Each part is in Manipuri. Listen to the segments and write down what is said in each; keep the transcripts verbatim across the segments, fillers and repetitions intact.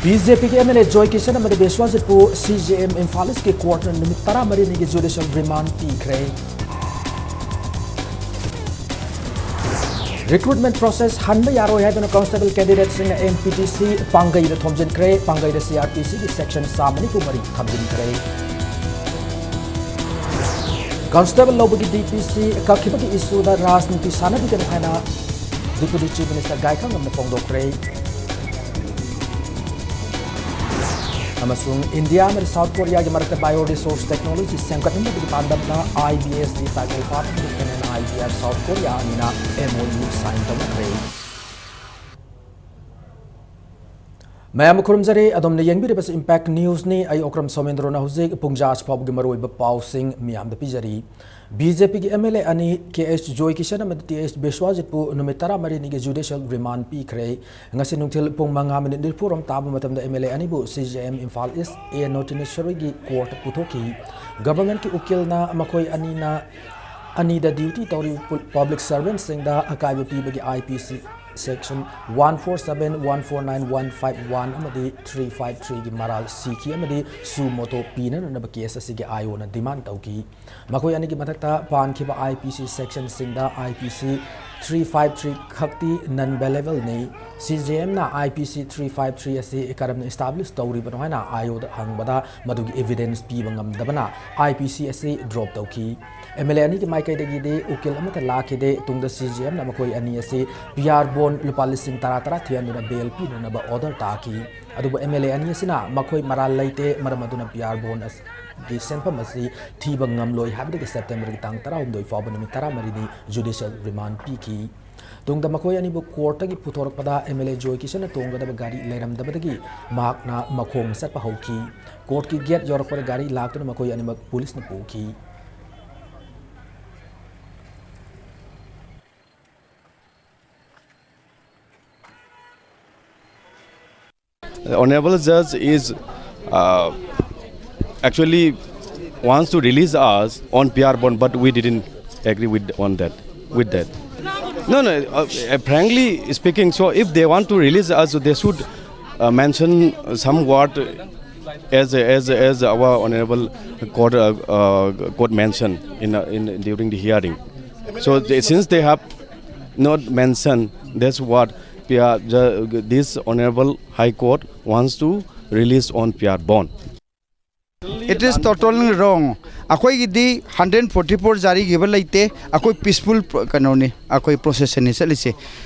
ꯕꯤ ꯖꯦ ꯄꯤꯒꯤ ꯑꯦꯝ ꯑꯦꯜ ꯑꯦ ꯖꯣꯏ ꯀꯤꯁꯟ ꯑꯃꯗꯤ ꯕꯤꯁ꯭ꯋꯥꯖꯤꯠꯄꯨ ꯁꯤ ꯖꯦ ꯑꯦꯝ ꯏꯝꯐꯥꯜ ꯏꯁꯀꯤ ꯀꯣꯔꯠꯅ ꯅꯨꯃꯤꯠ ꯇꯔꯥꯃꯔꯤꯅꯤꯒꯤ ꯖꯨꯗꯤꯁꯤꯌꯦꯜ ꯔꯤꯃꯥꯟꯗ ꯄꯤꯈ꯭ꯔꯦ꯫ ꯔꯤꯀ꯭ꯔꯨꯠꯃꯦꯟ ꯄ꯭ꯔꯣꯁꯦꯁ ꯍꯟꯕ ꯌꯥꯔꯣꯏ ꯍꯥꯏꯗꯨꯅ ꯀꯣꯟꯁꯇꯦꯕꯜ ꯀꯦꯟꯗꯤꯗꯦꯠꯁꯤꯡꯅ ꯑꯦꯝ ꯄꯤ ꯇꯤ ꯁꯤ ꯄꯥꯡꯒꯩꯗ ꯊꯣꯝꯖꯤꯟꯈ꯭ꯔꯦ꯫ ꯄꯥꯡꯒꯩꯗ ꯁꯤ ꯑꯥꯔ ꯄꯤ ꯁꯤꯒꯤ ꯁꯦꯛꯁꯟ ꯆꯥꯝꯃ ꯅꯤꯐꯨ ꯃꯔꯤ ꯊꯝꯖꯤꯟꯈ꯭ꯔꯦ꯫ ꯀꯣꯟꯁꯇꯦꯕꯜ ꯂꯧꯕꯒꯤ ꯗꯤ ꯄꯤ ꯁꯤ ꯀꯛꯈꯤꯕꯒꯤ ꯏꯁꯨꯗ ꯔꯥꯖꯅꯤꯇꯤ ꯁꯥꯟꯅꯕꯤꯒꯅꯨ ꯍꯥꯏꯅ ꯗꯤꯄꯨꯇꯤ ꯆꯤꯐ ꯃꯤꯅꯤꯁꯇꯔ ꯒꯥꯏꯈꯥꯉꯝꯅ ꯐꯣꯡꯗꯣꯛꯈ꯭ꯔꯦ꯫ ꯑꯃꯁꯨꯡ ꯏꯟꯗꯤꯌꯥ ꯑꯃꯗꯤ ꯁꯥꯎꯠ ꯀꯣꯔꯤꯌꯥꯒꯤ ꯃꯔꯛꯇ ꯕꯥꯏꯑꯣ ꯔꯤꯁꯣꯔꯁ ꯇꯦꯛꯅꯣꯂꯣꯖꯤ ꯁꯦꯝꯒꯠꯃꯤꯟꯅꯕꯒꯤ ꯄꯥꯟꯗꯝꯅ I B S D tiger park ꯑꯃꯗꯤ N N I B R South Korea ꯑꯅꯤꯅ ꯑꯦꯝ ꯑꯣ ꯌꯨ ꯁꯥꯏꯟ ꯇꯧꯅꯈ꯭ꯔꯦ꯫ ꯃꯌꯥꯝ ꯈꯨꯔꯨꯝꯖꯔꯤ, ꯑꯗꯣꯝꯅ ꯌꯦꯡꯕꯤꯔꯤꯕꯁꯤ ꯏꯝꯄꯦꯛ ꯅ꯭ꯌꯨꯁꯅꯤ꯫ ꯑꯩ ꯑꯣꯀ꯭ꯔꯝ ꯁꯣꯃꯦꯟꯗ꯭ꯔꯣꯅ ꯍꯧꯖꯤꯛ ꯄꯨꯡ ꯖꯥ ꯑꯁꯤ ꯐꯥꯎꯕꯒꯤ ꯃꯔꯨꯑꯣꯏꯕ ꯄꯥꯎꯁꯤꯡ ꯃꯤꯌꯥꯝꯗ ꯄꯤꯖꯔꯤ꯫ ꯕꯤ ꯖꯦ ꯄꯤꯒꯤ ꯑꯦꯝ ꯑꯦꯜ ꯑꯦ ꯑꯅꯤ ꯀꯦ ꯑꯩꯆ ꯖꯣꯏ ꯀꯤꯁꯟ ꯑꯃꯗꯤ ꯇꯤ ꯑꯩꯆ ꯕꯤꯁ꯭ꯋꯥꯖꯤꯠꯄꯨ ꯅꯨꯃꯤꯠ ꯇꯔꯥꯃꯔꯤꯅꯤꯒꯤ ꯖꯨꯗꯤꯁꯤꯌꯦꯜ ꯔꯤꯃꯥꯟꯗ ꯄꯤꯈ꯭ꯔꯦ꯫ ꯉꯁꯤ ꯅꯨꯡꯊꯤꯜ ꯄꯨꯡ ꯃꯉꯥ ꯃꯤꯅꯤꯠ ꯅꯤꯐꯨꯔꯣꯝ ꯇꯥꯕ ꯃꯇꯝꯗ ꯑꯦꯝ ꯑꯦꯜ ꯑꯦ ꯑꯅꯤꯕꯨ ꯁꯤ ꯖꯦ ꯑꯦꯝ ꯏꯝꯐꯥꯜ ꯏꯁ ꯑꯦ ꯅꯣꯇꯤꯅꯦꯁꯔꯤꯒꯤ ꯀꯣꯔꯠꯇ ꯄꯨꯊꯣꯛꯈꯤ꯫ ꯒꯚꯔꯟꯃꯦꯟꯠꯀꯤ ꯎꯀꯤꯜꯅ ꯃꯈꯣꯏ ꯑꯅꯤꯅ, ꯑꯅꯤꯗ ꯗ꯭ꯌꯨꯇꯤ ꯇꯧꯔꯤꯕ ꯄꯨ-, ꯄꯕ꯭ꯂꯤꯛ ꯁꯔꯚꯦꯟꯠꯁꯤꯡꯗ ꯑꯀꯥꯏꯕ ꯄꯤꯕꯒꯤ ꯑꯥꯏ ꯄꯤ ꯁꯤ section one four seven, one four nine, one five one ꯑꯃꯗꯤ ꯊ꯭ꯔꯤ ꯐꯥꯏꯚ ꯊ꯭ꯔꯤꯒꯤ ꯃꯔꯥꯜ ꯁꯤꯈꯤ ꯑꯃꯗꯤ ꯁꯨ ꯃꯣꯇꯣ ꯄꯤꯅꯅꯕ ꯀꯦꯁ ꯑꯁꯤꯒꯤ ꯑꯥꯏ ꯑꯣꯅ ꯗꯤꯃꯥꯟꯗ ꯇꯧꯈꯤ꯫ ꯃꯈꯣꯏ ꯑꯅꯤꯒꯤ ꯃꯊꯛꯇ ꯄꯥꯟꯈꯤꯕ ꯑꯥꯏ ꯄꯤ ꯁꯤ ꯁꯦꯛꯁꯟꯁꯤꯡꯗ I P C three five three ꯈꯛꯇꯤ ꯅꯟ ꯕꯦꯂꯦꯕꯜꯅꯤ꯫ ꯁꯤ J ꯑꯦꯝꯅ I P C three five three ꯑꯁꯤ ꯀꯔꯝꯅ ꯏꯁꯇꯥꯕ꯭ꯂꯤꯁ ꯇꯧꯔꯤꯕꯅꯣ ꯍꯥꯏꯅ ꯑꯥꯏ ꯑꯣꯗ ꯍꯪꯕꯗ ꯃꯗꯨꯒꯤ ꯏꯚꯤꯗꯦꯟꯁ ꯄꯤꯕ ꯉꯝꯗꯕꯅ ꯑꯥꯏ ꯄꯤ ꯁꯤ ꯑꯁꯤ ꯗ꯭ꯔꯣꯞ ꯇꯧꯈꯤ꯫ ꯑꯦꯝ ꯑꯦꯜ ꯑꯦ ꯑꯅꯤꯒꯤ ꯃꯥꯏꯀꯩꯗꯒꯤꯗꯤ ꯎꯀꯤꯜ ꯑꯃꯠꯇ ꯂꯥꯛꯈꯤꯗꯦ꯫ ꯇꯨꯡꯗ ꯁꯤ ꯖꯦ ꯑꯦꯝꯅ ꯃꯈꯣꯏ ꯑꯅꯤ ꯑꯁꯤ ꯄꯤ ꯑꯥꯔ ꯕꯣꯟ ꯂꯨꯄꯥ ꯂꯤꯁꯤꯡ ꯇꯔꯥ ꯇꯔꯥ ꯊꯤꯍꯟꯗꯨꯅ ꯕꯦꯜ ꯄꯤꯅꯅꯕ ꯑꯣꯔꯗꯔ ꯇꯥꯈꯤ꯫ ꯑꯗꯨꯕꯨ ꯑꯦꯝ ꯑꯦꯜ ꯑꯦ ꯑꯅꯤ ꯑꯁꯤꯅ ꯃꯈꯣꯏ ꯃꯔꯥꯜ ꯂꯩꯇꯦ, ꯃꯔꯝ ꯑꯗꯨꯅ ꯄꯤ ꯑꯥꯔ ꯕꯣꯟ ꯑꯁ-, ꯒꯤ ꯁꯦꯟꯐꯝ ꯑꯁꯤ ꯊꯤꯕ ꯉꯝꯂꯣꯏ ꯍꯥꯏꯕꯗꯒꯤ ꯁꯦꯞꯇꯦꯝꯕꯔꯒꯤ ꯇꯥꯡ ꯇꯔꯥꯍꯨꯝꯗꯣꯏ ꯐꯥꯎꯕ ꯅꯨꯃꯤꯠ ꯇꯔꯥꯃꯔꯤꯅꯤ ꯖꯨꯗꯤꯁꯤꯌꯦꯜ ꯔꯤꯃꯥꯟꯗ ꯄꯤꯈꯤ꯫ ꯇꯨꯡꯗ ꯃꯈꯣꯏ ꯑꯅꯤꯕꯨ ꯀꯣꯔꯠꯇꯒꯤ ꯄꯨꯊꯣꯔꯛꯄꯗ ꯑꯦꯝ ꯑꯦꯜ ꯑꯦ ꯖꯣꯏ ꯀꯤꯁꯟꯅ ꯇꯣꯡꯒꯗꯕ ꯒꯥꯔꯤ ꯂꯩꯔꯝꯗꯕꯗꯒꯤ ꯃꯍꯥꯛꯅ ꯃꯈꯣꯡꯅ ꯆꯠꯄ ꯍꯧꯈꯤ꯫ ꯀꯣꯔꯠꯀꯤ ꯒꯦꯠ ꯌꯧꯔꯛꯄꯗ ꯒꯥꯔꯤ ꯂꯥꯛꯇꯨꯅ ꯃꯈꯣꯏ ꯑꯅꯤꯃꯛ ꯄꯨꯂꯤꯁꯅ ꯄꯨꯈꯤ꯫ The Honorable Judge is, uh, actually wants to release us on P R bond, but we didn't agree with, on that, with that. No, no, uh, uh, frankly speaking, so if they want to release us, they should uh, mention some word as, as, as our honorable court, uh, uh, court mentioned in, uh, in during the hearing. So they, since they have not mentioned this word, P R, the, this honorable High Court wants to release on P R bond. It is totally wrong. ꯑꯩꯈꯣꯏꯒꯤꯗꯤ ꯍꯟꯗ꯭ꯔꯦꯠ ꯐꯣꯔꯇꯤ ꯐꯣꯔ ꯖꯥꯔꯤꯈꯤꯕ ꯂꯩꯇꯦ꯫ ꯑꯩꯈꯣꯏ ꯄꯤꯁꯐꯨꯜ ꯀꯩꯅꯣꯅꯤ, ꯑꯩꯈꯣꯏ ꯄ꯭ꯔꯣꯁꯦꯁꯟꯅꯤ ꯆꯠꯂꯤꯁꯦ꯫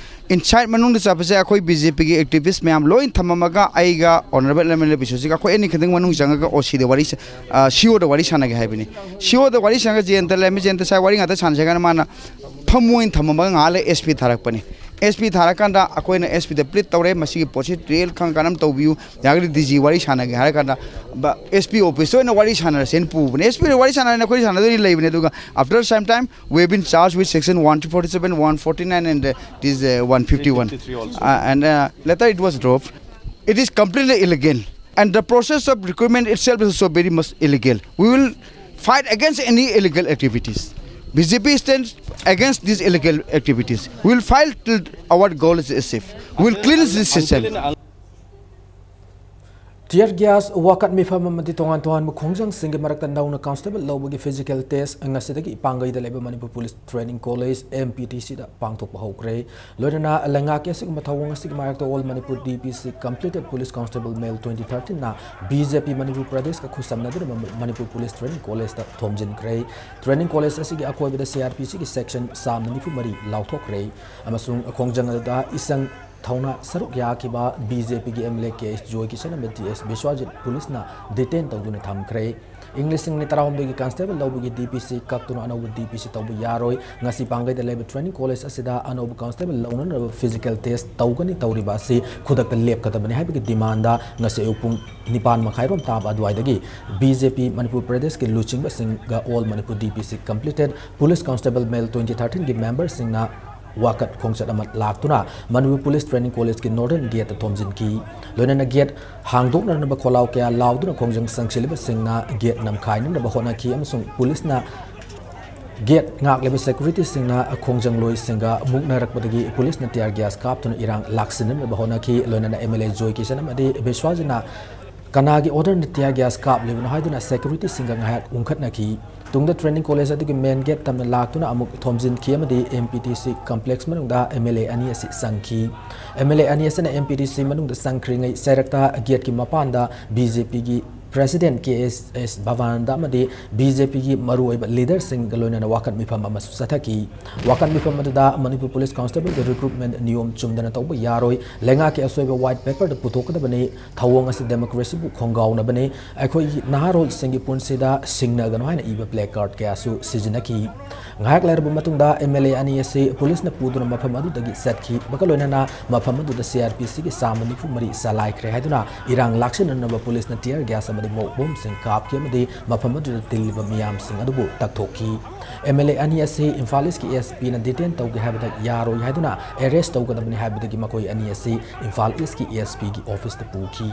ꯏꯟꯁꯥꯏꯠ ꯃꯅꯨꯡꯗ ꯆꯠꯄꯁꯦ ꯑꯩꯈꯣꯏ ꯕꯤ ꯖꯦ ꯄꯤꯒꯤ ꯑꯦꯛꯇꯤꯚꯤꯁ ꯃꯌꯥꯝ ꯂꯣꯏ ꯊꯝꯃꯝꯃꯒ ꯑꯩꯒ ꯑꯣꯅꯔꯦꯕꯜ ꯑꯦꯝ ꯑꯦꯜ ꯑꯦ ꯕꯤꯁ꯭ꯋꯖꯤꯠ ꯑꯩꯈꯣꯏ ꯑꯅꯤ ꯈꯛꯇꯪ ꯃꯅꯨꯡ ꯆꯪꯉꯒ ꯑꯣ ꯁꯤꯗ ꯋꯥꯔꯤ ꯁ-, ꯑ, ꯁꯤ ꯑꯣꯗ ꯋꯥꯔꯤ ꯁꯥꯟꯅꯒꯦ ꯍꯥꯏꯕꯅꯤ꯫ ꯁꯤ ꯑꯣꯗ ꯋꯥꯔꯤ ꯁꯥꯟꯅꯒ ꯖꯌꯟꯇ ꯂꯩꯔꯝꯃꯤ꯫ ꯖꯌꯟꯇ ꯁꯥꯏ ꯋꯥꯔꯤ ꯉꯥꯛꯇ ꯁꯥꯟꯅꯁꯦ ꯍꯥꯏ ꯀꯥꯟꯗ ꯃꯥꯅ ꯐꯝꯃꯣ ꯑꯣꯏꯅ ꯊꯝꯃꯝꯃꯒ ꯉꯥꯏꯍꯥꯛ ꯂꯩ ꯑꯦꯁ ꯄꯤ ꯊꯥꯔꯛꯄꯅꯤ꯫ ꯑꯦꯁ ꯄꯤ ꯊꯥꯔꯀꯥꯟꯗ ꯑꯩꯈꯣꯏꯅ ꯑꯦꯁ ꯄꯤꯗ ꯄ꯭ꯂꯤꯠ ꯇꯧꯔꯦ, ꯃꯁꯤꯒꯤ ꯄꯣꯠꯁꯤ ꯔꯤꯌꯦꯜ ꯈꯪ ꯀꯥꯟꯗ ꯇꯧꯕꯤꯌꯨ, ꯌꯥꯔꯒꯗꯤ ꯗꯤ ꯖꯤ ꯋꯥꯔꯤ ꯁꯥꯟꯅꯒꯦ ꯍꯥꯏꯔ ꯀꯥꯟꯗ ꯑꯦꯁ ꯄꯤ ꯑꯣꯐꯤꯁꯇ ꯑꯣꯏꯅ ꯋꯥꯔꯤ ꯁꯥꯟꯅꯔꯁꯦꯅ ꯄꯨꯕꯅꯦ꯫ ꯑꯦꯁ ꯄꯤꯗ ꯋꯥꯔꯤ ꯁꯥꯟꯅꯔꯦ, ꯑꯩꯈꯣꯏ ꯁꯥꯟꯅꯗꯣꯏꯅꯤ ꯂꯩꯕꯅꯦ꯫ ꯑꯗꯨꯒ after some time we have been charged with section one forty-seven, one forty-nine and, uh, this, uh, one fifty-one. Uh, and, uh, later it was dropped. It is completely illegal. And the process of recruitment itself is also very much illegal. We will fight against any illegal activities. B J P stands against these illegal activities. We will fight till our goal is achieved. We will cleanse this system. Tear gas, ꯋꯥꯀꯠ ꯃꯤꯐꯝ ꯑꯃꯗꯤ ꯇꯣꯉꯥꯟ ꯇꯣꯉꯥꯟꯕ ꯈꯣꯡꯖꯪꯁꯤꯡꯒꯤ ꯃꯔꯛꯇ ꯅꯧꯅ ꯀꯟꯁꯇꯦꯕꯜ ꯂꯧꯕꯒꯤ ꯐꯤꯖꯤꯀꯦꯜ ꯇꯦꯁ ꯉꯁꯤꯗꯒꯤ ꯄꯥꯡꯒꯩꯗ ꯂꯩꯕ Manipur police training college, M P T ꯁꯤꯗ ꯄꯥꯡꯊꯣꯛꯄ ꯍꯧꯈ꯭ꯔꯦ꯫ ꯂꯣꯏꯅꯅ ꯂꯩꯉꯥꯛꯀꯤ ꯑꯁꯤꯒꯨꯝꯕ ꯊꯧꯑꯣꯡ ꯑꯁꯤꯒꯤ ꯃꯥꯌꯣꯛꯇ All Manipur D P C Completed Police Constable Male twenty thirteen ꯅ B J P ꯃꯅꯤꯄꯨꯔ ꯄ꯭ꯔꯗꯦꯁꯀ ꯈꯨꯠꯁꯝꯅꯗꯨꯅ ꯃ-, ꯃꯅꯤꯄꯨꯔ ꯄꯨꯂꯤꯁ ꯇ꯭ꯔꯦꯅꯤꯡ ꯀꯣꯂꯦꯖꯇ ꯊꯣꯝꯖꯤꯟꯈ꯭ꯔꯦ꯫ ꯇ꯭ꯔꯦꯅꯤꯡ ꯀꯣꯂꯦꯖ ꯑꯁꯤꯒꯤ ꯑꯀꯣꯏꯕꯗ C R P C ꯒꯤ section ꯆꯥꯝꯃ ꯅꯤꯐꯨ ꯃꯔꯤ ꯂꯥꯎꯊꯣꯛꯈ꯭ꯔꯦ ꯑꯃꯁꯨꯡ ꯈꯣꯡꯖꯪ ꯑꯗꯨꯗ ꯏꯆꯪ ꯊꯧꯅ ꯁꯔꯨꯛ ꯌꯥꯈꯤꯕ B J P ꯒꯤ M L A K S Joy Kishan ꯑꯃꯗꯤ T S ꯕꯤꯁ꯭ꯋꯥꯖꯤꯠ ꯄꯨꯂꯤꯁꯅ detain ꯇꯧꯗꯨꯅ ꯊꯝꯈ꯭ꯔꯦ꯫ ꯏꯪ ꯂꯤꯁꯤꯡ ꯑꯅꯤ ꯇꯔꯥꯍꯨꯝꯗꯣꯏꯒꯤ ꯀꯟꯁꯇꯦꯕꯜ ꯂꯧꯕꯒꯤ D P C ꯀꯛꯇꯨꯅ ꯑꯅꯧꯕ D P C ꯇꯧꯕ ꯌꯥꯔꯣꯏ꯫ ꯉꯁꯤ ꯄꯥꯡꯒꯩꯗ ꯂꯩꯕ ꯇ꯭ꯔꯦꯅꯤꯡ ꯀꯣꯂꯦꯖ ꯑꯁꯤꯗ ꯑꯅꯧꯕ ꯀꯟꯁꯇꯦꯕꯜ ꯂꯧꯅꯅꯕ ꯐꯤꯖꯤꯀꯦꯜ ꯇꯦꯁ ꯇꯧꯒꯅꯤ꯫ ꯇꯧꯔꯤꯕ ꯑꯁꯤ ꯈꯨꯗꯛꯇ ꯂꯦꯞꯀꯗꯕꯅꯤ ꯍꯥꯏꯕꯒꯤ ꯗꯤꯃꯥꯟꯗ ꯉꯁꯤ ꯑꯌꯨꯛ ꯄꯨꯡ ꯅꯤꯄꯥꯟ ꯃꯈꯥꯏꯔꯣꯝ ꯇꯥꯕ ꯑꯗꯨꯋꯥꯏꯗꯒꯤ B J P ꯃꯅꯤꯄꯨꯔ ꯄ꯭ꯔꯗꯦꯁꯀꯤ ꯂꯨꯆꯤꯡꯕꯁꯤꯡꯒ All Manipur D P C Completed Police Constable Male twenty thirteen ꯒꯤ ꯃꯦꯝꯕꯔꯁꯤꯡꯅ ꯋꯥꯀꯠ ꯈꯣꯡꯆꯠ ꯑꯃ ꯂꯥꯛꯇꯨꯅ ꯃꯅꯤꯄꯨꯔ ꯄꯨꯂꯤꯁ ꯇ꯭ꯔꯦꯅꯤꯡ ꯀꯣꯂꯦꯖꯀꯤ ꯅꯣꯔꯗꯔꯟ ꯒꯦꯠꯇ ꯊꯣꯝꯖꯤꯟꯈꯤ꯫ ꯂꯣꯏꯅꯅ ꯒꯦꯠ ꯍꯥꯡꯗꯣꯛꯅꯅꯕ ꯈꯣꯜꯂꯥꯎ ꯀꯌꯥ ꯂꯥꯎꯗꯨꯅ ꯈꯣꯡꯖꯪ ꯆꯪꯁꯤꯜꯂꯤꯕꯁꯤꯡꯅ ꯒꯦꯠ ꯅꯝꯈꯥꯏꯅꯅꯕ ꯍꯣꯠꯅꯈꯤ ꯑꯃꯁꯨꯡ ꯄꯨꯂꯤꯁꯅ Gate ꯉꯥꯛꯂꯤꯕ securityꯁꯤꯡꯅ ꯈꯣꯡꯖꯪꯂꯣꯏꯁꯤꯡꯒ ꯃꯨꯛꯅꯔꯛꯄꯗꯒꯤ ꯄꯨꯂꯤꯁꯅ tear gas ꯀꯥꯞꯇꯨꯅ ꯏꯔꯥꯡ ꯂꯥꯛꯁꯤꯟꯅꯅꯕ ꯍꯣꯠꯅꯈꯤ꯫ ꯂꯣꯏꯅꯅ MLA ꯖꯣꯏ ꯀꯤꯁꯟ ꯑꯃꯗꯤ ꯕꯤꯁ꯭ꯋꯥꯖꯤꯠꯅ ꯀꯅꯥꯒꯤ orderꯅ tear gas ꯀꯥꯞꯂꯤꯕꯅꯣ ꯍꯥꯏꯗꯨꯅ securityꯁꯤꯡꯒ ꯉꯥꯏꯍꯥꯛ ꯎꯪꯈꯠꯅꯈꯤ꯫ ꯇꯨꯡꯗ training college ꯑꯗꯨꯒꯤ main gate ꯇꯝꯅ ꯂꯥꯛꯇꯨꯅ ꯑꯃꯨꯛ ꯊꯣꯝꯖꯤꯟꯈꯤ ꯑꯃꯗꯤ MPTC complex ꯃꯅꯨꯡꯗ MLA ꯑꯅꯤ ꯑꯁꯤ ꯆꯪꯈꯤ꯫ MLA ꯑꯅꯤ ꯑꯁꯤꯅ MPTC ꯃꯅꯨꯡꯗ ꯆꯪꯈ꯭ꯔꯤꯉꯩ ꯆꯩꯔꯛꯇ gateꯀꯤ ꯃꯄꯥꯟꯗ BJPꯒꯤ president ꯀꯦ ꯑꯦꯁ ꯑꯦꯁ ꯚꯕꯥꯅꯟꯗ ꯑꯃꯗꯤ BJPꯒꯤ ꯃꯔꯨꯑꯣꯏꯕ leaderꯁꯤꯡꯒ ꯂꯣꯏꯅꯅ ꯋꯥꯀꯠ ꯃꯤꯐꯝ ꯑꯃꯁꯨ ꯆꯠꯊꯈꯤ꯫ ꯋꯥꯀꯠ ꯃꯤꯐꯝ ꯑꯗꯨꯗ ꯃꯅꯤꯄꯨꯔ police constableꯒꯤ recruitment ꯅꯤꯌꯣꯝ ꯆꯨꯝꯗꯅ ꯇꯧꯕ ꯌꯥꯔꯣꯏ, ꯂꯩꯉꯥꯛꯀꯤ ꯑꯁꯣꯏꯕ white paperꯗ ꯄꯨꯊꯣꯛꯀꯗꯕꯅꯤ, ꯊꯧꯑꯣꯡ ꯑꯁꯤ democracyꯕꯨ ꯈꯣꯡꯒꯥꯎꯅꯕꯅꯤ, ꯑꯩꯈꯣꯏꯒꯤ ꯅꯍꯥꯔꯣꯜꯁꯤꯡꯒꯤ ꯄꯨꯟꯁꯤꯗ ꯁꯤꯡꯅꯒꯅꯨ ꯍꯥꯏꯅ ꯏꯕ placard ꯀꯌꯥꯁꯨ ꯁꯤꯖꯤꯟꯅꯈꯤ꯫ ꯉꯥꯏꯍꯥꯛ ꯂꯩꯔꯕ ꯃꯇꯨꯡꯗ MLA ꯑꯅꯤ ꯑꯁꯤ ꯄꯨꯂꯤꯁꯅ ꯄꯨꯗꯨꯅ ꯃꯐꯝ ꯑꯗꯨꯗꯒꯤ ꯆꯠꯈꯤ꯫ ꯃꯈꯣꯏ ꯂꯣꯏꯅꯅ ꯃꯐꯝ ꯑꯗꯨꯗ CRPCꯒꯤ ꯆꯥꯝꯃ ꯅꯤꯐꯨ ꯃꯔꯤ ꯆꯂꯥꯏꯈ꯭ꯔꯦ ꯍꯥꯏꯗꯨꯅ ꯏꯔꯥꯡ ꯂꯥꯛꯁꯤꯟꯅꯅꯕ ꯄꯨꯂꯤꯁꯅ tear gas ꯑꯃꯗꯤ ꯃꯣꯛ ꯕꯣꯝꯁꯤꯡ ꯀꯥꯞꯈꯤ ꯑꯃꯗꯤ ꯃꯐꯝ ꯑꯗꯨꯗ ꯇꯤꯜꯂꯤꯕ ꯃꯤꯌꯥꯝꯁꯤꯡ ꯑꯗꯨꯕꯨ ꯇꯛꯊꯣꯛꯈꯤ꯫ MLA ꯑꯅꯤ ꯑꯁꯤ ꯏꯝꯐꯥꯜ ꯏꯁꯀꯤ SPꯅ detain ꯇꯧꯒꯦ ꯍꯥꯏꯕꯗ ꯌꯥꯔꯣꯏ ꯍꯥꯏꯗꯨꯅ arrest ꯇꯧꯒꯗꯕꯅꯤ ꯍꯥꯏꯕꯗꯒꯤ ꯃꯈꯣꯏ ꯑꯅꯤ ꯑꯁꯤ ꯏꯝꯐꯥꯜ ꯏꯁꯀꯤ SPꯒꯤ officeꯇ ꯄꯨꯈꯤ꯫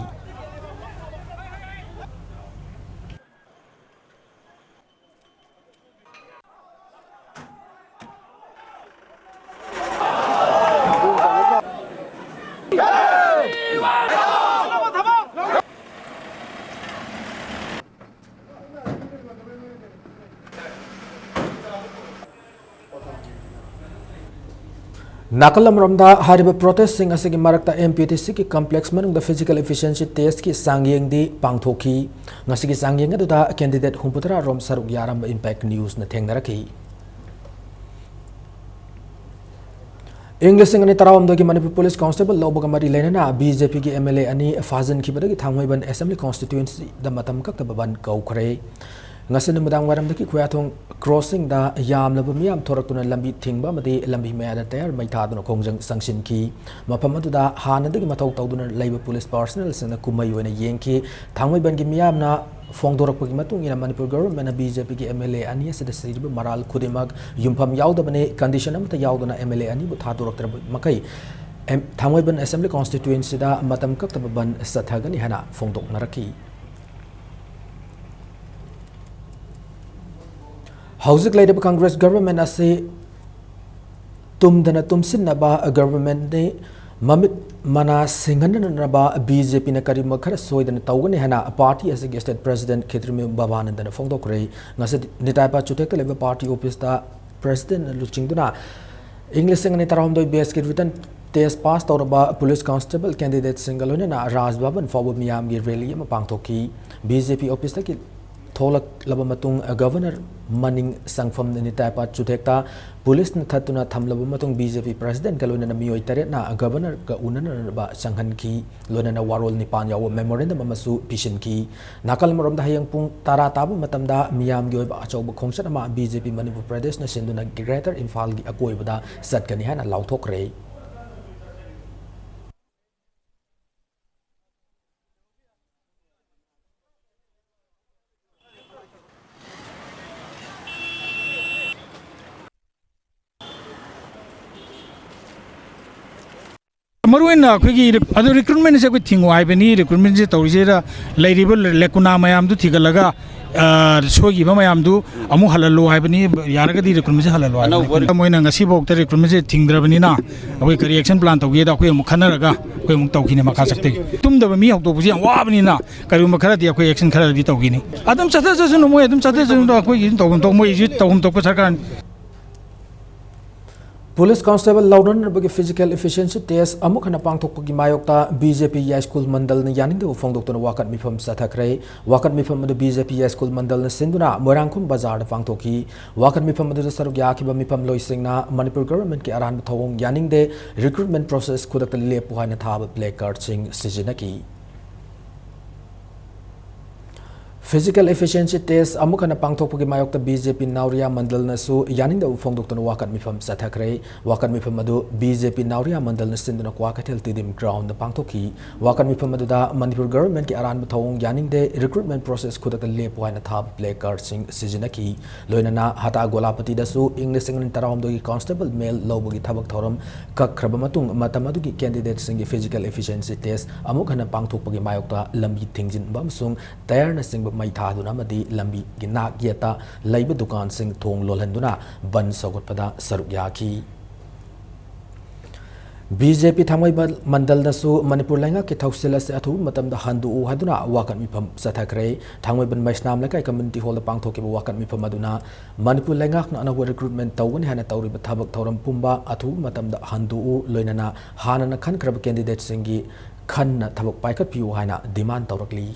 ꯅꯥꯀꯜ ꯑꯃꯔꯣꯝꯗ, ꯍꯥꯏꯔꯤꯕ protestꯁꯤꯡ ꯑꯁꯤꯒꯤ ꯃꯔꯛꯇ MPTCꯒꯤ complex ꯃꯅꯨꯡꯗ physical efficiency testꯀꯤ ꯆꯥꯡꯌꯦꯡꯗꯤ ꯄꯥꯡꯊꯣꯛꯈꯤ꯫ ꯉꯁꯤꯒꯤ ꯆꯥꯡꯌꯦꯡ ꯑꯗꯨꯗ candidate ꯍꯨꯝꯐꯨꯇꯔꯥ ꯔꯣꯝ ꯁꯔꯨꯛ ꯌꯥꯔꯝꯕ Impact Newsꯅ ꯊꯦꯡꯅꯔꯛꯈꯤ꯫ ꯏꯪ ꯂꯤꯁꯤꯡ ꯑꯅꯤ ꯇꯔꯥꯍꯨꯝꯗꯣꯏꯒꯤ ꯃꯅꯤꯄꯨꯔ police constable ꯂꯧꯕꯒ ꯃꯔꯤ ꯂꯩꯅꯅ BJPꯒꯤ MLA ꯑꯅꯤ ꯐꯥꯖꯤꯟꯈꯤꯕꯗꯒꯤ ꯊꯥꯡꯃꯩꯕꯟ Assembly constituencyꯗ ꯃꯇꯝ ꯀꯛꯇꯕ ꯕꯟ ꯀꯧꯈ꯭ꯔꯦ꯫ ꯉꯁꯤ ꯅꯨꯃꯤꯗꯥꯡ ꯋꯥꯏꯔꯝꯗꯒꯤ ꯈꯨꯌꯥꯊꯣꯡ crossingꯗ ꯌꯥꯝꯂꯕ ꯃꯤꯌꯥꯝ ꯊꯣꯔꯛꯇꯨꯅ ꯂꯝꯕꯤ ꯊꯤꯡꯕ ꯑꯃꯗꯤ ꯂꯝꯕꯤ ꯃꯌꯥꯗ tyre ꯃꯩ ꯊꯥꯗꯨꯅ ꯈꯣꯡꯖꯪ ꯆꯪꯁꯤꯟꯈꯤ꯫ ꯃꯐꯝ ꯑꯗꯨꯗ ꯍꯥꯟꯅꯗꯒꯤ ꯃꯊꯧ ꯇꯧꯗꯨꯅ ꯂꯩꯕ police personnelꯁꯤꯡꯅ ꯀꯨꯝꯍꯩ ꯑꯣꯏꯅ ꯌꯦꯡꯈꯤ꯫ ꯊꯥꯡꯃꯩꯕꯟꯒꯤ ꯃꯤꯌꯥꯝꯅ ꯐꯣꯡꯗꯣꯔꯛꯄꯒꯤ ꯃꯇꯨꯡ ꯏꯟꯅ, ꯃꯅꯤꯄꯨꯔ governmentꯅ BJPꯒꯤ MLA ꯑꯅꯤ ꯑꯁꯤꯗ ꯁꯤꯔꯤꯕ ꯃꯔꯥꯜ ꯈꯨꯗꯤꯡꯃꯛ ꯌꯨꯝꯐꯝ ꯌꯥꯎꯗꯕꯅꯤ, condition ꯑꯃꯠꯇ ꯌꯥꯎꯗꯅ MLA ꯑꯅꯤꯕꯨ ꯊꯥꯗꯣꯔꯛꯇ꯭ꯔꯕ ꯃꯈꯩ, ꯑꯦꯝ-, ꯊꯥꯡꯃꯩꯕꯟ Assembly constituencyꯗ ꯃꯇꯝ ꯀꯛꯇꯕ ꯕꯟ ꯆꯠꯊꯒꯅꯤ ꯍꯥꯏꯅ ꯐꯣꯡꯗꯣꯛꯅꯔꯛꯈꯤ꯫ ꯍꯧꯖꯤꯛ ꯂꯩꯔꯤꯕ ꯀꯪꯒ꯭ꯔꯦꯁ ꯒꯚꯔꯟꯃꯦꯟꯠ ꯑꯁꯤ ꯇꯨꯝꯗꯅ ꯇꯨꯝꯁꯤꯟꯅꯕ ꯒꯚꯔꯟꯃꯦꯟꯠꯅꯤ꯫ ꯃꯃꯤꯠ ꯃꯅꯥ ꯁꯤꯡꯍꯟꯅꯅꯕ ꯕꯤ ꯖꯦ ꯄꯤꯅ ꯀꯔꯤꯒꯨꯝꯕ ꯈꯔ ꯁꯣꯏꯗꯅ ꯇꯧꯒꯅꯤ ꯍꯥꯏꯅ ꯄꯥꯔꯇꯤ ꯑꯁꯤꯒꯤ ꯁ꯭ꯇꯦꯠ ꯄ꯭ꯔꯁꯤꯗꯦꯟꯠ ꯈꯦꯇ꯭ꯔꯤꯃꯌꯨꯝ ꯕꯕꯥꯅꯟꯗꯅ ꯐꯣꯡꯗꯣꯛꯈ꯭ꯔꯦ꯫ ꯉꯁꯤ ꯅꯤꯇꯥꯏꯄꯥ ꯆꯨꯊꯦꯛꯇ ꯂꯩꯕ ꯄꯥꯔꯇꯤ ꯑꯣꯐꯤꯁꯇ ꯄ꯭ꯔꯁꯤꯗꯦꯟꯠꯅ ꯂꯨꯆꯤꯡꯗꯨꯅ ꯏꯪ ꯂꯤꯁꯤꯡ ꯑꯅꯤ ꯇꯔꯥꯍꯨꯝꯗꯣꯏ ꯕꯦꯆꯀꯤ ꯔꯤꯇꯟ ꯇꯦꯁ ꯄꯥꯁ ꯇꯧꯔꯕ ꯄꯨꯂꯤꯁ ꯀꯟꯁꯇꯦꯕꯜ ꯀꯦꯟꯗꯤꯗꯦꯠꯁꯤꯡꯒ ꯂꯣꯏꯅꯅ ꯔꯥꯖ ꯚꯕꯟ ꯐꯥꯎꯕ ꯃꯤꯌꯥꯝꯒꯤ ꯔꯦꯂꯤ ꯑꯃ ꯄꯥꯡꯊꯣꯛꯈꯤ꯫ ꯕꯤ ꯖꯦ ꯄꯤ ꯑꯣꯐꯤꯁꯇꯒꯤ ꯊꯣꯛꯂꯛꯂꯕ ꯃꯇꯨꯡ ꯒꯚꯔꯅꯔ ꯃꯅꯤꯡ ꯆꯪꯐꯝ ꯅꯤꯇꯥꯏꯄꯥ ꯆꯨꯊꯦꯛꯇ ꯄꯨꯂꯤꯁꯅ ꯊꯠꯇꯨꯅ ꯊꯝꯂꯕ ꯃꯇꯨꯡ ꯕꯤ ꯖꯦ ꯄꯤ ꯄ꯭ꯔꯁꯤꯗꯦꯟꯠꯀ ꯂꯣꯏꯅꯅ ꯃꯤꯑꯣꯏ ꯇꯔꯦꯠꯅ ꯒꯚꯔꯅꯔꯒ ꯎꯅꯅꯕ ꯆꯪꯍꯟꯈꯤ꯫ ꯂꯣꯏꯅꯅ ꯋꯥꯔꯣꯜ ꯅꯤꯄꯥꯟ ꯌꯥꯎꯕ ꯃꯦꯃꯣꯔꯦꯟꯗꯝ ꯑꯃꯁꯨ ꯄꯤꯁꯤꯟꯈꯤ꯫ ꯅꯥꯀꯜ ꯑꯃꯔꯣꯝꯗ ꯍꯌꯦꯡ ꯄꯨꯡ ꯇꯔꯥ ꯇꯥꯕ ꯃꯇꯝꯗ ꯃꯤꯌꯥꯝꯒꯤ ꯑꯣꯏꯕ ꯑꯆꯧꯕ ꯈꯣꯡꯆꯠ ꯑꯃ ꯕꯤ ꯖꯦ ꯄꯤ ꯃꯅꯤꯄꯨꯔ ꯄ꯭ꯔꯗꯦꯁꯅ ꯁꯤꯟꯗꯨꯅ ꯒ꯭ꯔꯦꯇꯔ ꯏꯝꯐꯥꯜꯒꯤ ꯑꯀꯣꯏꯕꯗ ꯆꯠꯀꯅꯤ ꯍꯥꯏꯅ ꯂꯥꯎꯊꯣꯛꯈ꯭ꯔꯦ꯫ ꯃꯔꯨꯑꯣꯏꯅ ꯑꯩꯈꯣꯏꯒꯤ ꯔꯤꯛ-, ꯑꯗꯨ ꯔꯤꯀ꯭ꯔꯨꯠꯃꯦꯟꯁꯦ ꯑꯩꯈꯣꯏ ꯊꯤꯡꯉꯨ ꯍꯥꯏꯕꯅꯤ꯫ ꯔꯤꯀ꯭ꯔꯨꯠꯃꯦꯟꯁꯦ ꯇꯧꯔꯤꯁꯤꯗ ꯂꯩꯔꯤꯕ ꯂꯦꯀꯨꯅꯥ ꯃꯌꯥꯝꯗꯨ ꯊꯤꯒꯠꯂꯒ, ꯑ, ꯁꯣꯏꯈꯤꯕ ꯃꯌꯥꯝꯗꯨ ꯑꯃꯨꯛ ꯍꯜꯍꯜꯂꯣ ꯍꯥꯏꯕꯅꯤ꯫ ꯌꯥꯔꯒꯗꯤ ꯔꯤꯀ꯭ꯔꯨꯠꯃꯦꯟꯁꯦ ꯍꯜꯍꯜꯂꯣ ꯍꯥꯏꯕꯅꯤ꯫ ꯑꯅꯧꯕ ꯃꯣꯏꯅ ꯉꯁꯤꯐꯥꯎꯗ ꯔꯤꯀ꯭ꯔꯨꯠꯃꯦꯟꯁꯦ ꯊꯤꯡꯗ꯭ꯔꯕꯅꯤꯅ ꯑꯩꯈꯣꯏ ꯀꯔꯤ ꯑꯦꯛꯁꯟ ꯄ꯭ꯂꯥꯟ ꯇꯧꯒꯦꯗ ꯑꯩꯈꯣꯏ ꯑꯃꯨꯛ ꯈꯟꯅꯔꯒ ꯑꯩꯈꯣꯏ ꯑꯃꯨꯛ ꯇꯧꯈꯤꯅꯤ ꯃꯈꯥ ꯆꯠꯇꯣꯏꯒꯤ꯫ ꯇꯨꯝꯗꯕ ꯃꯤ ꯍꯧꯗꯣꯛꯄꯁꯦ ꯌꯥꯝ ꯋꯥꯕꯅꯤꯅ ꯀꯔꯤꯒꯨꯝꯕ ꯈꯔꯗꯤ ꯑꯩꯈꯣꯏ ꯑꯦꯛꯁꯟ ꯈꯔꯗꯤ ꯇꯧꯈꯤꯅꯤ꯫ ꯑꯗꯨꯝ ꯆꯠꯊꯖꯁꯅꯨ, ꯃꯣꯏ ꯑꯗꯨꯝ ꯆꯠꯊꯖꯁꯅꯨ, ꯑꯩꯈꯣꯏꯒꯤ ꯑꯗꯨꯝ ꯇꯧꯐꯝ ꯊꯣꯛ-, ꯃꯣꯏꯁꯨ ꯇꯧꯐꯝ ꯊꯣꯛꯄ ꯁꯔꯀꯥꯔꯅꯤ꯫ Police constable ꯂꯧꯅꯅꯕꯒꯤ physical efficiency test ꯑꯃꯨꯛ ꯍꯟꯅ ꯄꯥꯡꯊꯣꯛꯄꯒꯤ ꯃꯥꯌꯣꯛꯇ ꯕꯤ ꯖꯦ ꯄꯤ ꯌꯥꯏꯁ꯭ꯀꯨꯜ ꯃꯟꯗꯜꯅ ꯌꯥꯅꯤꯡꯗꯕ ꯐꯣꯡꯗꯣꯛꯇꯨꯅ ꯋꯥꯀꯠ ꯃꯤꯐꯝ ꯆꯠꯊꯈ꯭ꯔꯦ꯫ ꯋꯥꯀꯠ ꯃꯤꯐꯝ ꯑꯗꯨ ꯕꯤ ꯖꯦ ꯄꯤ ꯌꯥꯏꯁ꯭ꯀꯨꯜ ꯃꯟꯗꯜꯅ ꯁꯤꯟꯗꯨꯅ ꯃꯣꯏꯔꯥꯡꯈꯣꯝ ꯕꯖꯥꯔꯗ ꯄꯥꯡꯊꯣꯛꯈꯤ꯫ ꯋꯥꯀꯠ ꯃꯤꯐꯝ ꯑꯗꯨꯗ ꯁꯔꯨꯛ ꯌꯥꯈꯤꯕ ꯃꯤꯐꯝꯂꯣꯏꯁꯤꯡꯅ ꯃꯅꯤꯄꯨꯔ ꯒꯚꯔꯟꯃꯦꯟꯠꯀꯤ ꯑꯔꯥꯟꯕ ꯊꯧꯑꯣꯡ ꯌꯥꯅꯤꯡꯗꯦ, ꯔꯤꯀ꯭ꯔꯨꯠꯃꯦꯟꯠ ꯄ꯭ꯔꯣꯁꯦꯁ ꯈꯨꯗꯛꯇ ꯂꯦꯞꯄꯨ ꯍꯥꯏꯅ ꯊꯥꯕ ꯄ꯭ꯂꯦ ꯀꯥꯔꯗꯁꯤꯡ ꯁꯤꯖꯤꯟꯅꯈꯤ꯫ ꯐꯤꯖꯤꯀꯦꯜ ꯏꯐꯤꯁꯤꯌꯦꯟꯁꯤ ꯇꯦꯁ ꯑꯃꯨꯛ ꯍꯟꯅ ꯄꯥꯡꯊꯣꯛꯄꯒꯤ ꯃꯥꯌꯣꯛꯇ ꯕꯤ ꯖꯦ ꯄꯤ ꯅꯥꯎꯔꯤꯌꯥ ꯃꯟꯗꯜꯅꯁꯨ ꯌꯥꯅꯤꯡꯗꯕ ꯐꯣꯡꯗꯣꯛꯇꯨꯅ ꯋꯥꯀꯠ ꯃꯤꯐꯝ ꯆꯠꯊꯈ꯭ꯔꯦ꯫ ꯋꯥꯀꯠ ꯃꯤꯐꯝ ꯑꯗꯨ ꯕꯤ ꯖꯦ ꯄꯤ ꯅꯥꯎꯔꯤꯌꯥ ꯃꯟꯗꯜꯅ ꯁꯤꯟꯗꯨꯅ ꯀ꯭ꯋꯥꯀꯩꯊꯦꯜ ꯇꯤꯗꯤꯝ ꯒ꯭ꯔꯥꯎꯟꯗ ꯄꯥꯡꯊꯣꯛꯈꯤ꯫ ꯋꯥꯀꯠ ꯃꯤꯐꯝ ꯑꯗꯨꯗ ꯃꯅꯤꯄꯨꯔ ꯒꯚꯔꯟꯃꯦꯟꯠꯀꯤ ꯑꯔꯥꯟꯕ ꯊꯧꯑꯣꯡ ꯌꯥꯅꯤꯡꯗꯦ, ꯔꯤꯀ꯭ꯔꯨꯠꯃꯦꯟꯠ ꯄ꯭ꯔꯣꯁꯦꯁ ꯈꯨꯗꯛꯇ ꯂꯦꯞꯄꯨ ꯍꯥꯏꯅ ꯊꯥꯕ ꯄ꯭ꯂꯦ ꯀꯥꯔꯗꯁꯤꯡ ꯁꯤꯖꯤꯟꯅꯈꯤ꯫ ꯂꯣꯏꯅꯅ ꯍꯇꯥ ꯒꯣꯂꯥꯄꯇꯤꯗꯁꯨ ꯏꯪ ꯂꯤꯁꯤꯡ ꯑꯅꯤ ꯇꯔꯥꯍꯨꯝꯗꯣꯏꯒꯤ ꯀꯟꯁꯇꯦꯕꯜ ꯃꯦꯜ ꯂꯧꯕꯒꯤ ꯊꯕꯛ ꯊꯧꯔꯝ ꯀꯛꯈ꯭ꯔꯕ ꯃꯇꯨꯡ ꯃꯇꯝ ꯑꯗꯨꯒꯤ ꯀꯦꯟꯗꯤꯗꯦꯠꯁꯤꯡꯒꯤ ꯐꯤꯖꯤꯀꯦꯜ ꯏꯐꯤꯁꯤꯌꯦꯟꯁꯤ ꯇꯦꯁ ꯑꯃꯨꯛ ꯍꯟꯅ ꯄꯥꯡꯊꯣꯛꯄꯒꯤ ꯃꯥꯌꯣꯛꯇ ꯂꯝꯕꯤ ꯊꯤꯡꯖꯤꯟꯕ ꯑꯃꯁꯨꯡ ꯇꯌꯥꯔꯅꯆꯤꯡꯕ ꯃꯩ ꯊꯥꯗꯨꯅ ꯑꯃꯗꯤ ꯂꯝꯕꯤꯒꯤ ꯅꯥꯛ ꯌꯦꯠꯇ ꯂꯩꯕ ꯗꯨꯀꯥꯟꯁꯤꯡ ꯊꯣꯡ ꯂꯣꯜꯍꯟꯗꯨꯅ ꯕꯟ ꯁꯧꯒꯠꯄꯗ ꯁꯔꯨꯛ ꯌꯥꯈꯤ꯫ ꯕꯤ ꯖꯦ ꯄꯤ ꯊꯥꯡꯃꯩꯕꯟ ꯃꯟꯗꯜꯗꯁꯨ ꯃꯅꯤꯄꯨꯔ ꯂꯩꯉꯥꯛꯀꯤ ꯊꯧꯁꯤꯜ ꯑꯁꯤ ꯑꯊꯨꯕ ꯃꯇꯝꯗ ꯍꯟꯗꯣꯛꯎ ꯍꯥꯏꯗꯨꯅ ꯋꯥꯀꯠ ꯃꯤꯐꯝ ꯆꯠꯊꯈ꯭ꯔꯦ꯫ ꯊꯥꯡꯃꯩꯕꯟ ꯃꯩꯁꯅꯥꯝ ꯂꯩꯀꯥꯏ ꯀꯝꯃ꯭ꯌꯨꯅꯤꯇꯤ ꯍꯣꯜꯗ ꯄꯥꯡꯊꯣꯛꯈꯤꯕ ꯋꯥꯀꯠ ꯃꯤꯐꯝ ꯑꯗꯨꯅ ꯃꯅꯤꯄꯨꯔ ꯂꯩꯉꯥꯛꯅ ꯑꯅꯧꯕ ꯔꯤꯀ꯭ꯔꯨꯠꯃꯦꯟ ꯇꯧꯒꯅꯤ ꯍꯥꯏꯅ ꯇꯧꯔꯤꯕ ꯊꯕꯛ ꯊꯧꯔꯝ ꯄꯨꯝꯕ ꯑꯊꯨꯕ ꯃꯇꯝꯗ ꯍꯟꯗꯣꯛꯎ, ꯂꯣꯏꯅꯅ ꯍꯥꯟꯅꯅ ꯈꯟꯈ꯭ꯔꯕ ꯀꯦꯟꯗꯤꯗꯦꯠꯁꯤꯡꯒꯤ ꯈꯟꯅ ꯊꯕꯛ ꯄꯥꯏꯈꯠꯄꯤꯌꯨ ꯍꯥꯏꯅ ꯗꯤꯃꯥꯟ ꯇꯧꯔꯛꯂꯤ꯫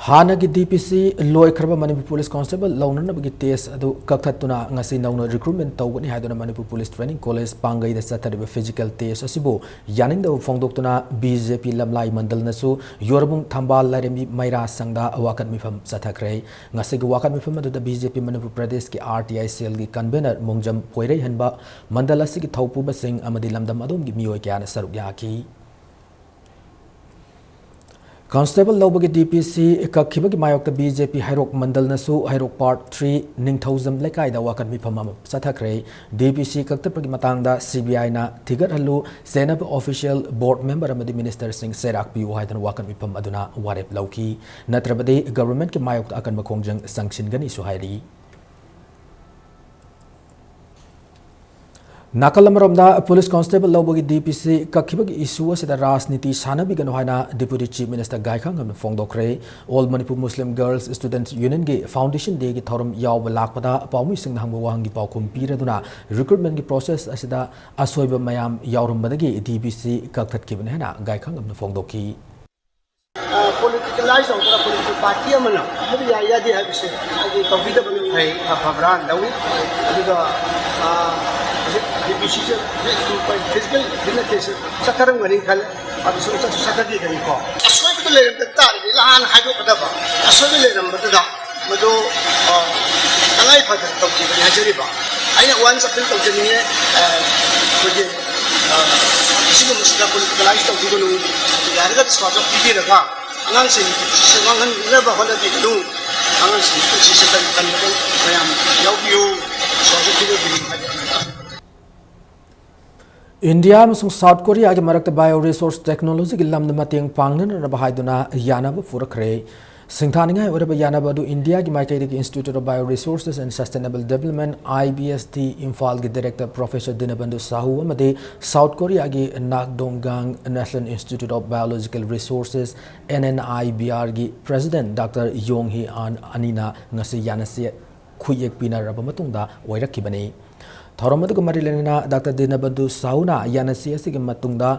ꯍꯥꯟꯅꯒꯤ ꯗꯤ ꯄꯤ ꯁꯤ ꯂꯣꯏꯈ꯭ꯔꯕ ꯃꯅꯤꯄꯨꯔ ꯄꯨꯂꯤꯁ ꯀꯣꯟꯁꯇꯦꯕꯜ ꯂꯧꯅꯅꯕꯒꯤ ꯇꯦꯁ ꯑꯗꯨ ꯀꯛꯊꯠꯇꯨꯅ ꯉꯁꯤ ꯅꯧꯅ ꯔꯤꯀ꯭ꯔꯨꯠꯃꯦꯟ ꯇꯧꯒꯅꯤ ꯍꯥꯏꯗꯨꯅ ꯃꯅꯤꯄꯨꯔ ꯄꯨꯂꯤꯁ ꯇ꯭ꯔꯦꯅꯤꯡ ꯀꯣꯂꯦꯖ ꯄꯥꯡꯒꯩꯗ ꯆꯠꯊꯔꯤꯕ ꯐꯤꯖꯤꯀꯦꯜ ꯇꯦꯁ ꯑꯁꯤꯕꯨ ꯌꯥꯅꯤꯡꯗꯕ ꯐꯣꯡꯗꯣꯛꯇꯨꯅ ꯕꯤ ꯖꯦ ꯄꯤ ꯂꯝꯂꯥꯏ ꯃꯟꯗꯜꯅꯁꯨ ꯌꯣꯔꯕꯨꯡ ꯊꯝꯕꯥꯜ ꯂꯥꯏꯔꯦꯝꯕꯤ ꯃꯩꯔꯥ ꯁꯪꯗ ꯋꯥꯀꯠ ꯃꯤꯐꯝ ꯆꯠꯊꯈ꯭ꯔꯦ꯫ ꯉꯁꯤꯒꯤ ꯋꯥꯀꯠ ꯃꯤꯐꯝ ꯑꯗꯨꯗ ꯕꯤ ꯖꯦ ꯄꯤ ꯃꯅꯤꯄꯨꯔ ꯄ꯭ꯔꯗꯦꯁꯀꯤ ꯑꯥꯔ ꯇꯤ ꯑꯥꯏ ꯁꯦꯜꯒꯤ ꯀꯟꯚꯦꯅꯔ ꯃꯣꯡꯖꯝ ꯄꯣꯏꯔꯩꯍꯟꯕ, ꯃꯟꯗꯜ ꯑꯁꯤꯒꯤ ꯊꯧꯄꯨꯕꯁꯤꯡ ꯑꯃꯗꯤ ꯂꯝꯗꯝ ꯑꯗꯣꯝꯒꯤ ꯃꯤꯑꯣꯏ ꯀꯌꯥꯅ ꯁꯔꯨꯛ ꯌꯥꯈꯤ꯫ ꯀꯟꯁꯇꯦꯕꯜ ꯂꯧꯕꯒꯤ ꯗꯤ ꯄꯤ ꯁꯤ ꯀꯛꯈꯤꯕꯒꯤ ꯃꯥꯌꯣꯛꯇ ꯕꯤ ꯖꯦ ꯄꯤ ꯍꯩꯔꯣꯛ ꯃꯟꯗꯜꯅꯁꯨ ꯍꯩꯔꯣꯛ ꯄꯥꯔꯠ ꯊ꯭ꯔꯤ ꯅꯤꯡꯊꯧꯖꯝ ꯂꯩꯀꯥꯏꯗ ꯋꯥꯀꯠ ꯃꯤꯐꯝ ꯑꯃ ꯆꯠꯊꯈ꯭ꯔꯦ꯫ ꯗꯤ ꯄꯤ ꯁꯤ ꯀꯛꯊꯠꯄꯒꯤ ꯃꯇꯥꯡꯗ ꯁꯤ ꯕꯤ ꯑꯥꯏꯅ ꯊꯤꯒꯠꯍꯜꯂꯨ, ꯆꯦꯟꯅꯕ ꯑꯣꯐꯤꯁꯤꯌꯦꯜ, ꯕꯣꯔꯗ ꯃꯦꯝꯕꯔ ꯑꯃꯗꯤ ꯃꯤꯅꯤꯁꯇꯔꯁꯤꯡ ꯆꯩꯔꯥꯛ ꯄꯤꯌꯨ ꯍꯥꯏꯗꯨꯅ ꯋꯥꯀꯠ ꯃꯤꯐꯝ ꯑꯗꯨꯅ ꯋꯥꯔꯦꯞ ꯂꯧꯈꯤ꯫ ꯅꯠꯇ꯭ꯔꯕꯗꯤ ꯒꯚꯔꯟꯃꯦꯟꯠꯀꯤ ꯃꯥꯌꯣꯛꯇ ꯑꯀꯟꯕ ꯈꯣꯡꯖꯪ ꯆꯪꯁꯤꯟꯒꯅꯤꯁꯨ ꯍꯥꯏꯔꯤ꯫ ꯅꯥꯀꯜ ꯑꯃꯔꯣꯝꯗ, ꯄꯨꯂꯤꯁ ꯀꯣꯟꯁꯇꯦꯕꯜ ꯂꯧꯕꯒꯤ ꯗꯤ ꯄꯤ ꯁꯤ ꯀꯛꯈꯤꯕꯒꯤ ꯏꯁꯨ ꯑꯁꯤꯗ ꯔꯥꯖꯅꯤꯇꯤ ꯁꯥꯟꯅꯕꯤꯒꯅꯨ ꯍꯥꯏꯅ ꯗꯤꯄ꯭ꯌꯨꯇꯤ ꯆꯤꯐ ꯃꯤꯅꯤꯁꯇꯔ ꯒꯥꯏꯈꯥꯉꯝꯅ ꯐꯣꯡꯗꯣꯛꯈ꯭ꯔꯦ꯫ All Manipur Muslim girls students ꯌꯨꯅꯤꯌꯟꯒꯤ ꯐꯥꯎꯟꯗꯦꯁꯟ ꯗꯦꯒꯤ ꯊꯧꯔꯝ ꯌꯥꯎꯕ ꯂꯥꯛꯄꯗ ꯄꯥꯎꯃꯤꯁꯤꯡꯅ ꯍꯪꯕ ꯋꯥꯍꯪꯒꯤ ꯄꯥꯎꯈꯨꯝ ꯄꯤꯔꯗꯨꯅ ꯔꯤꯀ꯭ꯔꯨꯠꯃꯦꯟꯠꯀꯤ ꯄ꯭ꯔꯣꯁꯦꯁ ꯑꯁꯤꯗ ꯑꯁꯣꯏꯕ ꯃꯌꯥꯝ ꯌꯥꯎꯔꯝꯕꯗꯒꯤ ꯗꯤ ꯄꯤ ꯁꯤ ꯀꯛꯊꯠꯈꯤꯕꯅꯤ ꯍꯥꯏꯅ ꯒꯥꯏꯈꯥꯉꯝꯅ ꯐꯣꯡꯗꯣꯛꯈꯤ꯫ ꯄꯣꯂꯤꯇꯤꯀꯦꯂꯥꯏꯁ ꯇꯧꯗꯅ ꯄꯣꯂꯤꯇꯤꯀꯦꯜ ꯄꯥꯔꯇꯤ ꯑꯃꯅ ꯃꯗꯨ ꯌꯥꯏ ꯌꯥꯗꯦ ꯍꯥꯏꯕꯁꯦ ꯍꯥꯏꯗꯤ ꯇꯧꯕꯤꯗꯕꯅ ꯐꯩ, ꯑꯐꯕ꯭ꯔꯥꯅ ꯂꯧꯏ꯫ ꯑꯗꯨꯒ, ꯑ, ꯍꯧꯖꯤꯛ ꯗꯤ ꯄꯤ ꯁꯤꯁꯦ ꯍꯧꯖꯤꯛ ꯐꯤꯖꯤꯀꯦꯜ ꯐꯤꯠꯅꯦꯁꯁꯦ ꯆꯠꯊꯔꯝꯒꯅꯤ ꯈꯜꯂꯦ꯫ ꯑꯗꯨꯁꯨ ꯆꯠꯁꯨ ꯆꯠꯊꯗꯦꯗꯅꯀꯣ꯫ ꯑꯁꯣꯏꯕꯗꯨ ꯂꯩꯔꯝꯗ ꯇꯥꯔꯗꯤ ꯅꯍꯥꯟ ꯍꯥꯏꯗꯣꯛꯀꯗꯕ꯫ ꯑꯁꯣꯏꯕ ꯂꯩꯔꯝꯕꯗꯨꯗ ꯃꯗꯨ, ꯑ, ꯇꯉꯥꯏ ꯐꯗꯅ ꯇꯧꯈꯤꯕꯅꯤ ꯍꯥꯏꯖꯔꯤꯕ꯫ ꯑꯩꯅ ꯋꯥꯟꯁ ꯑꯄꯤꯜ ꯇꯧꯖꯅꯤꯡꯉꯦ, ꯑ, ꯑꯩꯈꯣꯏꯒꯤ, ꯑ, ꯁꯤꯒꯨꯝꯕꯁꯤꯗ ꯄꯣꯂꯤꯇꯤꯀꯦꯂꯥꯏꯁ ꯇꯧꯕꯤꯒꯅꯨ, ꯌꯥꯔꯒꯗꯤ ꯁ꯭ꯋꯥꯁ ꯄꯤꯕꯤꯔꯒ ꯑꯉꯥꯡꯁꯤꯡꯒꯤ ꯄꯨꯟꯁꯤꯁꯦ ꯃꯥꯡꯍꯟꯅꯕ ꯍꯣꯠꯅꯕꯤꯒꯅꯨ, ꯑꯉꯥꯡꯁꯤꯡꯒꯤ ꯄꯨꯟꯁꯤꯁꯦ ꯀꯟ-, ꯀꯟꯕꯗ ꯃꯌꯥꯝ ꯌꯥꯎꯕꯤꯌꯨ, ꯁ꯭ꯋꯥꯁ ꯄꯤꯕꯤꯒꯅꯨ ꯍꯥꯏꯕ꯫ ꯏꯟꯗꯤꯌꯥ ꯑꯃꯁꯨꯡ ꯁꯥꯎꯠ ꯀꯣꯔꯤꯌꯥꯒꯤ ꯃꯔꯛꯇ bio resource technologyꯒꯤ ꯂꯝꯗ ꯃꯇꯦꯡ ꯄꯥꯡꯅꯅꯕ ꯍꯥꯏꯗꯨꯅ ꯌꯥꯅꯕ ꯄꯨꯔꯛꯈ꯭ꯔꯦ꯫ ꯁꯤꯡꯊꯥꯅꯤꯡꯉꯥꯏ ꯑꯣꯏꯔꯕ ꯌꯥꯅꯕ ꯑꯗꯨ ꯏꯟꯗꯤꯌꯥꯒꯤ ꯃꯥꯏꯀꯩꯗꯒꯤ Institute of Bio Resources and Sustainable Development, IBSD, ꯏꯝꯐꯥꯜꯒꯤ director professor ꯗꯤꯅꯕꯟꯙꯨ ꯁꯥꯍꯨ ꯑꯃꯗꯤ ꯁꯥꯎꯠ ꯀꯣꯔꯤꯌꯥꯒꯤ ꯅꯥꯛꯗꯣꯡꯒꯥꯡ National Institute of Biological Resources, NNIBRꯒꯤ president Doctor ꯌꯣꯡ ꯍꯤ ꯑꯥꯟ ꯑꯅꯤꯅ ꯉꯁꯤ ꯌꯥꯅꯁꯦ ꯈꯨꯠꯌꯦꯛ ꯄꯤꯅꯔꯕ ꯃꯇꯨꯡꯗ ꯑꯣꯏꯔꯛꯈꯤꯕꯅꯤ꯫ ꯊꯧꯔꯝ ꯑꯗꯨꯒ ꯃꯔꯤ ꯂꯩꯅꯅ Doctor ꯗꯤꯅꯕꯟꯙꯨ ꯁꯥꯍꯨꯅ ꯌꯥꯅꯁꯤ ꯑꯁꯤꯒꯤ ꯃꯇꯨꯡꯗ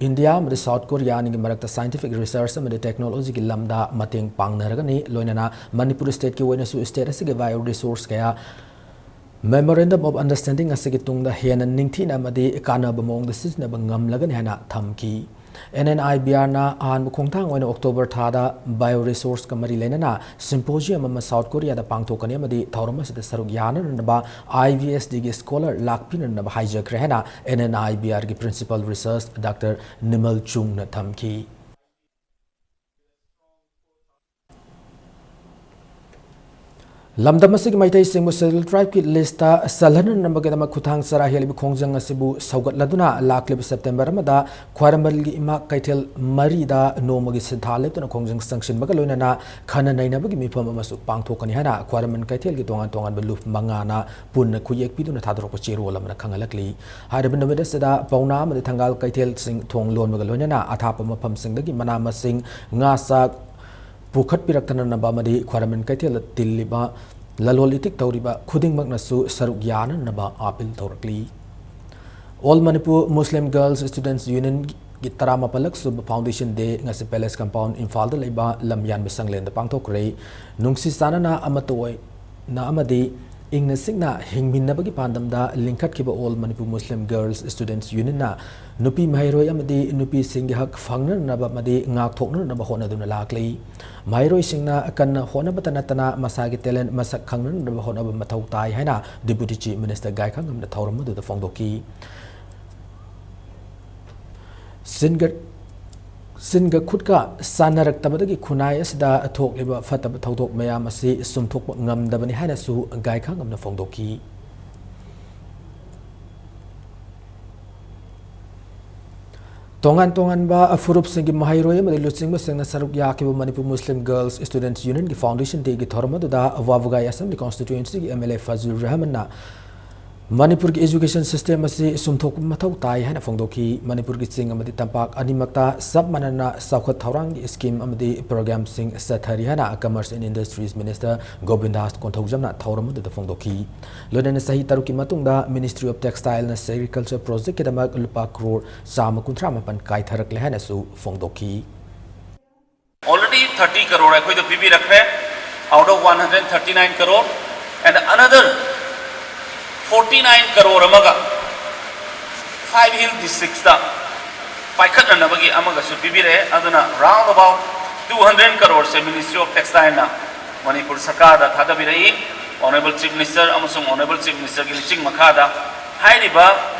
ꯏꯟꯗꯤꯌꯥ ꯑꯃꯗꯤ ꯁꯥꯎꯠ ꯀꯣꯔꯤꯌꯥ ꯑꯅꯤꯒꯤ ꯃꯔꯛꯇ scientific research ꯑꯃꯗꯤ technologyꯒꯤ ꯂꯝꯗ ꯃꯇꯦꯡ ꯄꯥꯡꯅꯔꯒꯅꯤ, ꯂꯣꯏꯅꯅ ꯃꯅꯤꯄꯨꯔ stateꯀꯤ ꯑꯣꯏꯅꯁꯨ state ꯑꯁꯤꯒꯤ bio resource ꯀꯌꯥ Memorandum of Understanding ꯑꯁꯤꯒꯤ ꯇꯨꯡꯗ ꯍꯦꯟꯅ ꯅꯤꯡꯊꯤꯅ ꯑꯃꯗꯤ ꯀꯥꯟꯅꯕ ꯃꯑꯣꯡꯗ ꯁꯤꯖꯤꯟꯅꯕ ꯉꯝꯂꯒꯅꯤ ꯍꯥꯏꯅ ꯊꯝꯈꯤ꯫ NNIBRꯅ ꯑꯍꯥꯟꯕ ꯈꯣꯡꯊꯥꯡ ꯑꯣꯏꯅ October ꯊꯥꯗ bio resourceꯀ ꯃꯔꯤ ꯂꯩꯅꯅ symposium ꯑꯃ ꯁꯥꯎꯠ ꯀꯣꯔꯤꯌꯥꯗ ꯄꯥꯡꯊꯣꯛꯀꯅꯤ ꯑꯃꯗꯤ ꯊꯧꯔꯝ ꯑꯁꯤꯗ ꯁꯔꯨꯛ ꯌꯥꯅꯅꯕ IBSDꯒꯤ scholar ꯂꯥꯛꯄꯤꯅꯅꯕ ꯍꯥꯏꯖꯈ꯭ꯔꯦ ꯍꯥꯏꯅ NNIBRꯒꯤ principal research Doctor ꯅꯤꯃꯜ ꯆꯨꯡꯅ ꯊꯝꯈꯤ꯫ ꯂꯝꯗꯝ ꯑꯁꯤꯒꯤ ꯃꯩꯇꯩꯁꯤꯡꯕꯨ Scheduled Tribeꯀꯤ listꯇ ꯆꯜꯍꯟꯅꯅꯕꯒꯤꯗꯃꯛ ꯈꯨꯠꯊꯥꯡ ꯆꯔꯥ ꯍꯦꯜꯂꯤꯕ ꯈꯣꯡꯖꯪ ꯑꯁꯤꯕꯨ ꯁꯧꯒꯠꯂꯗꯨꯅ ꯂꯥꯛꯂꯤꯕ September ꯑꯃꯗ ꯈ꯭ꯋꯥꯏꯔꯝꯕꯟꯒꯤ ꯏꯃꯥ ꯀꯩꯊꯦꯜ ꯃꯔꯤꯗ ꯅꯣꯡꯃꯒꯤ ꯁꯤꯟꯊꯥ ꯂꯦꯞꯇꯅ ꯈꯣꯡꯖꯪ ꯆꯪꯁꯤꯟꯕꯒ ꯂꯣꯏꯅꯅ ꯈꯟꯅ ꯅꯩꯅꯕꯒꯤ ꯃꯤꯐꯝ ꯑꯃꯁꯨ ꯄꯥꯡꯊꯣꯛꯀꯅꯤ ꯍꯥꯏꯅ ꯈ꯭ꯋꯥꯏꯔꯝꯕꯟ ꯀꯩꯊꯦꯜꯒꯤ ꯇꯣꯉꯥꯟ ꯇꯣꯉꯥꯟꯕ ꯂꯨꯞ ꯃꯉꯥꯅ ꯄꯨꯟꯅ ꯈꯨꯠꯌꯦꯛ ꯄꯤꯗꯨꯅ ꯊꯥꯗꯣꯔꯛꯄ ꯆꯦꯔꯣꯜ ꯑꯃꯅ ꯈꯪꯍꯜꯂꯛꯂꯤ꯫ ꯍꯥꯏꯔꯤꯕ ꯅꯨꯃꯤꯠ ꯑꯁꯤꯗ ꯄꯥꯎꯅꯥ ꯑꯃꯗꯤ ꯊꯪꯒꯥꯜ ꯀꯩꯊꯦꯜꯁꯤꯡ ꯊꯣꯡ ꯂꯣꯟꯕꯒ ꯂꯣꯏꯅꯅ ꯑꯊꯥꯞꯄ ꯃꯐꯝꯁꯤꯡꯗꯒꯤ ꯃꯅꯥ ꯃꯁꯤꯡ, ꯉꯥ ꯆꯥꯛ ꯄꯨꯈꯠꯄꯤꯔꯛꯇꯅꯅꯕ ꯑꯃꯗꯤ ꯈ꯭ꯋꯥꯏꯔꯝꯕꯟ ꯀꯩꯊꯦꯜꯗ ꯇꯤꯜꯂꯤꯕ ꯂꯂꯣꯟ ꯏꯇꯤꯛ ꯇꯧꯔꯤꯕ ꯈꯨꯗꯤꯡꯃꯛꯅꯁꯨ ꯁꯔꯨꯛ ꯌꯥꯅꯅꯕ ꯑꯥꯄꯤꯜ ꯇꯧꯔꯛꯂꯤ꯫ All Manipur Muslim Girls Students Unionꯒꯤ ꯇꯔꯥꯃꯥꯄꯜꯂꯛ ꯁꯨꯕ Foundation Day ꯉꯁꯤ Palace Compound ꯏꯝꯐꯥꯜꯗ ꯂꯩꯕ ꯂꯝꯌꯥꯟꯕ ꯁꯪꯂꯦꯟꯗ ꯄꯥꯡꯊꯣꯛꯈ꯭ꯔꯦ꯫ ꯅꯨꯡꯁꯤ ꯆꯥꯟꯅꯅ ꯑꯃꯠꯇ ꯑꯣꯏꯅ ꯑꯃꯗꯤ ꯏꯪꯅ ꯆꯤꯛꯅ ꯍꯤꯡꯃꯤꯟꯅꯕꯒꯤ ꯄꯥꯟꯗꯝꯗ ꯂꯤꯡꯈꯠꯈꯤꯕ All Manipur Muslim Girls Students Unionꯅ ꯅꯨꯄꯤ ꯃꯍꯩꯔꯣꯏ ꯑꯃꯗꯤ ꯅꯨꯄꯤꯁꯤꯡꯒꯤ ꯍꯛ ꯐꯪꯅꯅꯕ ꯑꯃꯗꯤ ꯉꯥꯛꯊꯣꯛꯅꯅꯕ ꯍꯣꯠꯅꯗꯨꯅ ꯂꯥꯛꯂꯤ꯫ ꯃꯍꯩꯔꯣꯏꯁꯤꯡꯅ ꯀꯟꯅ ꯍꯣꯠꯅꯕꯇ ꯅꯠꯇꯅ ꯃꯁꯥꯒꯤ talent ꯃꯁꯛ ꯈꯪꯅꯅꯕ ꯍꯣꯠꯅꯕ ꯃꯊꯧ ꯇꯥꯏ ꯍꯥꯏꯅ Deputy Chief Minister ꯒꯥꯏꯈꯥꯉꯝꯅ ꯊꯧꯔꯝ ꯑꯗꯨꯗ ꯐꯣꯡꯗꯣꯛꯈꯤ꯫ ꯁꯤꯟꯒ, ꯁꯤꯟꯒ ꯈꯨꯠꯀ ꯆꯥꯟꯅꯔꯛꯇꯕꯗꯒꯤ ꯈꯨꯟꯅꯥꯏ ꯑꯁꯤꯗ ꯊꯣꯛꯂꯤꯕ ꯐꯠꯇꯕ ꯊꯧꯗꯣꯛ ꯃꯌꯥꯝ ꯑꯁꯤ ꯁꯨꯝꯊꯣꯛꯄ ꯉꯝꯗꯕꯅꯤ ꯍꯥꯏꯅꯁꯨ ꯒꯥꯏꯈꯥꯉꯝꯅ ꯐꯣꯡꯗꯣꯛꯈꯤ꯫ ꯇꯣꯉꯥꯟ ꯇꯣꯉꯥꯟꯕ ꯐꯨꯔꯨꯞꯁꯤꯡꯒꯤ ꯃꯍꯩꯔꯣꯏ ꯑꯃꯗꯤ ꯂꯨꯆꯤꯡꯕꯁꯤꯡꯅ ꯁꯔꯨꯛ ꯌꯥꯈꯤꯕ ꯃꯅꯤꯄꯨꯔ ꯃꯨꯁꯂꯤꯝ ꯒꯔꯜꯁ ꯁ꯭ꯇꯨꯗꯦꯟꯠꯁ ꯌꯨꯅꯤꯌꯟꯒꯤ ꯐꯥꯎꯟꯗꯦꯁꯟ ꯗꯦꯒꯤ ꯊꯧꯔꯝ ꯑꯗꯨꯗ ꯋꯥꯕꯒꯥꯏ ꯑꯁꯦꯝꯕ꯭ꯂꯤ ꯀꯣꯟꯁꯇꯤꯇ꯭ꯌꯨꯌꯦꯟꯁꯤꯒꯤ ꯑꯦꯝ ꯑꯦꯜ ꯑꯦ ꯐꯖꯨꯔ ꯔꯍꯃꯟꯅ ꯃꯅꯤꯄꯨꯔꯒꯤ ꯏꯖꯨꯀꯦꯁꯟ ꯁꯤꯁꯇꯦꯝ ꯑꯁꯤ ꯁꯨꯝꯊꯣꯛꯄ ꯃꯊꯧ ꯇꯥꯏ ꯍꯥꯏꯅ ꯐꯣꯡꯗꯣꯛꯈꯤ꯫ ꯃꯅꯤꯄꯨꯔꯒꯤ ꯆꯤꯡ ꯑꯃꯗꯤ ꯇꯝꯄꯥꯛ ꯑꯅꯤꯃꯛꯇ ꯆꯞ ꯃꯥꯟꯅꯅ ꯆꯥꯎꯈꯠ ꯊꯧꯔꯥꯡꯒꯤ ꯁ꯭ꯀꯤꯝ ꯑꯃꯗꯤ ꯄ꯭ꯔꯣꯒ꯭ꯔꯥꯝꯁꯤꯡ ꯆꯠꯊꯔꯤ ꯍꯥꯏꯅ ꯀꯃꯔꯁ ꯑꯦꯟ ꯏꯟꯗꯁꯇ꯭ꯔꯤꯁ ꯃꯤꯅꯤꯁꯇꯔ ꯒꯣꯕꯤꯟꯗꯥꯁ ꯀꯣꯟꯊꯧꯖꯝꯅ ꯊꯧꯔꯝ ꯑꯗꯨꯗ ꯐꯣꯡꯗꯣꯛꯈꯤ꯫ ꯂꯣꯏꯅꯅ ꯆꯍꯤ ꯇꯔꯨꯛꯀꯤ ꯃꯇꯨꯡꯗ ꯃꯤꯅꯤꯁꯇ꯭ꯔꯤ ꯑꯣꯐ ꯇꯦꯛꯁꯇꯥꯏꯜꯅ ꯁꯦꯔꯤꯀꯜꯆꯔ ꯄ꯭ꯔꯣꯖꯦꯛꯀꯤꯗꯃꯛ ꯂꯨꯄꯥ ꯀ꯭ꯔꯣꯔ ꯆꯥꯝꯃ ꯀꯨꯟꯊ꯭ꯔꯥ ꯃꯥꯄꯟ ꯀꯥꯏꯊꯔꯛꯂꯦ ꯍꯥꯏꯅꯁꯨ ꯐꯣꯡꯗꯣꯛꯈꯤ꯫ Already thirty crore ꯑꯩꯈꯣꯏꯗ ꯄꯤꯕꯤꯔꯛꯈ꯭ꯔꯦ, out of one hundred thirty nine crore, and another forty nine crore ꯑꯃꯒ five hill districtsꯇ ꯄꯥꯏꯈꯠꯅꯅꯕꯒꯤ ꯑꯃꯒꯁꯨ ꯄꯤꯕꯤꯔꯛꯑꯦ꯫ ꯑꯗꯨꯅ round about two hundred crore say Ministry of Textileꯅ Manipur ꯁꯔꯀꯥꯔꯗ ꯊꯥꯗꯕꯤꯔꯛꯏ꯫ Honourable Chief Minister ꯑꯃꯁꯨꯡ Honourable Chief Ministerꯒꯤ ꯂꯨꯆꯤꯡ ꯃꯈꯥꯗ ꯍꯥꯏꯔꯤꯕ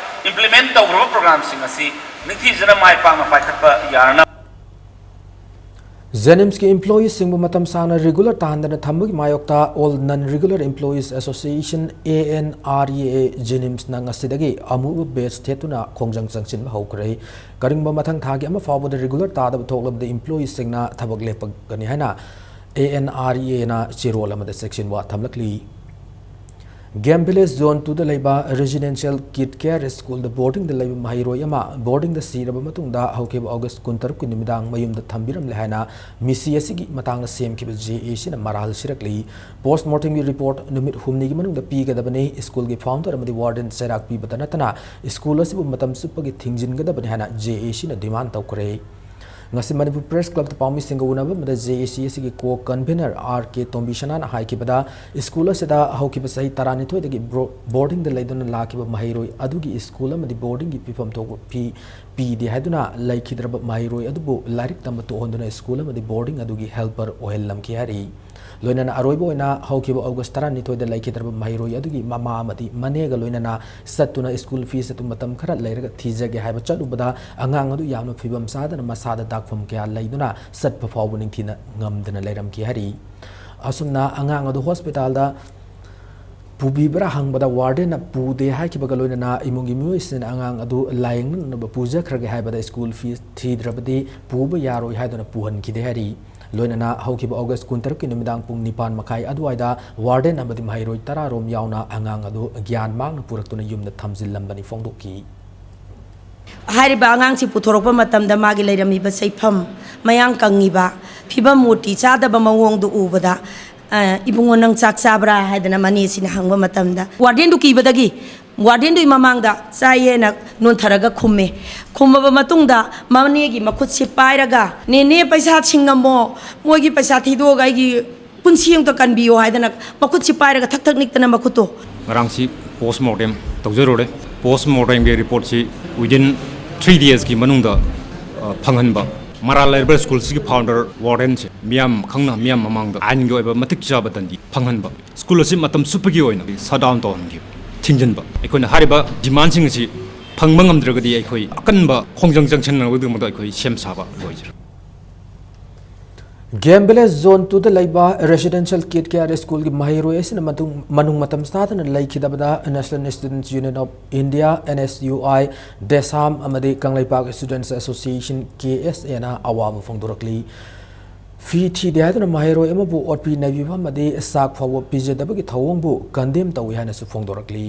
implement ꯇꯧꯈ꯭ꯔꯕ programꯁꯤꯡ ꯑꯁꯤ ꯅꯤꯡꯊꯤꯖꯅ ꯃꯥꯏ ꯄꯥꯛꯅ ꯄꯥꯏꯈꯠꯄ ꯌꯥꯔꯅꯕ꯫ ꯖꯦꯅꯤꯝꯁꯀꯤ ꯏꯝꯄ꯭ꯂꯣꯌꯤꯁꯁꯤꯡꯕꯨ ꯃꯇꯝ ꯁꯥꯡꯅ ꯔꯤꯒꯨꯂꯔ ꯇꯥꯍꯟꯗꯅ ꯊꯝꯕꯒꯤ ꯃꯥꯌꯣꯛꯇ All Non Regular Employees Association, A N R E A, ꯖꯦꯅꯤꯝꯁꯅ ꯉꯁꯤꯗꯒꯤ ꯑꯃꯨꯕ ꯕꯦꯖ ꯊꯦꯠꯇꯨꯅ ꯈꯣꯡꯖꯪ ꯆꯪꯁꯤꯟꯕ ꯍꯧꯈ꯭ꯔꯦ꯫ ꯀꯔꯤꯒꯨꯝꯕ ꯃꯊꯪ ꯊꯥꯒꯤ ꯑꯃ ꯐꯥꯎꯕꯗ ꯔꯤꯒꯨꯂꯔ ꯇꯥꯗꯕ ꯊꯣꯛꯂꯕꯗꯤ ꯏꯝꯄ꯭ꯂꯣꯌꯤꯁꯁꯤꯡꯅ ꯊꯕꯛ ꯂꯦꯞꯄꯒꯅꯤ ꯍꯥꯏꯅ A N R E Aꯅ ꯆꯦꯔꯣꯜ ꯑꯃꯗ ꯆꯦꯛꯁꯤꯟ ꯋꯥ ꯊꯝꯂꯛꯂꯤ꯫ ꯒꯦꯝ ꯚꯤꯂꯦꯖ ꯖꯣꯟ ꯇꯨꯗ ꯂꯩꯕ ꯔꯦꯁꯤꯗꯦꯟꯁꯤꯌꯦꯜ ꯀꯤꯗ ꯀꯦꯌꯔ ꯁ꯭ꯀꯨꯜꯗ ꯕꯣꯔꯗꯤꯡꯗ ꯂꯩꯕ ꯃꯍꯩꯔꯣꯏ ꯑꯃ ꯕꯣꯔꯗꯤꯡꯗ ꯁꯤꯔꯕ ꯃꯇꯨꯡꯗ ꯍꯧꯈꯤꯕ ꯑꯣꯒꯁ ꯀꯨꯟꯇꯔꯨꯛꯀꯤ ꯅꯨꯃꯤꯗꯥꯡ ꯃꯌꯨꯝꯗ ꯊꯝꯕꯤꯔꯝꯂꯦ ꯍꯥꯏꯅ ꯃꯤꯁꯤ ꯑꯁꯤꯒꯤ ꯃꯇꯥꯡꯗ ꯁꯦꯝꯈꯤꯕ ꯖꯦ ꯑꯦ ꯁꯤꯅ ꯃꯔꯥꯜ ꯁꯤꯔꯛꯂꯤ꯫ ꯄꯣꯁꯠꯃꯣꯔꯇꯦꯝꯒꯤ ꯔꯤꯄꯣꯔꯠ ꯅꯨꯃꯤꯠ ꯍꯨꯝꯅꯤꯒꯤ ꯃꯅꯨꯡꯗ ꯄꯤꯒꯗꯕꯅꯤ꯫ ꯁ꯭ꯀꯨꯜꯒꯤ ꯐꯥꯎꯟꯗꯔ ꯑꯃꯗꯤ ꯋꯥꯔꯗꯦꯟ ꯆꯩꯔꯥꯛ ꯄꯤꯕꯇ ꯅꯠꯇꯅ ꯁ꯭ꯀꯨꯜ ꯑꯁꯤꯕꯨ ꯃꯇꯝ ꯆꯨꯞꯄꯒꯤ ꯊꯤꯡꯖꯤꯟꯒꯗꯕꯅꯤ ꯍꯥꯏꯅ ꯖꯦ ꯑꯦ ꯁꯤꯅ ꯗꯤꯃꯥꯟ ꯇꯧꯈ꯭ꯔꯦ꯫ ꯉꯁꯤ ꯃꯅꯤꯄꯨꯔ ꯄ꯭ꯔꯦꯁ ꯀ꯭ꯂꯕꯇ ꯄꯥꯎꯃꯤꯁꯤꯡꯒ ꯎꯅꯕ ꯑꯃꯗ ꯖꯦ ꯑꯦ ꯁꯤ ꯑꯁꯤꯒꯤ ꯀꯣ ꯀꯟꯚꯤꯅꯔ ꯑꯥꯔ ꯀꯦ ꯇꯣꯝꯕꯤꯁꯅꯥꯅ ꯍꯥꯏꯈꯤꯕꯗ, ꯁ꯭ꯀꯨꯜ ꯑꯁꯤꯗ ꯍꯧꯈꯤꯕ ꯆꯍꯤ ꯇꯔꯥꯅꯤꯊꯣꯏꯗꯒꯤ ꯕ꯭ꯔꯣ-, ꯕꯣꯔꯗꯤꯡꯗ ꯂꯩꯗꯨꯅ ꯂꯥꯛꯈꯤꯕ ꯃꯍꯩꯔꯣꯏ ꯑꯗꯨꯒꯤ ꯁ꯭ꯀꯨꯜ ꯑꯃꯗꯤ ꯕꯣꯔꯗꯤꯡꯒꯤ ꯄꯤꯐꯝ ꯊꯣꯛꯄ ꯐꯤ ꯄꯤꯗꯦ ꯍꯥꯏꯗꯨꯅ ꯂꯩꯈꯤꯗ꯭ꯔꯕ ꯃꯍꯩꯔꯣꯏ ꯑꯗꯨꯕꯨ ꯂꯥꯏꯔꯤꯛ ꯇꯝꯕ ꯇꯣꯛꯍꯟꯗꯨꯅ ꯁ꯭ꯀꯨꯜ ꯑꯃꯗꯤ ꯕꯣꯔꯗꯤꯡ ꯑꯗꯨꯒꯤ ꯍꯦꯜꯄꯔ ꯑꯣꯏꯍꯜꯂꯝꯈꯤ ꯍꯥꯏꯔꯤ꯫ ꯂꯣꯏꯅꯅ ꯑꯔꯣꯏꯕ ꯑꯣꯏꯅ ꯍꯧꯈꯤꯕ ꯑꯣꯒꯁ ꯇꯔꯥꯅꯤꯊꯣꯏꯗ ꯂꯩꯈꯤꯗ꯭ꯔꯕ ꯃꯍꯩꯔꯣꯏ ꯑꯗꯨꯒꯤ ꯃꯃꯥ ꯑꯃꯗꯤ ꯃꯅꯦꯒ ꯂꯣꯏꯅꯅ ꯆꯠꯇꯨꯅ ꯁ꯭ꯀꯨꯜ ꯐꯤꯁ ꯑꯗꯨ ꯃꯇꯝ ꯈꯔ ꯂꯩꯔꯒ ꯊꯤꯖꯒꯦ ꯍꯥꯏꯕ ꯆꯠꯂꯨꯕꯗ, ꯑꯉꯥꯡ ꯑꯗꯨ ꯌꯥꯝꯅ ꯐꯤꯕꯝ ꯆꯥꯗꯅ ꯃꯁꯥꯗ ꯗꯥꯛꯐꯝ ꯀꯌꯥ ꯂꯩꯗꯨꯅ ꯆꯠꯄ ꯐꯥꯎꯕ ꯅꯤꯡꯊꯤꯅ ꯉꯝꯗꯅ ꯂꯩꯔꯝꯈꯤ ꯍꯥꯏꯔꯤ꯫ ꯑꯁꯨꯝꯅ ꯑꯉꯥꯡ ꯑꯗꯨ ꯍꯣꯁꯄꯤꯇꯥꯜꯗ ꯄꯨꯕꯤꯕ꯭ꯔꯥ ꯍꯪꯕꯗ warden ꯅ ꯄꯨꯗꯦ ꯍꯥꯏꯈꯤꯕꯒ ꯂꯣꯏꯅꯅ ꯏꯃꯨꯡꯒꯤ ꯃꯤꯑꯣꯏꯁꯤꯡꯅ ꯑꯉꯥꯡ ꯑꯗꯨ ꯂꯥꯌꯦꯡꯅꯅꯕ ꯄꯨꯖꯈ꯭ꯔꯒꯦ ꯍꯥꯏꯕꯗ school fees ꯊꯤꯗ꯭ꯔꯕꯗꯤ ꯄꯨꯕ ꯌꯥꯔꯣꯏ ꯍꯥꯏꯗꯨꯅ ꯄꯨꯍꯟꯈꯤꯗꯦ ꯍꯥꯏꯔꯤ꯫ ꯂꯣꯏꯅꯅ ꯍꯧꯈꯤꯕ August ꯀꯨꯟꯇꯔꯨꯛꯀꯤ ꯅꯨꯃꯤꯗꯥꯡ ꯄꯨꯡ ꯅꯤꯄꯥꯟ ꯃꯈꯥꯏ ꯑꯗꯨꯋꯥꯏꯗ warden ꯑꯃꯗꯤ ꯃꯍꯩꯔꯣꯏ ꯇꯔꯥ ꯔꯣꯝ ꯌꯥꯎꯅ ꯑꯉꯥꯡ ꯑꯗꯨ ꯒ꯭ꯌꯥꯟ ꯃꯥꯡꯅ ꯄꯨꯔꯛꯇꯨꯅ ꯌꯨꯝꯗ ꯊꯝꯖꯤꯜꯂꯝꯕꯅꯤ ꯐꯣꯡꯗꯣꯛꯈꯤ꯫ ꯍꯥꯏꯔꯤꯕ ꯑꯉꯥꯡꯁꯤ ꯄꯨꯊꯣꯔꯛꯄ ꯃꯇꯝꯗ ꯃꯥꯒꯤ ꯂꯩꯔꯝꯃꯤꯕ ꯆꯩꯐꯝ, ꯃꯌꯥꯡ ꯀꯪꯉꯤꯕ ꯐꯤꯕꯝ, ꯃꯨꯔꯇꯤ ꯆꯥꯗꯕ ꯃꯑꯣꯡꯗꯨ ꯎꯕꯗ, ꯑ, "ꯏꯕꯨꯡꯉꯣ, ꯅꯪ ꯆꯥꯛ ꯆꯥꯕ꯭ꯔꯥ?" ꯍꯥꯏꯗꯅ ꯃꯅꯦꯁꯤꯅ ꯍꯪꯕ ꯃꯇꯝꯗ, warden ꯗꯨ ꯀꯤꯕꯗꯒꯤ warden ꯗꯨꯒꯤ ꯃꯃꯥꯡꯗ "ꯆꯥꯏꯌꯦꯅ" ꯅꯣꯟꯊꯔꯒ ꯈꯨꯝꯃꯦ꯫ ꯈꯨꯝꯃꯕ ꯃꯇꯨꯡꯗ ꯃꯅꯦꯒꯤ ꯃꯈꯨꯠꯁꯤ ꯄꯥꯏꯔꯒ, "ꯅꯦꯅꯦ, ꯄꯩꯁꯥ ꯁꯤꯡꯉꯝꯃꯣ, ꯃꯣꯏꯒꯤ ꯄꯩꯁꯥ ꯊꯤꯗꯣꯛꯑꯒ ꯑꯩꯒꯤ ꯄꯨꯟꯁꯤ ꯑꯃꯨꯛꯇ ꯀꯟꯕꯤꯌꯣ" ꯍꯥꯏꯗꯅ ꯃꯈꯨꯠꯁꯤ ꯄꯥꯏꯔꯒ ꯊꯛ ꯊꯛ ꯅꯤꯛꯇꯅ ꯃꯈꯨꯠꯇꯣ꯫ ꯉꯔꯥꯡꯁꯤ post mortem ꯇꯧꯖꯔꯨꯔꯦ꯫ Post mortem ꯒꯤ report ꯁꯤ within three days ꯀꯤ ꯃꯅꯨꯡꯗ, ꯑ, ꯐꯪꯍꯟꯕ꯫ ꯃꯔꯥꯜ ꯂꯩꯔꯕ school ꯁꯤꯒꯤ founder warden ꯁꯦ ꯃꯤꯌꯥꯝ ꯈꯪꯅ, ꯃꯤꯌꯥꯝ ꯃꯃꯥꯡꯗ ꯑꯥꯏꯟꯒꯤ ꯑꯣꯏꯕ ꯃꯇꯤꯛ ꯆꯥꯕ ꯗꯟꯗꯤ ꯐꯪꯍꯟꯕ꯫ School ꯑꯁꯤ ꯃꯇꯝ ꯆꯨꯞꯄꯒꯤ ꯑꯣꯏꯅ shutdown ꯇꯧꯍꯟꯈꯤꯕ, ꯊꯤꯡꯖꯤꯟꯕ꯫ ꯑꯩꯈꯣꯏꯅ ꯍꯥꯏꯔꯤꯕ demand ꯁꯤꯡ ꯑꯁꯤ ꯐꯪꯕ ꯉꯝꯗ꯭ꯔꯒꯗꯤ ꯑꯩꯈꯣꯏ ꯑꯀꯟꯕ ꯈꯣꯡꯖꯪ ꯆꯪꯁꯤꯟꯅꯕꯒꯤꯗꯃꯛꯇ ꯑꯩꯈꯣꯏ ꯁꯦꯝ ꯁꯥꯕ ꯑꯣꯏꯖꯔꯤ꯫ Game Village Zone two ꯗ ꯂꯩꯕ Residential Kid Care School ꯒꯤ ꯃꯍꯩꯔꯣꯏ ꯑꯁꯤꯅ ꯃꯇꯨꯡ, ꯃꯅꯨꯡ ꯃꯇꯝ ꯆꯥꯗꯅ ꯂꯩꯈꯤꯗꯕꯗ National Students Union of India, N S U I, DESAM ꯑꯃꯗꯤ Kangleipak Students Association, K S A ꯅ ꯑꯋꯥꯕ ꯐꯣꯡꯗꯣꯔꯛꯂꯤ꯫ ꯐꯤ ꯊꯤꯗꯦ ꯍꯥꯏꯗꯨꯅ ꯃꯍꯩꯔꯣꯏ ꯑꯃꯕꯨ ꯑꯣꯠꯄꯤ ꯅꯩꯕꯤꯕ ꯑꯃꯗꯤ ꯆꯥꯛ ꯐꯥꯎꯕ ꯄꯤꯖꯗꯕꯒꯤ ꯊꯧꯑꯣꯡꯕꯨ condemn ꯇꯧꯏ ꯍꯥꯏꯅꯁꯨ ꯐꯣꯡꯗꯣꯔꯛꯂꯤ꯫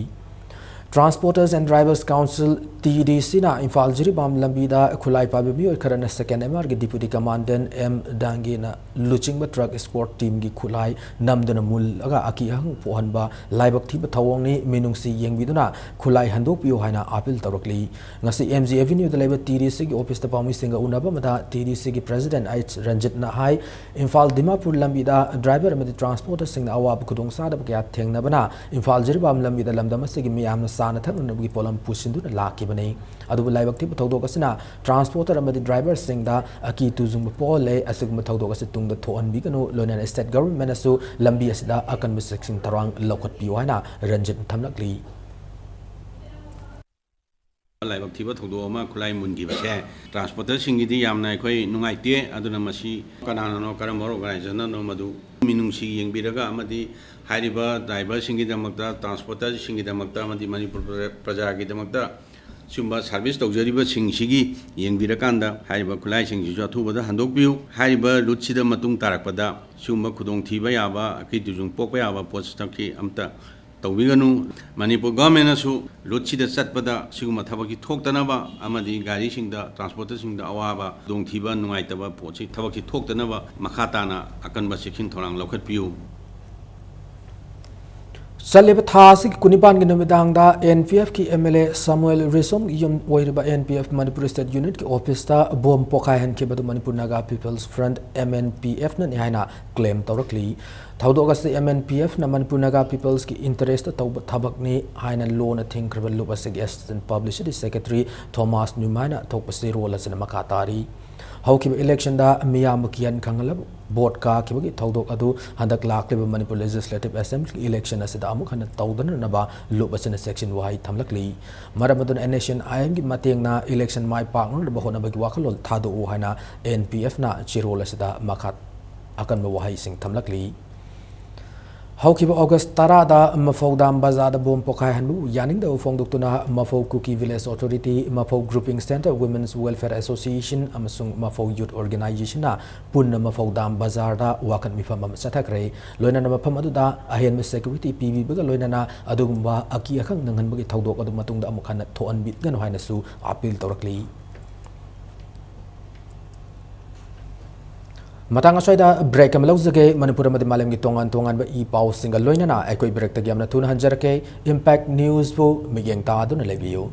Transporters and Drivers Council, T D C ꯅ ꯏꯝꯐꯥꯜ ꯖꯤꯔꯤꯕꯥꯝ ꯂꯝꯕꯤꯗ ꯈꯨꯠꯂꯥꯏ ꯄꯥꯏꯕ ꯃꯤꯑꯣꯏ ꯈꯔꯅ Second M R ꯒꯤ Deputy Commandant M ꯗꯥꯡꯒꯦꯅ ꯂꯨꯆꯤꯡꯕ truck escort team ꯒꯤ ꯈꯨꯠꯂꯥꯏ ꯅꯝꯗꯨꯅ ꯃꯨꯜꯂꯒ ꯑꯀꯤ ꯑꯈꯪ ꯄꯣꯛꯍꯟꯕ ꯂꯥꯏꯕꯛ ꯊꯤꯕ ꯊꯧꯑꯣꯡꯅꯤ, ꯃꯤꯅꯨꯡꯁꯤ ꯌꯦꯡꯕꯤꯗꯨꯅ ꯈꯨꯠꯂꯥꯏ ꯍꯟꯗꯣꯛꯄꯤꯌꯨ ꯍꯥꯏꯅ appeal ꯇꯧꯔꯛꯂꯤ꯫ ꯉꯁꯤ M G Avenue ꯗ ꯂꯩꯕ T D C ꯒꯤ office ꯇ ꯄꯥꯎꯃꯤꯁꯤꯡꯒ ꯎꯅꯕ ꯑꯃꯗ T D C ꯒꯤ President H ꯔꯟꯖꯤꯠꯅ ꯍꯥꯏ, ꯏꯝꯐꯥꯜ ꯗꯤꯃꯥꯄꯨꯔ ꯂꯝꯕꯤꯗ driver ꯑꯃꯗꯤ transporter ꯁꯤꯡꯅ ꯑꯋꯥꯕ ꯈꯨꯗꯣꯡꯆꯥꯗꯕ ꯀꯌꯥ ꯊꯦꯡꯅꯕꯅ ꯏꯝꯐꯥꯜ ꯖꯤꯔꯤꯕꯥꯝ ꯂꯝꯕꯤꯗ ꯂꯝꯗꯝ ꯑꯁꯤꯒꯤ ꯃꯤꯌꯥꯝꯅ ꯆꯥꯅ ꯊꯛꯅꯅꯕꯒꯤ ꯄꯣꯠꯂꯝ ꯄꯨꯁꯤꯟꯗꯨꯅ ꯂꯥꯛꯈꯤꯕꯅꯤ꯫ ꯑꯗꯨꯕꯨ ꯂꯥꯏꯕꯛ ꯊꯤꯕ ꯊꯧꯗꯣꯛ ꯑꯁꯤꯅ transporter ꯑꯃꯗꯤ driver ꯁꯤꯡꯗ ꯑꯀꯤ ꯇꯨꯖꯨꯡꯕ ꯄꯣꯛꯍꯜꯂꯦ꯫ ꯑꯁꯤꯒꯨꯝꯕ ꯊꯧꯗꯣꯛ ꯑꯁꯤ ꯇꯨꯡꯗ ꯊꯣꯛꯍꯟꯕꯤꯒꯅꯨ, ꯂꯣꯏꯅꯅ state government ꯅꯁꯨ ꯂꯝꯕꯤ ꯑꯁꯤꯗ ꯑꯀꯟꯕ ꯆꯦꯛꯁꯤꯟ ꯊꯧꯔꯥꯡ ꯂꯧꯈꯠꯄꯤꯌꯨ ꯍꯥꯏꯅ ꯔꯟꯖꯤꯠꯅ ꯊꯝꯂꯛꯂꯤ꯫ ꯂꯥꯏꯕꯛ ꯊꯤꯕ ꯊꯧꯗꯣꯛ ꯑꯃ ꯈꯨꯠꯂꯥꯏ ꯃꯨꯟꯈꯤꯕꯁꯦ ꯇ꯭ꯔꯥꯟꯁꯄꯣꯔꯇꯔꯁꯤꯡꯒꯤꯗꯤ ꯌꯥꯝꯅ ꯑꯩꯈꯣꯏ ꯅꯨꯡꯉꯥꯏꯇꯦ꯫ ꯑꯗꯨꯅ ꯃꯁꯤ ꯀꯅꯥꯅꯅꯣ, ꯀꯔꯝꯕ ꯑꯣꯔꯒꯅꯥꯏꯖꯔꯅꯅꯣ, ꯃꯗꯨ ꯃꯤꯅꯨꯡꯁꯤ ꯌꯦꯡꯕꯤꯔꯒ ꯑꯃꯗꯤ ꯍꯥꯏꯔꯤꯕ ꯗ꯭ꯔꯥꯏꯚꯔꯁꯤꯡꯒꯤꯗꯃꯛꯇ, ꯇ꯭ꯔꯥꯟꯁꯄꯣꯔꯇꯔꯁꯤꯡꯒꯤꯗꯃꯛꯇ ꯑꯃꯗꯤ ꯃꯅꯤꯄꯨꯔ ꯄ꯭ꯔꯖꯥꯒꯤꯗꯃꯛꯇ ꯁꯤꯒꯨꯝꯕ ꯁꯥꯔꯚꯤꯁ ꯇꯧꯖꯔꯤꯕꯁꯤꯡꯁꯤꯒꯤ ꯌꯦꯡꯕꯤꯔꯀꯥꯟꯗ ꯍꯥꯏꯔꯤꯕ ꯈꯨꯠꯂꯥꯏꯁꯤꯡꯁꯤꯁꯨ ꯑꯊꯨꯕꯗ ꯍꯟꯗꯣꯛꯄꯤꯌꯨ꯫ ꯍꯥꯏꯔꯤꯕ ꯔꯨꯠꯁꯤꯗ ꯃꯇꯨꯡ ꯇꯥꯔꯛꯄꯗ ꯁꯤꯒꯨꯝꯕ ꯈꯨꯗꯣꯡꯊꯤꯕ ꯌꯥꯕ, ꯑꯀꯤ ꯇꯨꯖꯨꯡ ꯄꯣꯛꯄ ꯌꯥꯕ ꯄꯣꯠꯁꯛꯇꯤ ꯑꯝꯇ ꯇꯧꯕꯤꯒꯅꯨ꯫ ꯃꯅꯤꯄꯨꯔ ꯒꯚꯔꯟꯃꯦꯟꯅꯁꯨ ꯔꯨꯠꯁꯤꯗ ꯆꯠꯄꯗ ꯁꯤꯒꯨꯝꯕ ꯊꯕꯛꯁꯤ ꯊꯣꯛꯇꯅꯕ ꯑꯃꯗꯤ ꯒꯥꯔꯤꯁꯤꯡꯗ, ꯇ꯭ꯔꯥꯟꯁꯄꯣꯔꯇꯔꯁꯤꯡꯗ ꯑꯋꯥꯕ, ꯈꯨꯗꯣꯡꯊꯤꯕ, ꯅꯨꯡꯉꯥꯏꯇꯕ ꯄꯣꯠꯁꯤ, ꯊꯕꯛꯁꯤ ꯊꯣꯛꯇꯅꯕ ꯃꯈꯥ ꯇꯥꯅ ꯑꯀꯟꯕ ꯆꯦꯛꯁꯤꯟ ꯊꯧꯔꯥꯡ ꯂꯧꯈꯠꯄꯤꯌꯨ꯫ ꯆꯠꯂꯤꯕ ꯊꯥ ꯑꯁꯤꯒꯤ ꯀꯨꯟꯅꯤꯄꯥꯟꯒꯤ ꯅꯨꯃꯤꯗꯥꯡꯗ ꯑꯦꯟ ꯄꯤ ꯑꯦꯐꯀꯤ ꯑꯦꯝ ꯑꯦꯜ ꯑꯦ ꯁꯥꯃꯨꯑꯦꯜ ꯔꯤꯁꯣꯝꯒꯤ ꯌꯨꯝ ꯑꯣꯏꯔꯤꯕ N P F Manipur state ꯌꯨꯅꯤꯠꯀꯤ ꯑꯣꯐꯤꯁꯇ ꯕꯣꯝ ꯄꯣꯈꯥꯏꯍꯟꯈꯤꯕꯗꯨ Manipur Naga people's front, M N P ꯑꯦꯐꯅꯅꯤ ꯍꯥꯏꯅ ꯀ꯭ꯂꯦꯝ ꯇꯧꯔꯛꯂꯤ꯫ ꯊꯧꯗꯣꯛ ꯑꯁꯤ ꯑꯦꯝ ꯑꯦꯟ ꯄꯤ ꯑꯦꯐꯅ ꯃꯅꯤꯄꯨꯔ ꯅꯥꯒꯥ ꯄꯤꯄꯜꯁꯀꯤ ꯏꯟꯇꯔꯦꯁꯇ ꯇꯧꯕ ꯊꯕꯛꯅꯤ ꯍꯥꯏꯅ ꯂꯣꯅ ꯊꯤꯡꯈ꯭ꯔꯕ ꯂꯨꯞ ꯑꯁꯤꯒꯤ ꯑꯦꯁꯤꯁꯇꯦꯟ ꯄꯕ꯭ꯂꯤꯁꯤꯇꯤ ꯁꯦꯀ꯭ꯔꯦꯇꯔꯤ ꯊꯣꯃꯥꯁ ꯅ꯭ꯌꯨꯃꯥꯏꯅ ꯊꯣꯛꯄ ꯆꯦꯔꯣꯜ ꯑꯁꯤꯅ ꯃꯈꯥ ꯇꯥꯔꯤ꯫ ꯍꯧꯈꯤꯕ ꯏꯂꯦꯛꯁꯟꯗ ꯃꯤꯌꯥꯝꯕꯨ ꯀꯤꯍꯟ ꯈꯪꯍꯜꯂꯕ ꯚꯣꯠ ꯀꯥꯈꯤꯕꯒꯤ ꯊꯧꯗꯣꯛ ꯑꯗꯨ ꯍꯟꯗꯛ ꯂꯥꯛꯂꯤꯕ ꯃꯅꯤꯄꯨꯔ ꯂꯦꯖꯤꯁꯂꯦꯇꯤꯚ ꯑꯦꯁꯦꯝꯕ꯭ꯂꯤꯒꯤ ꯏꯂꯦꯛꯁꯟ ꯑꯁꯤꯗ ꯑꯃꯨꯛ ꯍꯟꯅ ꯇꯧꯗꯅꯅꯕ ꯂꯨꯞ ꯑꯁꯤꯅ ꯆꯦꯛꯁꯤꯟ ꯋꯥꯍꯩ ꯊꯝꯂꯛꯂꯤ꯫ ꯃꯔꯝ ꯑꯗꯨꯅ ꯑꯦꯟ ꯑꯦꯁ ꯁꯤ ꯑꯦꯟ ꯑꯥꯏ ꯑꯦꯝꯒꯤ ꯃꯇꯦꯡꯅ ꯏꯂꯦꯛꯁꯟ ꯃꯥꯏ ꯄꯥꯛꯅꯅꯕ ꯍꯣꯠꯅꯕꯒꯤ ꯋꯥꯈꯜꯂꯣꯟ ꯊꯥꯗꯣꯛꯎ ꯍꯥꯏꯅ ꯑꯦꯟ ꯄꯤ ꯑꯦꯐꯅ ꯆꯦꯔꯣꯜ ꯑꯁꯤꯗ ꯃꯈꯥ ꯑꯀꯟꯕ ꯋꯥꯍꯩꯁꯤꯡ ꯊꯝꯂꯛꯂꯤ꯫ ꯍꯧꯈꯤꯕ ꯑꯣꯒꯁ ꯇꯔꯥꯗ ꯃꯐꯧ ꯗꯥꯝ ꯕꯖꯥꯔꯗ ꯕꯣꯝ ꯄꯣꯈꯥꯏꯍꯟꯕꯕꯨ ꯌꯥꯅꯤꯡꯗꯕ ꯐꯣꯡꯗꯣꯛꯇꯨꯅ Maphou Kuki village authority, Maphou grouping centre, women's welfare association ꯑꯃꯁꯨꯡ ꯃꯐꯧ ꯌꯨꯊ ꯑꯣꯔꯒꯅꯥꯏꯖꯦꯁꯟꯅ ꯄꯨꯟꯅ ꯃꯐꯧ ꯗꯥꯝ ꯕꯖꯥꯔꯗ ꯋꯥꯀꯠ ꯃꯤꯐꯝ ꯑꯃ ꯆꯠꯊꯈ꯭ꯔꯦ꯫ ꯂꯣꯏꯅꯅ ꯃꯐꯝ ꯑꯗꯨꯗ ꯑꯍꯦꯟꯕ ꯁꯦꯀ꯭ꯌꯨꯔꯤꯇꯤ ꯄꯤꯕꯤꯕꯒ ꯂꯣꯏꯅꯅ ꯑꯗꯨꯒꯨꯝꯕ ꯑꯀꯤ ꯑꯈꯪ ꯅꯪꯍꯟꯕꯒꯤ ꯊꯧꯗꯣꯛ ꯑꯗꯨ ꯃꯇꯨꯡꯗ ꯑꯃꯨꯛ ꯍꯟꯅ ꯊꯣꯛꯍꯟꯕꯤꯒꯅꯨ ꯍꯥꯏꯅꯁꯨ ꯑꯥꯄꯤꯜ ꯇꯧꯔꯛꯂꯤ꯫ ꯃꯇꯥꯡ ꯑꯁ꯭ꯋꯥꯏꯗ ꯕ꯭ꯔꯦꯛ ꯑꯃ ꯂꯧꯖꯒꯦ꯫ ꯃꯅꯤꯄꯨꯔ ꯑꯃꯗꯤ ꯃꯥꯂꯦꯝꯒꯤ ꯇꯣꯉꯥꯟ ꯇꯣꯉꯥꯟꯕ ꯏ ꯄꯥꯎꯁꯤꯡꯒ ꯂꯣꯏꯅꯅ ꯑꯩꯈꯣꯏ ꯕ꯭ꯔꯦꯛꯇꯒꯤ ꯌꯥꯝꯅ ꯊꯨꯅ ꯍꯟꯖꯔꯛꯀꯦ꯫ ꯏꯝꯄꯦꯛ ꯅ꯭ꯌꯨꯁꯄꯨ ꯃꯤꯠꯌꯦꯡ ꯇꯥꯗꯨꯅ ꯂꯩꯕꯤꯌꯨ꯫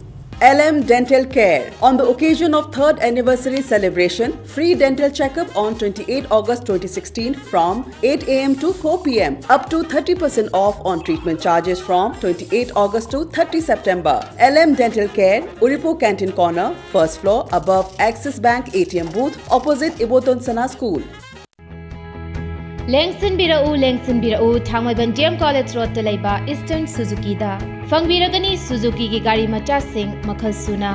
L M Dental Care. On the occasion of third anniversary celebration, free dental checkup on twenty-eight August twenty sixteen from eight a m to four p m. Up to thirty percent off on treatment charges from twenty-eight August to thirty September. L M Dental Care, Uripo Canteen Corner, first floor, above Axis Bank A T M booth, opposite Iboton Sana School. ꯂꯦꯡꯁꯤꯟꯕꯤꯔꯛꯎ, ꯂꯦꯡꯁꯤꯟꯕꯤꯔꯛꯎ, Thangmeiband D M college ꯔꯣꯗꯇ ꯂꯩꯕ ꯏꯁꯇꯔꯟ ꯁꯨꯖꯨꯀꯤꯗ꯫ ꯐꯪꯕꯤꯔꯒꯅꯤ ꯁꯨꯖꯨꯀꯤꯒꯤ ꯒꯥꯔꯤ ꯃꯆꯥꯁꯤꯡ ꯃꯈꯜ ꯁꯨꯅ꯫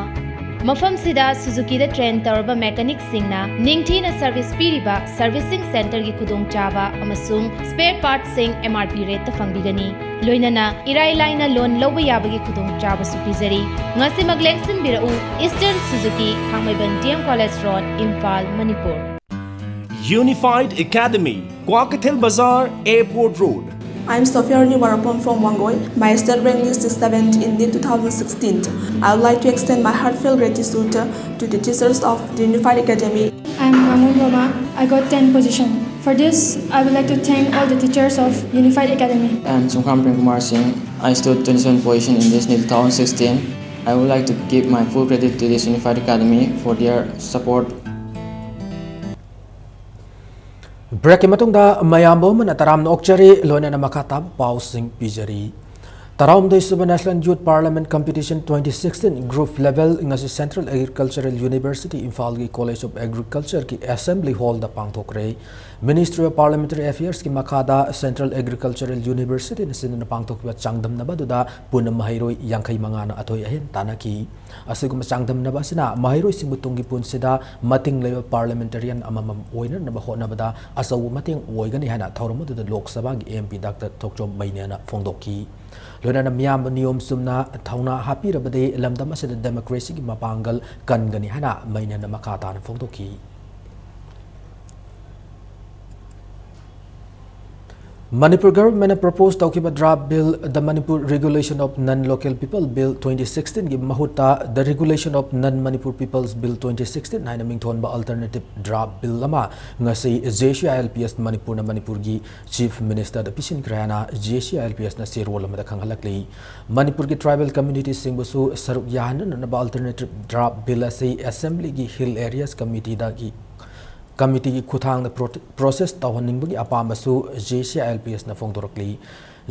ꯃꯐꯝꯁꯤꯗ ꯁꯨꯖꯨꯀꯤꯗ ꯇ꯭ꯔꯦꯟ ꯇꯧꯔꯕ ꯃꯦꯀꯥꯅꯤꯛꯁꯤꯡꯅ ꯅꯤꯡꯊꯤꯅ ꯁꯔꯚꯤꯁ ꯄꯤꯔꯤꯕ ꯁꯔꯚꯤꯁꯤꯡ ꯁꯦꯟꯇꯔꯒꯤ ꯈꯨꯗꯣꯡꯆꯥꯕ ꯑꯃꯁꯨꯡ ꯁ꯭ꯄꯦꯌꯔ ꯄꯥꯔꯠꯁꯤꯡ ꯑꯦꯝ ꯑꯥꯔ ꯄꯤ ꯔꯦꯠꯇ ꯐꯪꯕꯤꯒꯅꯤ꯫ ꯂꯣꯏꯅꯅ ꯏꯔꯥꯏ ꯂꯥꯏꯅ ꯂꯣꯟ ꯂꯧꯕ ꯌꯥꯕꯒꯤ ꯈꯨꯗꯣꯡꯆꯥꯕꯁꯨ ꯄꯤꯖꯔꯤ꯫ ꯉꯁꯤꯃꯛ ꯂꯦꯡꯁꯤꯟꯕꯤꯔꯛꯎ, Eastern Suzuki, Thangmeiband D M college road, Imphal, Manipur. Unified Academy, Kwakeithel Bazar, Airport Road. I'm Sophia Rani Warapon from Wangoi. My state rank list is seventh in NEET two thousand sixteen. I would like to extend my heartfelt gratitude to the teachers of the Unified Academy. I'm Rangon Roma. I got ten position. For this, I would like to thank all the teachers of Unified Academy. I'm Sungkham Premkumar Singh. I stood twenty-seven position in this NEET two thousand sixteen. I would like to give my full credit to this Unified Academy for their support. ꯕ꯭ꯔꯦꯛꯀꯤ ꯃꯇꯨꯡꯗ ꯃꯌꯥꯝꯕꯨ ꯑꯃꯅ ꯇꯔꯥꯝꯅ ꯑꯣꯛꯆꯔꯤ, ꯂꯣꯏꯅꯅ ꯃꯈꯥ ꯇꯥꯕ ꯄꯥꯎꯁꯤꯡ ꯄꯤꯖꯔꯤ꯫ ꯇꯔꯥꯍꯨꯝꯗꯣꯏ ꯁꯨꯕ National Youth Parliament Competition twenty sixteen group level ꯉꯁꯤ Central Agricultural University ꯏꯝꯐꯥꯜꯒꯤ College of Agricultureꯒꯤ Assembly Hallꯗ ꯄꯥꯡꯊꯣꯛꯈ꯭ꯔꯦ꯫ Ministry of Parliamentary Affairsꯀꯤ ꯃꯈꯥꯗ Central Agricultural Universityꯅ ꯁꯤꯟꯗꯨꯅ ꯄꯥꯡꯊꯣꯛꯈꯤꯕ ꯆꯥꯡꯗꯝꯅꯕ ꯑꯗꯨꯗ ꯄꯨꯟꯅ ꯃꯍꯩꯔꯣꯏ ꯌꯥꯡꯈꯩ ꯃꯉꯥꯅ ꯑꯊꯣꯏ ꯑꯍꯦꯟ ꯇꯥꯟꯅꯈꯤ꯫ ꯑꯁꯤꯒꯨꯝꯕ ꯆꯥꯡꯗꯝꯅꯕ ꯑꯁꯤꯅ ꯃꯍꯩꯔꯣꯏꯁꯤꯡꯕꯨ ꯇꯨꯡꯒꯤ ꯄꯨꯟꯁꯤꯗ ꯃꯇꯤꯡ ꯂꯩꯕ parliamentarian ꯑꯃꯃꯝ ꯑꯣꯏꯅꯅꯕ ꯍꯣꯠꯅꯕꯗ ꯑꯆꯧꯕ ꯃꯇꯦꯡ ꯑꯣꯏꯒꯅꯤ ꯍꯥꯏꯅ ꯊꯧꯔꯝ ꯑꯗꯨꯗ ꯂꯣꯛ ꯁꯚꯥꯒꯤ MP Doctor ꯊꯣꯛꯆꯣꯝ ꯃꯩꯅꯦꯅ ꯐꯣꯡꯗꯣꯛꯈꯤ꯫ ꯂꯣꯏꯅꯅ ꯃꯤꯌꯥꯝꯕꯨ ꯅꯤꯌꯣꯝ ꯆꯨꯝꯅ ꯊꯧꯅꯥ ꯍꯥꯞꯄꯤꯔꯕꯗꯤ ꯂꯝꯗꯝ ꯑꯁꯤꯗ democracyꯒꯤ ꯃꯄꯥꯡꯒꯜ ꯀꯟꯒꯅꯤ ꯍꯥꯏꯅ ꯃꯩꯅꯦꯅ ꯃꯈꯥ ꯇꯥꯅ ꯐꯣꯡꯗꯣꯛꯈꯤ꯫ ꯃꯅꯤꯄꯨꯔ ꯒꯚꯔꯟꯃꯦꯟꯠꯅ ꯄ꯭ꯔꯄꯣꯖ ꯇꯧꯈꯤꯕ draft bill, The Manipur Regulation of Non-Local People Bill twenty sixteenꯒꯤ ꯃꯍꯨꯠꯇ The Regulation of Non-Manipur Peoples Bill twenty sixteen ꯍꯥꯏꯅ ꯃꯤꯡꯊꯣꯟꯕ alternative draft bill ꯑꯃ ꯉꯁꯤ JCILPS ꯃꯅꯤꯄꯨꯔꯅ ꯃꯅꯤꯄꯨꯔꯒꯤ Chief Ministerꯗ ꯄꯤꯁꯤꯟꯈ꯭ꯔꯦ ꯍꯥꯏꯅ JCILPSꯅ ꯆꯦꯔꯣꯜ ꯑꯃꯗ ꯈꯪꯍꯜꯂꯛꯂꯤ꯫ ꯃꯅꯤꯄꯨꯔꯒꯤ tribal communitiesꯁꯤꯡꯕꯨꯁꯨ ꯁꯔꯨꯛ ꯌꯥꯍꯟꯅꯅꯕ alternative draft bill ꯑꯁꯤ Assemblyꯒꯤ Hill Areas Committeeꯗꯒꯤ committeeꯒꯤ ꯈꯨꯠꯊꯥꯡꯗ pro-, process ꯇꯧꯍꯟꯅꯤꯡꯕꯒꯤ ꯑꯄꯥꯝꯕꯁꯨ JCILPSꯅ ꯐꯣꯡꯗꯣꯔꯛꯂꯤ꯫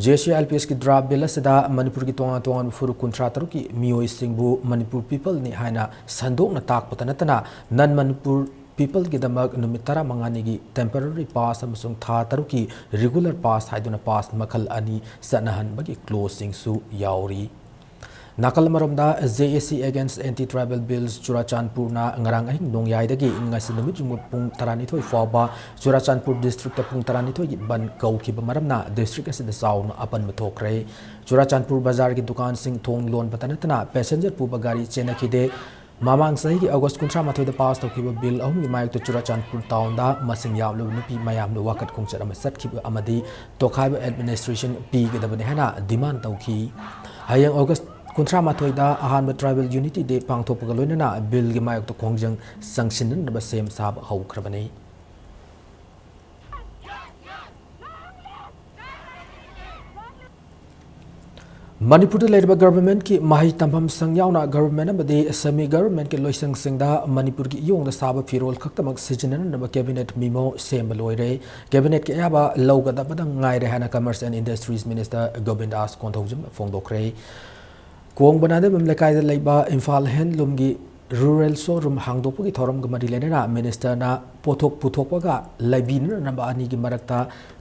JCILPSꯀꯤ draft bill ꯑꯁꯤꯗ ꯃꯅꯤꯄꯨꯔꯒꯤ ꯇꯣꯉꯥꯟ ꯇꯣꯉꯥꯟꯕ ꯐꯨꯔꯨꯞ ꯀꯨꯟꯊ꯭ꯔꯥ ꯇꯔꯨꯛꯀꯤ ꯃꯤꯑꯣꯏꯁꯤꯡꯕꯨ ꯃꯅꯤꯄꯨꯔ peopleꯅꯤ ꯍꯥꯏꯅ ꯁꯟꯗꯣꯛꯅ ꯇꯥꯛꯄꯇ ꯅꯠꯇꯅ non-Manipur ꯄꯤꯄꯜꯒꯤꯗꯃꯛ ꯅꯨꯃꯤꯠ ꯇꯔꯥꯃꯉꯥꯅꯤꯒꯤ temporary pass ꯑꯃꯁꯨꯡ ꯊꯥ ꯇꯔꯨꯛꯀꯤ regular pass ꯍꯥꯏꯗꯨꯅ pass ꯃꯈꯜ ꯑꯅꯤ ꯆꯠꯅꯍꯟꯕꯒꯤ clauseꯁꯤꯡꯁꯨ ꯌꯥꯎꯔꯤ꯫ ꯅꯥꯀꯜ ꯑꯃꯔꯣꯝꯗ, J A C against anti tribal bills, ꯆꯨꯔꯥꯆꯥꯟꯄꯨꯔꯅ ꯉꯔꯥꯡ ꯑꯍꯤꯡ ꯅꯣꯡꯌꯥꯏꯗꯒꯤ ꯉꯁꯤ ꯅꯨꯃꯤꯠ ꯌꯨꯡꯕ ꯄꯨꯡ ꯇꯔꯥꯅꯤꯊꯣꯏ ꯐꯥꯎꯕ ꯆꯨꯔꯥꯆꯥꯟꯄꯨꯔ districtꯇ ꯄꯨꯡ ꯇꯔꯥꯅꯤꯊꯣꯏꯒꯤ ꯕꯟ ꯀꯧꯈꯤꯕ ꯃꯔꯝꯅ district ꯑꯁꯤꯗ ꯆꯥꯎꯅ ꯑꯄꯟꯕ ꯊꯣꯛꯈ꯭ꯔꯦ꯫ ꯆꯨꯔꯥꯆꯥꯟꯄꯨꯔ ꯕꯖꯥꯔꯒꯤ ꯗꯨꯀꯥꯟꯁꯤꯡ ꯊꯣꯡ ꯂꯣꯟꯕꯇ ꯅꯠꯇꯅ passenger ꯄꯨꯕ ꯒꯥꯔꯤ ꯆꯦꯟꯅꯈꯤꯗꯦ꯫ ꯃꯃꯥꯡ ꯆꯍꯤꯒꯤ August ꯀꯨꯟꯊ꯭ꯔꯥ ꯃꯥꯊꯣꯏꯗ pass ꯇꯧꯈꯤꯕ bill ꯑꯍꯨꯝꯒꯤ ꯃꯥꯌꯣꯛꯇ ꯆꯨꯔꯥꯆꯥꯟꯄꯨꯔ townꯗ ꯃꯁꯤꯡ ꯌꯥꯝꯂꯕ ꯅꯨꯄꯤ ꯃꯌꯥꯝꯅ ꯋꯥꯀꯠ ꯈꯣꯡꯆꯠ ꯑꯃ ꯆꯠꯈꯤꯕ ꯑꯃꯗꯤ ꯇꯣꯈꯥꯏꯕ administration ꯄꯤꯒꯗꯕꯅꯤ ꯍꯥꯏꯅ demand ꯇꯧꯈꯤ꯫ ꯍꯌꯦꯡ August ꯀꯨꯟꯊ꯭ꯔꯥ ꯃꯥꯊꯣꯏꯗ ꯑꯍꯥꯟꯕ Tribal Unity Day ꯄꯥꯡꯊꯣꯛꯄꯒ ꯂꯣꯏꯅꯅ billꯒꯤ ꯃꯥꯌꯣꯛꯇ ꯈꯣꯡꯖꯪ ꯆꯪꯁꯤꯟꯅꯅꯕ ꯁꯦꯝ ꯁꯥꯕ ꯍꯧꯈ꯭ꯔꯕꯅꯤ꯫ ꯃꯅꯤꯄꯨꯔꯗ ꯂꯩꯔꯤꯕ governmentꯀꯤ ꯃꯍꯩ ꯇꯝꯐꯝ ꯁꯪ ꯌꯥꯎꯅ government ꯑꯃꯗꯤ semi governmentꯀꯤ ꯂꯣꯏꯁꯪꯁꯤꯡꯗ ꯃꯅꯤꯄꯨꯔꯒꯤ ꯏꯌꯣꯡꯗ ꯁꯥꯕ ꯐꯤꯔꯣꯜ ꯈꯛꯇꯃꯛ ꯁꯤꯖꯤꯟꯅꯅꯕ cabinet memo ꯁꯦꯝꯕ ꯂꯣꯏꯔꯦ꯫ Cabinetꯀꯤ ꯑꯌꯥꯕ ꯂꯧꯒꯗꯕꯗ ꯉꯥꯏꯔꯦ ꯍꯥꯏꯅ Commerce and Industries Minister ꯒꯣꯕꯤꯟꯗꯥꯁ ꯀꯣꯟꯊꯧꯖꯝꯅ ꯐꯣꯡꯗꯣꯛꯈ꯭ꯔꯦ꯫ ꯀꯣꯡꯕ ꯅꯥꯗꯦꯝꯕꯝ ꯂꯩꯀꯥꯏꯗ ꯂꯩꯕ ꯏꯝꯐꯥꯜ handloomꯒꯤ rural showroom ꯍꯥꯡꯗꯣꯛꯄꯒꯤ ꯊꯧꯔꯝꯒ ꯃꯔꯤ ꯂꯩꯅꯅ ministerꯅ ꯄꯣꯠꯊꯣꯛ ꯄꯨꯊꯣꯛꯄꯒ ꯂꯩꯕꯤꯅꯅꯕ ꯑꯅꯤꯒꯤ ꯃꯔꯛꯇ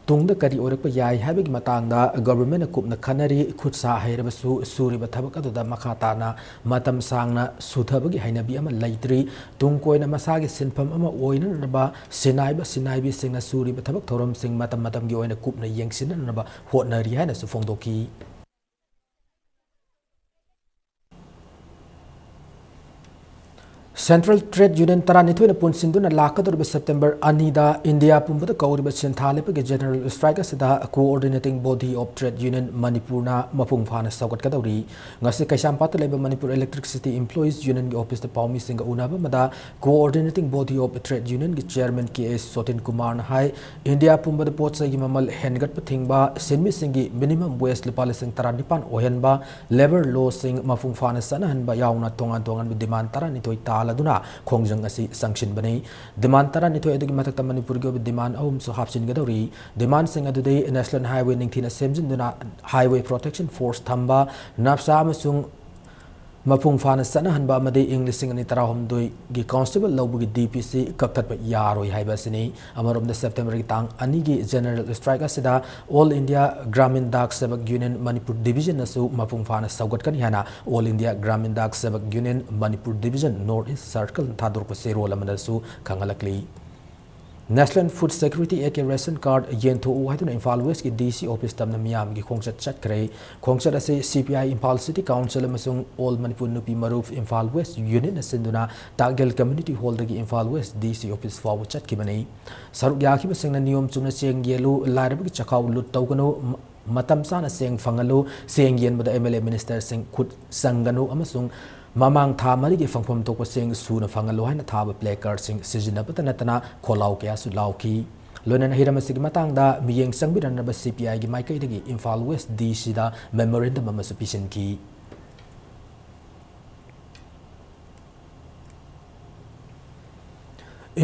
ꯇꯨꯡꯗ ꯀꯔꯤ ꯑꯣꯏꯔꯛꯄ ꯌꯥꯏ ꯍꯥꯏꯕꯒꯤ ꯃꯇꯥꯡꯗ governmentꯅ ꯀꯨꯞꯅ ꯈꯟꯅꯔꯤ꯫ ꯈꯨꯠ ꯁꯥ ꯍꯩꯔꯕꯁꯨ ꯁꯨꯔꯤꯕ ꯊꯕꯛ ꯑꯗꯨꯗ ꯃꯈꯥ ꯇꯥꯅ ꯃꯇꯝ ꯁꯥꯡꯅ ꯁꯨꯊꯕꯒꯤ ꯍꯩꯅꯕꯤ ꯑꯃ ꯂꯩꯇ꯭ꯔꯤ꯫ ꯇꯨꯡ ꯀꯣꯏꯅ ꯃꯁꯥꯒꯤ ꯁꯤꯟꯐꯝ ꯑꯃ ꯑꯣꯏꯅꯅꯕ ꯁꯤꯟꯅꯥꯏꯕ ꯁꯤꯟꯅꯥꯏꯕꯤꯁꯤꯡꯅ ꯁꯨꯔꯤꯕ ꯊꯕꯛ ꯊꯧꯔꯝꯁꯤꯡ ꯃꯇꯝ ꯃꯇꯝꯒꯤ ꯑꯣꯏꯅ ꯀꯨꯞꯅ ꯌꯦꯡꯁꯤꯟꯅꯅꯕ ꯍꯣꯠꯅꯔꯤ ꯍꯥꯏꯅꯁꯨ ꯐꯣꯡꯗꯣꯛꯈꯤ꯫ Central Trade Union ꯇꯔꯥꯅꯤꯊꯣꯏꯅ ꯄꯨꯟꯁꯤꯟꯗꯨꯅ ꯂꯥꯛꯀꯗꯧꯔꯤꯕ September ꯑꯅꯤꯗ ꯏꯟꯗꯤꯌꯥ ꯄꯨꯝꯕꯗ ꯀꯧꯔꯤꯕ ꯁꯤꯟꯊꯥ ꯂꯦꯞꯄꯒꯤ general strike ꯑꯁꯤꯗ Coordinating Body of Trade Union ꯃꯅꯤꯄꯨꯔꯅ ꯃꯄꯨꯡ ꯐꯥꯅ ꯁꯧꯒꯠꯀꯗꯧꯔꯤ꯫ ꯉꯁꯤ ꯀꯩꯁꯥꯝꯄꯥꯠꯇ ꯂꯩꯕ Manipur Electricity Employees Unionꯒꯤ officeꯇ ꯄꯥꯎꯃꯤꯁꯤꯡꯒ ꯎꯅꯕ ꯑꯃꯗ Coordinating Body of Trade Unionꯒꯤ chairman K S ꯁꯣꯇꯤꯟ ꯀꯨꯃꯥꯔꯅ ꯍꯥꯏ, ꯏꯟꯗꯤꯌꯥ ꯄꯨꯝꯕꯗ ꯄꯣꯠ ꯆꯩꯒꯤ ꯃꯃꯜ ꯍꯦꯟꯒꯠꯄ ꯊꯤꯡꯕ, ꯁꯤꯟꯃꯤꯁꯤꯡꯒꯤ minimum wage ꯂꯨꯄꯥ ꯂꯤꯁꯤꯡ ꯇꯔꯥꯅꯤꯄꯥꯟ ꯑꯣꯏꯍꯟꯕ, labour lawꯁꯤꯡ ꯃꯄꯨꯡ ꯐꯥꯅ ꯆꯠꯅꯍꯟꯕ ꯌꯥꯎꯅ ꯇꯣꯉꯥꯟ ꯇꯣꯉꯥꯟꯕ demand ꯇꯔꯥꯅꯤꯊꯣꯏ ꯇꯥꯜꯂꯗꯨꯅ ꯈꯣꯡꯖꯪ ꯑꯁꯤ ꯆꯪꯁꯤꯟꯕꯅꯤ꯫ Demand ꯇꯔꯥꯅꯤꯊꯣꯏ ꯑꯗꯨꯒꯤ ꯃꯊꯛꯇ ꯃꯅꯤꯄꯨꯔꯒꯤ ꯑꯣꯏꯕ demand ꯑꯍꯨꯝꯁꯨ ꯍꯥꯞꯆꯤꯟꯒꯗꯧꯔꯤ꯫ Demandꯁꯤꯡ ꯑꯗꯨꯗꯤ National Highway ꯅꯤꯡꯊꯤꯅ ꯁꯦꯝꯖꯤꯟꯗꯨꯅ Highway Protection Force ꯊꯝꯕ, NHPSA ꯑꯃꯁꯨꯡ ꯃꯄꯨꯡ ꯐꯥꯅ ꯆꯠꯅꯍꯟꯕ ꯑꯃꯗꯤ ꯏꯪ ꯂꯤꯁꯤꯡ ꯑꯅꯤ ꯇꯔꯥꯍꯨꯝꯗꯣꯏꯒꯤ ꯀꯣꯟꯁꯇꯦꯕꯜ ꯂꯧꯕꯒꯤ ꯗꯤ ꯄꯤ ꯁꯤ ꯀꯛꯊꯠꯄ ꯌꯥꯔꯣꯏ ꯍꯥꯏꯕ ꯑꯁꯤꯅꯤ꯫ ꯑꯃꯔꯣꯝꯗ, ꯁꯦꯞꯇꯦꯝꯕꯔꯒꯤ ꯇꯥꯡ ꯑꯅꯤꯒꯤ ꯖꯦꯅꯔꯦꯜ ꯁ꯭ꯇ꯭ꯔꯥꯏꯛ ꯑꯁꯤꯗ all India Gramin Dak Sevak union Manipur ꯗꯤꯕꯤꯖꯟꯅꯁꯨ ꯃꯄꯨꯡ ꯐꯥꯅ ꯁꯧꯒꯠꯀꯅꯤ ꯍꯥꯏꯅ all India Gramin Dak Sevak union Manipur division north east ꯁꯔꯀꯜꯅ ꯊꯥꯗꯣꯔꯛꯄ ꯆꯦꯔꯣꯜ ꯑꯃꯗꯁꯨ ꯈꯪꯍꯜꯂꯛꯂꯤ꯫ National Food Security Act ꯀꯤ ration card ꯌꯦꯟꯊꯣꯛꯎ ꯍꯥꯏꯗꯨꯅ ꯏꯝꯐꯥꯜ ꯋꯦꯁꯀꯤ ꯗꯤ ꯁꯤ ꯑꯣꯐꯤꯁ ꯇꯝꯅ ꯃꯤꯌꯥꯝꯒꯤ ꯈꯣꯡꯆꯠ ꯆꯠꯈ꯭ꯔꯦ꯫ ꯈꯣꯡꯆꯠ ꯑꯁꯤ ꯁꯤ P I Imphal city council ꯑꯃꯁꯨꯡ ꯑꯣꯜ ꯃꯅꯤꯄꯨꯔ ꯅꯨꯄꯤ ꯃꯔꯨꯞ ꯏꯝꯐꯥꯜ ꯋꯦꯁ ꯌꯨꯅꯤꯌꯟꯅ ꯁꯤꯟꯗꯨꯅ ꯇꯥꯛꯒꯦꯜ ꯀꯝꯃ꯭ꯌꯨꯅꯤꯇꯤ ꯍꯣꯜꯗꯒꯤ ꯏꯝꯐꯥꯜ ꯋꯦꯁ ꯗꯤ ꯁꯤ ꯑꯣꯐꯤꯁ ꯐꯥꯎꯕ ꯆꯠꯈꯤꯕꯅꯤ꯫ ꯁꯔꯨꯛ ꯌꯥꯈꯤꯕꯁꯤꯡꯅ ꯅꯤꯌꯣꯝ ꯆꯨꯝꯅ ꯆꯦꯡ ꯌꯦꯜꯂꯨ, ꯂꯥꯏꯔꯕꯒꯤ ꯆꯈꯥꯎ ꯂꯨꯠ ꯇꯧꯒꯅꯨ, ꯃ-, ꯃꯇꯝ ꯆꯥꯅ ꯆꯦꯡ ꯐꯪꯍꯜꯂꯨ, ꯆꯦꯡ ꯌꯦꯟꯕꯗ ꯑꯦꯝ ꯑꯦꯜ ꯑꯦ ꯃꯤꯅꯤꯁꯇꯔꯁꯤꯡ ꯈꯨꯠ ꯆꯪꯒꯅꯨ ꯑꯃꯁꯨꯡ ꯃꯃꯥꯡ ꯊꯥ ꯃꯔꯤꯒꯤ ꯐꯪꯐꯝ ꯊꯣꯛꯄ ꯆꯦꯡ ꯁꯨꯅ ꯐꯪꯍꯜꯂꯨ ꯍꯥꯏꯅ ꯊꯥꯕ placard ꯁꯤꯡ ꯁꯤꯖꯤꯟꯅꯕꯇ ꯅꯠꯇꯅ ꯈꯣꯜꯂꯥꯎ ꯀꯌꯥꯁꯨ ꯂꯥꯎꯈꯤ꯫ ꯂꯣꯏꯅꯅ ꯍꯤꯔꯝ ꯑꯁꯤꯒꯤ ꯃꯇꯥꯡꯗ ꯃꯤꯠꯌꯦꯡ ꯆꯪꯕꯤꯔꯅꯕ ꯁꯤ ꯄꯤ ꯑꯥꯏꯒꯤ ꯃꯥꯏꯀꯩꯗꯒꯤ ꯏꯝꯐꯥꯜ ꯋꯦꯁ ꯗꯤ ꯁꯤꯗ memorandum ꯑꯃꯁꯨ ꯄꯤꯁꯤꯟꯈꯤ꯫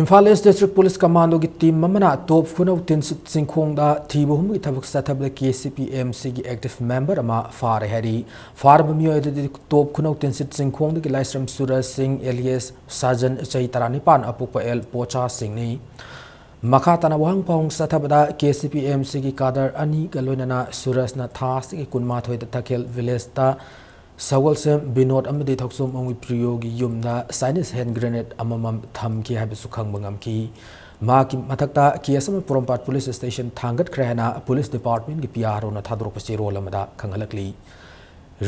ꯏꯝꯐꯥꯜ ꯏꯁ ꯗꯤꯁꯇ꯭ꯔꯤꯛ ꯄꯨꯂꯤꯁ ꯀꯃꯥꯟꯗꯣꯒꯤ ꯇꯤꯝ ꯑꯃꯅ ꯇꯣꯞ ꯈꯨꯅꯧ ꯇꯤꯟꯁꯤꯠ ꯆꯤꯡꯈꯣꯡꯗ ꯊꯤꯕ ꯍꯨꯝꯕꯒꯤ ꯊꯕꯛ ꯆꯠꯊꯕꯗ ꯀꯦ ꯁꯤ ꯄꯤ ꯑꯦꯝ ꯁꯤꯒꯤ active member ꯑꯃ ꯐꯥꯔꯦ ꯍꯥꯏꯔꯤ꯫ ꯐꯥꯔꯕ ꯃꯤꯑꯣꯏ ꯑꯗꯨꯗꯤ ꯇꯣꯞ ꯈꯨꯅꯧ ꯇꯤꯟꯁꯤꯠ ꯆꯤꯡꯈꯣꯡꯗꯒꯤ ꯂꯥꯏꯁ꯭ꯔꯝ ꯁꯨꯔꯖ ꯁꯤꯡ alias ꯁꯥꯖꯟ, ꯆꯍꯤ ꯇꯔꯥꯅꯤꯄꯥꯟ, ꯑꯄꯣꯛꯄ ꯑꯦꯜ ꯄꯣꯆꯥ ꯁꯤꯡꯅꯤ꯫ ꯃꯈꯥ ꯇꯥꯅ ꯋꯥꯍꯪ ꯄꯥꯎꯍꯪ ꯆꯠꯊꯕꯗ ꯀꯦ ꯁꯤ ꯄꯤ ꯑꯦꯝ ꯁꯤꯒꯤ ꯀꯥꯗꯔ ꯑꯅꯤꯒ ꯂꯣꯏꯅꯅ ꯁꯨꯔꯖꯅ ꯊꯥ ꯑꯁꯤꯒꯤ ꯀꯨꯟꯃꯥꯊꯣꯏꯗ ꯇꯈꯦꯜ ꯚꯤꯂꯦꯖꯇ ꯁꯒꯣꯜꯁꯦꯝ ꯕꯤꯅꯣꯗ ꯑꯃꯗꯤ ꯊꯧꯆꯣꯝ ꯑꯣꯡꯕꯤ ꯄ꯭ꯔꯤꯌꯣꯒꯤ ꯌꯨꯝꯗ Chinese hand grenade ꯑꯃꯃꯝ ꯊꯝꯈꯤ ꯍꯥꯏꯕꯁꯨ ꯈꯪꯕ ꯉꯝꯈꯤ꯫ ꯃꯍꯥꯛꯀꯤ ꯃꯊꯛꯇ ꯀꯦꯁ ꯑꯃ ꯄꯣꯔꯣꯝꯄꯥꯠ ꯄꯨꯂꯤꯁ ꯁ꯭ꯇꯦꯁꯟ ꯊꯥꯡꯒꯠꯈ꯭ꯔꯦ ꯍꯥꯏꯅ ꯄꯨꯂꯤꯁ ꯗꯤꯄꯥꯔꯠꯃꯦꯟꯒꯤ ꯄꯤ ꯑꯥꯔ ꯑꯣꯅ ꯊꯥꯗꯣꯔꯛꯄ ꯆꯦꯔꯣꯜ ꯑꯃꯗ ꯈꯪꯍꯜꯂꯛꯂꯤ꯫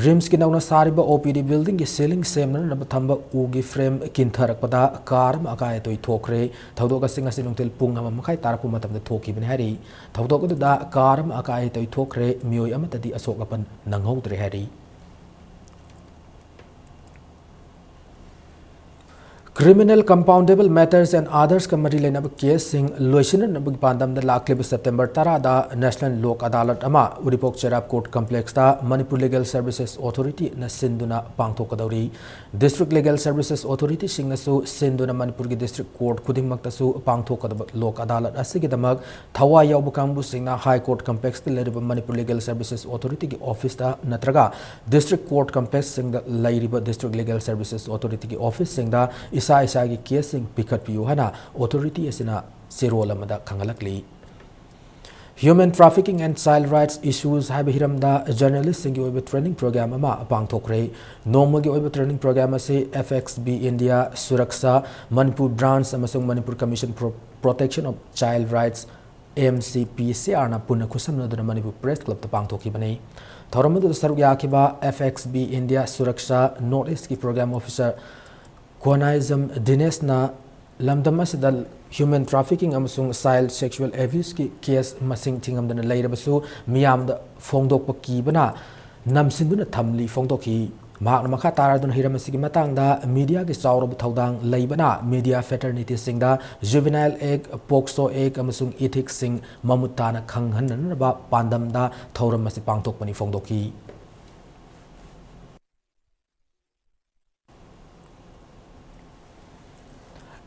ꯔꯤꯝꯁꯀꯤ ꯅꯧꯅ ꯁꯥꯔꯤꯕ ꯑꯣ ꯄꯤ ꯗꯤ ꯕꯤꯜꯗꯤꯡꯒꯤ ꯁꯤꯂꯤꯡ ꯁꯦꯝꯅꯅꯕ ꯊꯝꯕ ꯎꯒꯤ ꯐ꯭ꯔꯦꯝ ꯀꯤꯟꯊꯔꯛꯄꯗ ꯀꯥꯔ ꯑꯃ ꯑꯀꯥꯏ ꯑꯇꯣꯏ ꯊꯣꯛꯈ꯭ꯔꯦ꯫ ꯊꯧꯗꯣꯛ ꯑꯁꯤ ꯉꯁꯤ ꯅꯨꯡꯊꯤꯜ ꯄꯨꯡ ꯑꯃ ꯃꯈꯥꯏ ꯇꯥꯔꯛꯄ ꯃꯇꯝꯗ ꯊꯣꯛꯈꯤꯕꯅꯤ ꯍꯥꯏꯔꯤ꯫ ꯊꯧꯗꯣꯛ ꯑꯗꯨꯗ ꯀꯥꯔ ꯑꯃ ꯑꯀꯥꯏ ꯑꯇꯣꯏ ꯊꯣꯛꯈ꯭ꯔꯦ, ꯃꯤꯑꯣꯏ ꯑꯃꯠꯇꯗꯤ ꯑꯁꯣꯛ ꯑꯄꯟ ꯅꯪꯍꯧꯗ꯭ꯔꯦ ꯍꯥꯏꯔꯤ꯫ Criminal compoundable matters and others ꯀ ꯃꯔꯤ ꯂꯩꯅꯕ ꯀꯦꯁꯁꯤꯡ ꯂꯣꯏꯁꯤꯟꯅꯅꯕꯒꯤ ꯄꯥꯟꯗꯝꯗ ꯂꯥꯛꯂꯤꯕ ꯁꯦꯞꯇꯦꯝꯕꯔ ꯇꯔꯥꯗ National Loc Adalot ꯑꯃ ꯎꯔꯤꯄꯣꯛ ꯆꯩꯔꯥꯞ Court Complex ꯇ Manipur Legal Services Authority ꯅ ꯁꯤꯟꯗꯨꯅ ꯄꯥꯡꯊꯣꯛꯀꯗꯧꯔꯤ꯫ District Legal Services Authority ꯁꯤꯡꯅꯁꯨ ꯁꯤꯟꯗꯨꯅ ꯃꯅꯤꯄꯨꯔꯒꯤ district court ꯈꯨꯗꯤꯡꯃꯛꯇꯁꯨ ꯄꯥꯡꯊꯣꯛꯀꯗꯕ Loc Adalot ꯑꯁꯤꯒꯤꯗꯃꯛ ꯊꯋꯥꯏ ꯌꯥꯎꯕ ꯀꯥꯡꯕꯨꯁꯤꯡꯅ High Court Complex ꯇ ꯂꯩꯔꯤꯕ Manipur Legal Services Authority ꯒꯤ office ꯇ ꯅꯠꯇ꯭ꯔꯒ District Court Complex ꯁꯤꯡꯗ ꯂꯩꯔꯤꯕ District Legal Services Authority ꯒꯤ office ꯁꯤꯡꯗ ꯏꯁꯥ ꯏꯁꯥꯒꯤ case ꯁꯤꯡ ꯄꯤꯈꯠꯄꯤꯌꯨ ꯍꯥꯏꯅ authority ꯑꯁꯤꯅ ꯆꯦꯔꯣꯜ ꯑꯃꯗ ꯈꯪꯍꯜꯂꯛꯂꯤ꯫ Human Trafficking and Child Rights Issues ꯍꯥꯏꯕ ꯍꯤꯔꯝꯗ journalist ꯁꯤꯡꯒꯤ ꯑꯣꯏꯕ training program ꯑꯃ ꯄꯥꯡꯊꯣꯛꯈ꯭ꯔꯦ꯫ ꯅꯣꯡꯃꯒꯤ ꯑꯣꯏꯕ training program ꯑꯁꯤ F X B India, Suraksha, Manipur Branch ꯑꯃꯁꯨꯡ Manipur Commission for Protection of Child Rights, M C P C R ꯅ ꯄꯨꯟꯅ ꯈꯨꯠꯁꯝꯅꯗꯨꯅ Manipur Press Club ꯇ ꯄꯥꯡꯊꯣꯛꯈꯤꯕꯅꯤ꯫ ꯊꯧꯔꯝ ꯑꯗꯨꯗ ꯁꯔꯨꯛ ꯌꯥꯈꯤꯕ F X B India Suraksha North East ꯀꯤ program officer ꯀꯣꯅꯥꯏꯖꯝ ꯗꯤꯅꯦꯁꯅ ꯂꯝꯗꯝ ꯑꯁꯤꯗ human trafficking ꯑꯃꯁꯨꯡ child sexual abuse ꯀꯤ case ꯃꯁꯤꯡ ꯊꯤꯉꯝꯗꯅ ꯂꯩꯔꯕꯁꯨ ꯃꯤꯌꯥꯝꯗ ꯐꯣꯡꯗꯣꯛꯄ ꯀꯤꯕꯅ ꯅꯝꯁꯤꯟꯗꯨꯅ ꯊꯝꯂꯤ ꯐꯣꯡꯗꯣꯛꯈꯤ꯫ ꯃꯍꯥꯛꯅ ꯃꯈꯥ ꯇꯥꯔꯗꯨꯅ ꯍꯤꯔꯝ ꯑꯁꯤꯒꯤ ꯃꯇꯥꯡꯗ media ꯒꯤ ꯆꯥꯎꯔꯕ ꯊꯧꯗꯥꯡ ꯂꯩꯕꯅ media fraternity ꯁꯤꯡꯗ Juvenile Act, POCSO Act ꯑꯃꯁꯨꯡ ethics ꯁꯤꯡ ꯃꯃꯨꯠ ꯇꯥꯅ ꯈꯪꯍꯟꯅꯅꯕ ꯄꯥꯟꯗꯝꯗ ꯊꯧꯔꯝ ꯑꯁꯤ ꯄꯥꯡꯊꯣꯛꯄꯅꯤ ꯐꯣꯡꯗꯣꯛꯈꯤ꯫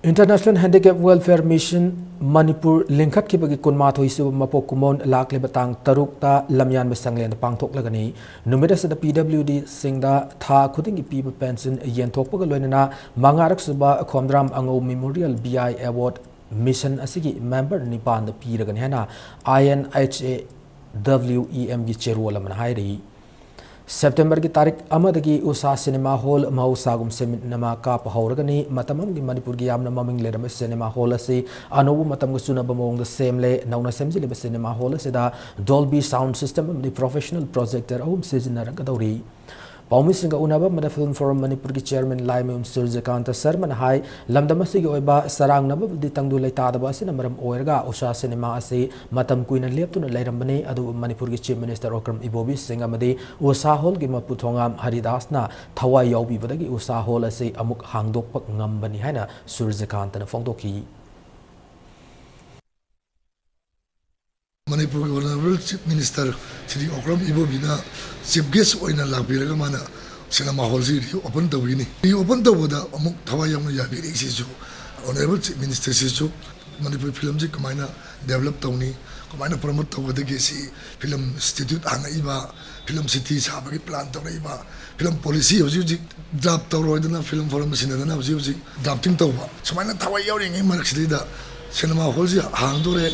International Handicap Welfare Mission Manipur ꯂꯤꯡꯈꯠꯈꯤꯕꯒꯤ ꯀꯨꯟꯃꯥꯊꯣꯏ ꯁꯨꯕ ꯃꯄꯣꯛ ꯀꯨꯝꯑꯣꯟ ꯂꯥꯛꯂꯤꯕ ꯇꯥꯡ ꯇꯔꯨꯛꯇ ꯂꯝꯌꯥꯟꯕ ꯁꯪꯂꯦꯟꯗ ꯄꯥꯡꯊꯣꯛꯂꯒꯅꯤ꯫ ꯅꯨꯃꯤꯠ ꯑꯁꯤꯗ P W D ꯁꯤꯡꯗ ꯊꯥ ꯈꯨꯗꯤꯡꯒꯤ ꯄꯤꯕ pension ꯌꯦꯟꯊꯣꯛꯄꯒ ꯂꯣꯏꯅꯅ ꯃꯉꯥꯔꯛ ꯁꯨꯕ Khomdram ꯑꯉꯧ Memorial B I Award mission ꯑꯁꯤꯒꯤ member ꯅꯤꯄꯥꯟꯗ ꯄꯤꯔꯒꯅꯤ ꯍꯥꯏꯅ I N H A W E M ꯒꯤ ꯆꯦꯔꯣꯜ ꯑꯃꯅ ꯍꯥꯏꯔꯤ꯫ ꯁꯦꯞꯇꯦꯝꯕꯔꯒꯤ ꯇꯥꯔꯤꯛ ꯑꯃꯗꯒꯤ ꯎꯁꯥ ꯁꯤꯅꯦꯃꯥ ꯍꯣꯜ ꯃꯍꯧꯁꯥꯒꯨꯝ ꯁꯦꯃꯤꯠ ꯅꯃꯥ ꯀꯥꯞꯄ ꯍꯧꯔꯒꯅꯤ꯫ ꯃꯇꯝ ꯑꯃꯒꯤ ꯃꯅꯤꯄꯨꯔꯒꯤ ꯌꯥꯝꯅ ꯃꯃꯤꯡ ꯂꯩꯔꯝꯕ ꯁꯤꯅꯦꯃꯥ ꯍꯣꯜ ꯑꯁꯤ ꯑꯅꯧꯕ ꯃꯇꯝꯒ ꯆꯨꯅꯕ ꯃꯑꯣꯡꯗ ꯁꯦꯝꯂꯦ꯫ ꯅꯧꯅ ꯁꯦꯝꯖꯤꯜꯂꯤꯕ ꯁꯤꯅꯦꯃꯥ ꯍꯣꯜ ꯑꯁꯤꯗ Dolby sound system ꯑꯃꯗꯤ professional projector ꯑꯍꯨꯝ ꯁꯤꯖꯤꯟꯅꯔꯛꯀꯗꯧꯔꯤ꯫ ꯄꯥꯎꯃꯤꯁꯤꯡꯒ ꯎꯅꯕ ꯑꯃꯗ ꯐꯤꯜꯝ ꯐꯣꯔꯝ ꯃꯅꯤꯄꯨꯔꯒꯤ ꯆꯤꯌꯔꯃꯦꯟ ꯂꯥꯏꯃꯌꯨꯝ ꯁꯨꯔꯖꯀꯥꯟꯇ ꯁꯔꯃꯅ ꯍꯥꯏ, ꯂꯝꯗꯝ ꯑꯁꯤꯒꯤ ꯑꯣꯏꯕ ꯆꯔꯥꯡꯅꯕꯕꯨꯗꯤ ꯇꯪꯗꯨ ꯂꯩꯇꯥꯗꯕ ꯑꯁꯤꯅ ꯃꯔꯝ ꯑꯣꯏꯔꯒ ꯎꯁꯥ ꯁꯤꯅꯦꯃꯥ ꯑꯁꯤ ꯃꯇꯝ ꯀꯨꯏꯅ ꯂꯦꯞꯇꯨꯅ ꯂꯩꯔꯝꯕꯅꯤ, ꯑꯗꯨꯕꯨ ꯃꯅꯤꯄꯨꯔꯒꯤ ꯆꯤꯐ ꯃꯤꯅꯤꯁꯇꯔ ꯑꯣꯀ꯭ꯔꯝ ꯏꯕꯣꯕꯤ ꯁꯤꯡ ꯑꯃꯗꯤ ꯎꯁꯥ ꯍꯣꯜꯒꯤ ꯃꯄꯨ ꯊꯣꯉꯥꯝ ꯍꯔꯤꯗꯥꯁꯅ ꯊꯋꯥꯏ ꯌꯥꯎꯕꯤꯕꯗꯒꯤ ꯎꯁꯥ ꯍꯣꯜ ꯑꯁꯤ ꯑꯃꯨꯛ ꯍꯥꯡꯗꯣꯛꯄ ꯉꯝꯕꯅꯤ ꯍꯥꯏꯅ ꯁꯨꯔꯖꯀꯥꯟꯇꯅ ꯐꯣꯡꯗꯣꯛꯈꯤ꯫ ꯃꯅꯤꯄꯨꯔꯒꯤ honourable chief minister Shri Okram ꯏꯕꯣꯕꯤꯅ ꯆꯤꯐ ꯒꯦꯁ ꯑꯣꯏꯅ ꯂꯥꯛꯄꯤꯔꯒ ꯃꯥꯅ ꯁꯤꯅꯦꯃꯥ ꯍꯣꯜꯁꯤ ꯔꯤ ꯑꯣꯄꯟ ꯇꯧꯕꯤꯅꯤ꯫ ꯔꯤ ꯑꯣꯄꯟ ꯇꯧꯕꯗ ꯑꯃꯨꯛ ꯊꯋꯥꯏ ꯌꯥꯎꯅ ꯌꯥꯕꯤꯔꯛꯏꯁꯤꯁꯨ ꯑꯣꯅꯔꯦꯕꯜ ꯆꯤꯐ ꯃꯤꯅꯤꯁꯇꯔꯁꯤꯁꯨ ꯃꯅꯤꯄꯨꯔꯤ ꯐꯤꯂꯝꯁꯤ ꯀꯃꯥꯏꯅ ꯗꯦꯕꯂꯞ ꯇꯧꯅꯤ, ꯀꯃꯥꯏꯅ ꯄ꯭ꯔꯃꯣꯠ ꯇꯧꯒꯗꯒꯦ, ꯁꯤ ꯐꯤꯂꯝ ꯏꯟꯁꯇꯤꯇ꯭ꯌꯨꯠ ꯍꯥꯡꯉꯛꯏꯕ, ꯐꯤꯂꯝ ꯁꯤꯇꯤ ꯁꯥꯕꯒꯤ ꯄ꯭ꯂꯥꯟ ꯇꯧꯔꯛꯏꯕ, ꯐꯤꯂꯝ ꯄꯣꯂꯤꯁꯤ ꯍꯧꯖꯤꯛ ꯍꯧꯖꯤꯛ ꯗ꯭ꯔꯥꯐ ꯇꯧꯔꯣꯏꯗꯅ ꯐꯤꯂꯝ ꯐꯣꯔꯝ ꯁꯤꯟꯅꯗꯅ ꯍꯧꯖꯤꯛ ꯍꯧꯖꯤꯛ ꯗ꯭ꯔꯥꯐꯇꯤꯡ ꯇꯧꯕ, ꯁꯨꯃꯥꯏꯅ ꯊꯋꯥꯏ ꯌꯥꯎꯔꯤꯉꯩ ꯃꯔꯛꯁꯤꯗꯩꯗ ꯁꯤꯅꯦꯃꯥ ꯍꯣꯜꯁꯤ ꯍꯥꯡꯗꯣꯔꯦ,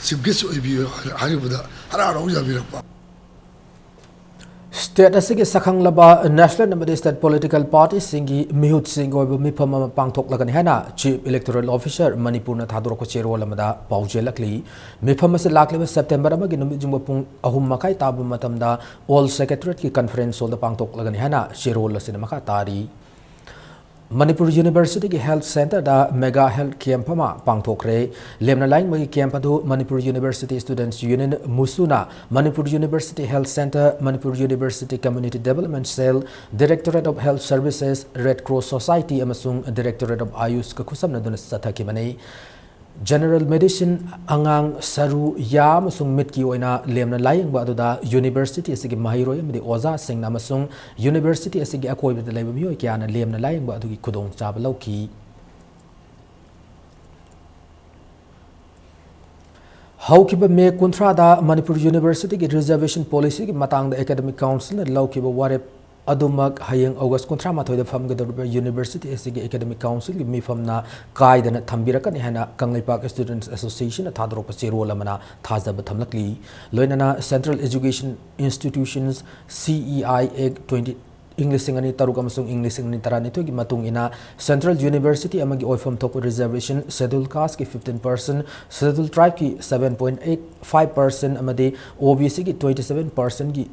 ꯆꯤꯐ ꯒꯦꯁ ꯑꯣꯏꯕꯤꯌꯨ ꯍꯥꯏꯔꯤꯕꯗ ꯍꯔꯥꯎ ꯍꯔꯥꯎ ꯌꯥꯕꯤꯔꯛꯄ꯫ ꯁ꯭ꯇꯦꯠ ꯑꯁꯤꯒꯤ ꯁꯛꯈꯪꯂꯕ ꯅꯦꯁꯅꯦꯜ ꯑꯃꯗꯤ ꯁ꯭ꯇꯦꯠ ꯄꯣꯂꯤꯇꯤꯀꯦꯜ ꯄꯥꯔꯇꯤꯁꯤꯡꯒꯤ ꯃꯤꯍꯨꯠꯁꯤꯡꯒꯤ ꯑꯣꯏꯕ ꯃꯤꯐꯝ ꯑꯃ ꯄꯥꯡꯊꯣꯛꯂꯒꯅꯤ ꯍꯥꯏꯅ ꯆꯤꯐ ꯏꯂꯦꯛꯇꯣꯔꯦꯜ ꯑꯣꯐꯤꯁꯥꯔ ꯃꯅꯤꯄꯨꯔꯅ ꯊꯥꯗꯣꯔꯛꯄ ꯆꯦꯔꯣꯜ ꯑꯃꯗ ꯄꯥꯎꯖꯦꯜꯂꯛꯂꯤ꯫ ꯃꯤꯐꯝ ꯑꯁꯤ ꯂꯥꯛꯂꯤꯕ ꯁꯦꯞꯇꯦꯝꯕꯔ ꯑꯃꯒꯤ ꯅꯨꯃꯤꯠ ꯌꯨꯡꯕ ꯄꯨꯡ ꯑꯍꯨꯝ ꯃꯈꯥꯏ ꯇꯥꯕ ꯃꯇꯝꯗ ꯑꯣꯜ ꯁꯦꯀ꯭ꯔꯦꯇꯔꯤꯌꯦꯠꯀꯤ ꯀꯟꯐꯔꯦꯟꯁ ꯍꯣꯜꯗ ꯄꯥꯡꯊꯣꯛꯂꯒꯅꯤ ꯍꯥꯏꯅ ꯆꯦꯔꯣꯜ ꯑꯁꯤꯅ ꯃꯈꯥ ꯇꯥꯔꯤ꯫ ꯃꯅꯤꯄꯨꯔ ꯌꯨꯅꯤꯚꯔꯁꯤꯇꯤꯒꯤ ꯍꯦꯜꯊ ꯁꯦꯟꯇꯔꯗ ꯃꯦꯒꯥ ꯍꯦꯜꯊ ꯀꯦꯝꯞ ꯑꯃ ꯄꯥꯡꯊꯣꯛꯈ꯭ꯔꯦ꯫ ꯂꯦꯝꯅ ꯂꯥꯏꯌꯦꯡꯕꯒꯤ ꯀꯦꯝꯞ ꯑꯗꯨ ꯃꯅꯤꯄꯨꯔ ꯌꯨꯅꯤꯚꯔꯁꯤꯇꯤ ꯁ꯭ꯇꯨꯗꯦꯟꯠꯁ ꯌꯨꯅꯤꯌꯟ, ꯃꯨꯁꯨꯅ Manipur university health centre, Manipur university community development cell, directorate of health services, red cross society ꯑꯃꯁꯨꯡ ꯗꯤꯔꯦꯛꯇꯣꯔꯦꯠ ꯑꯣꯐ ꯑꯥꯌꯨꯁꯀ ꯈꯨꯠꯁꯝꯅꯗꯨꯅ ꯆꯠꯊꯈꯤꯕꯅꯤ꯫ ꯖꯦꯅꯔꯦꯜ ꯃꯦꯗꯤꯁꯤꯟ, ꯑꯉꯥꯡ, ꯁꯔꯨ, ꯌꯥ ꯑꯃꯁꯨꯡ ꯃꯤꯠꯀꯤ ꯑꯣꯏꯅ ꯂꯦꯝꯅ ꯂꯥꯌꯦꯡꯕ ꯑꯗꯨꯗ ꯌꯨꯅꯤꯚꯔꯁꯤꯇꯤ ꯑꯁꯤꯒꯤ ꯃꯍꯩꯔꯣꯏ ꯑꯃꯗꯤ ꯑꯣꯖꯥꯁꯤꯡꯅ ꯑꯃꯁꯨꯡ ꯌꯨꯅꯤꯚꯔꯁꯤꯇꯤ ꯑꯁꯤꯒꯤ ꯑꯀꯣꯏꯕꯗ ꯂꯩꯕ ꯃꯤꯑꯣꯏ ꯀꯌꯥꯅ ꯂꯦꯝꯅ ꯂꯥꯌꯦꯡꯕ ꯑꯗꯨꯒꯤ ꯈꯨꯗꯣꯡꯆꯥꯕ ꯂꯧꯈꯤ꯫ ꯍꯧꯈꯤꯕ ꯃꯦ ꯀꯨꯟꯊ꯭ꯔꯥꯗ ꯃꯅꯤꯄꯨꯔ ꯌꯨꯅꯤꯚꯔꯁꯤꯇꯤꯒꯤ ꯔꯤꯖꯔꯕꯦꯁꯟ ꯄꯣꯂꯤꯁꯤꯒꯤ ꯃꯇꯥꯡꯗ ꯑꯦꯀꯥꯗꯦꯃꯤꯛ ꯀꯥꯎꯟꯁꯤꯜꯅ ꯂꯧꯈꯤꯕ ꯋꯥꯔꯦꯞ ꯑꯗꯨꯃꯛ ꯍꯌꯦꯡ ꯑꯣꯒꯁ ꯀꯨꯟꯊ꯭ꯔꯥ ꯃꯥꯊꯣꯏꯗ ꯐꯝꯒꯗꯧꯔꯤꯕ ꯌꯨꯅꯤꯚꯔꯁꯤꯇꯤ ꯑꯁꯤꯒꯤ ꯑꯦꯀꯥꯗꯦꯃꯤꯛ ꯀꯥꯎꯟꯁꯤꯜꯒꯤ ꯃꯤꯐꯝꯅ ꯀꯥꯏꯗꯅ ꯊꯝꯕꯤꯔꯛꯀꯅꯤ ꯍꯥꯏꯅ ꯀꯪꯂꯩꯄꯥꯛ ꯁ꯭ꯇꯨꯗꯦꯟꯠꯁ ꯑꯦꯁꯣꯁꯤꯌꯦꯁꯟꯅ ꯊꯥꯗꯣꯔꯛꯄ ꯆꯦꯔꯣꯜ ꯑꯃꯅ ꯊꯥꯖꯕ ꯊꯝꯂꯛꯂꯤ꯫ ꯂꯣꯏꯅꯅ Central Education Institutions, C E I Act twenty, ꯏꯪ ꯂꯤꯁꯤꯡ ꯑꯅꯤ ꯇꯔꯨꯛ ꯑꯃꯁꯨꯡ ꯏꯪ ꯂꯤꯁꯤꯡ ꯑꯅꯤ ꯇꯔꯥꯅꯤꯊꯣꯏꯒꯤ ꯃꯇꯨꯡ ꯏꯟꯅ ꯁꯦꯟꯇ꯭ꯔꯦꯜ ꯌꯨꯅꯤꯚꯔꯁꯤꯇꯤ ꯑꯃꯒꯤ ꯑꯣꯏꯐꯝ ꯊꯣꯛꯄ ꯔꯤꯖꯔꯕꯦꯁꯟ ꯁꯦꯗ꯭ꯌꯨꯜ ꯀꯥꯁꯀꯤ fifteen percent, ꯁꯦꯗ꯭ꯌꯨꯜ ꯇ꯭ꯔꯥꯏꯕꯀꯤ seven point eight five percent ꯑꯃꯗꯤ ꯑꯣ ꯕꯤ ꯁꯤꯒꯤ twenty seven percentꯒꯤ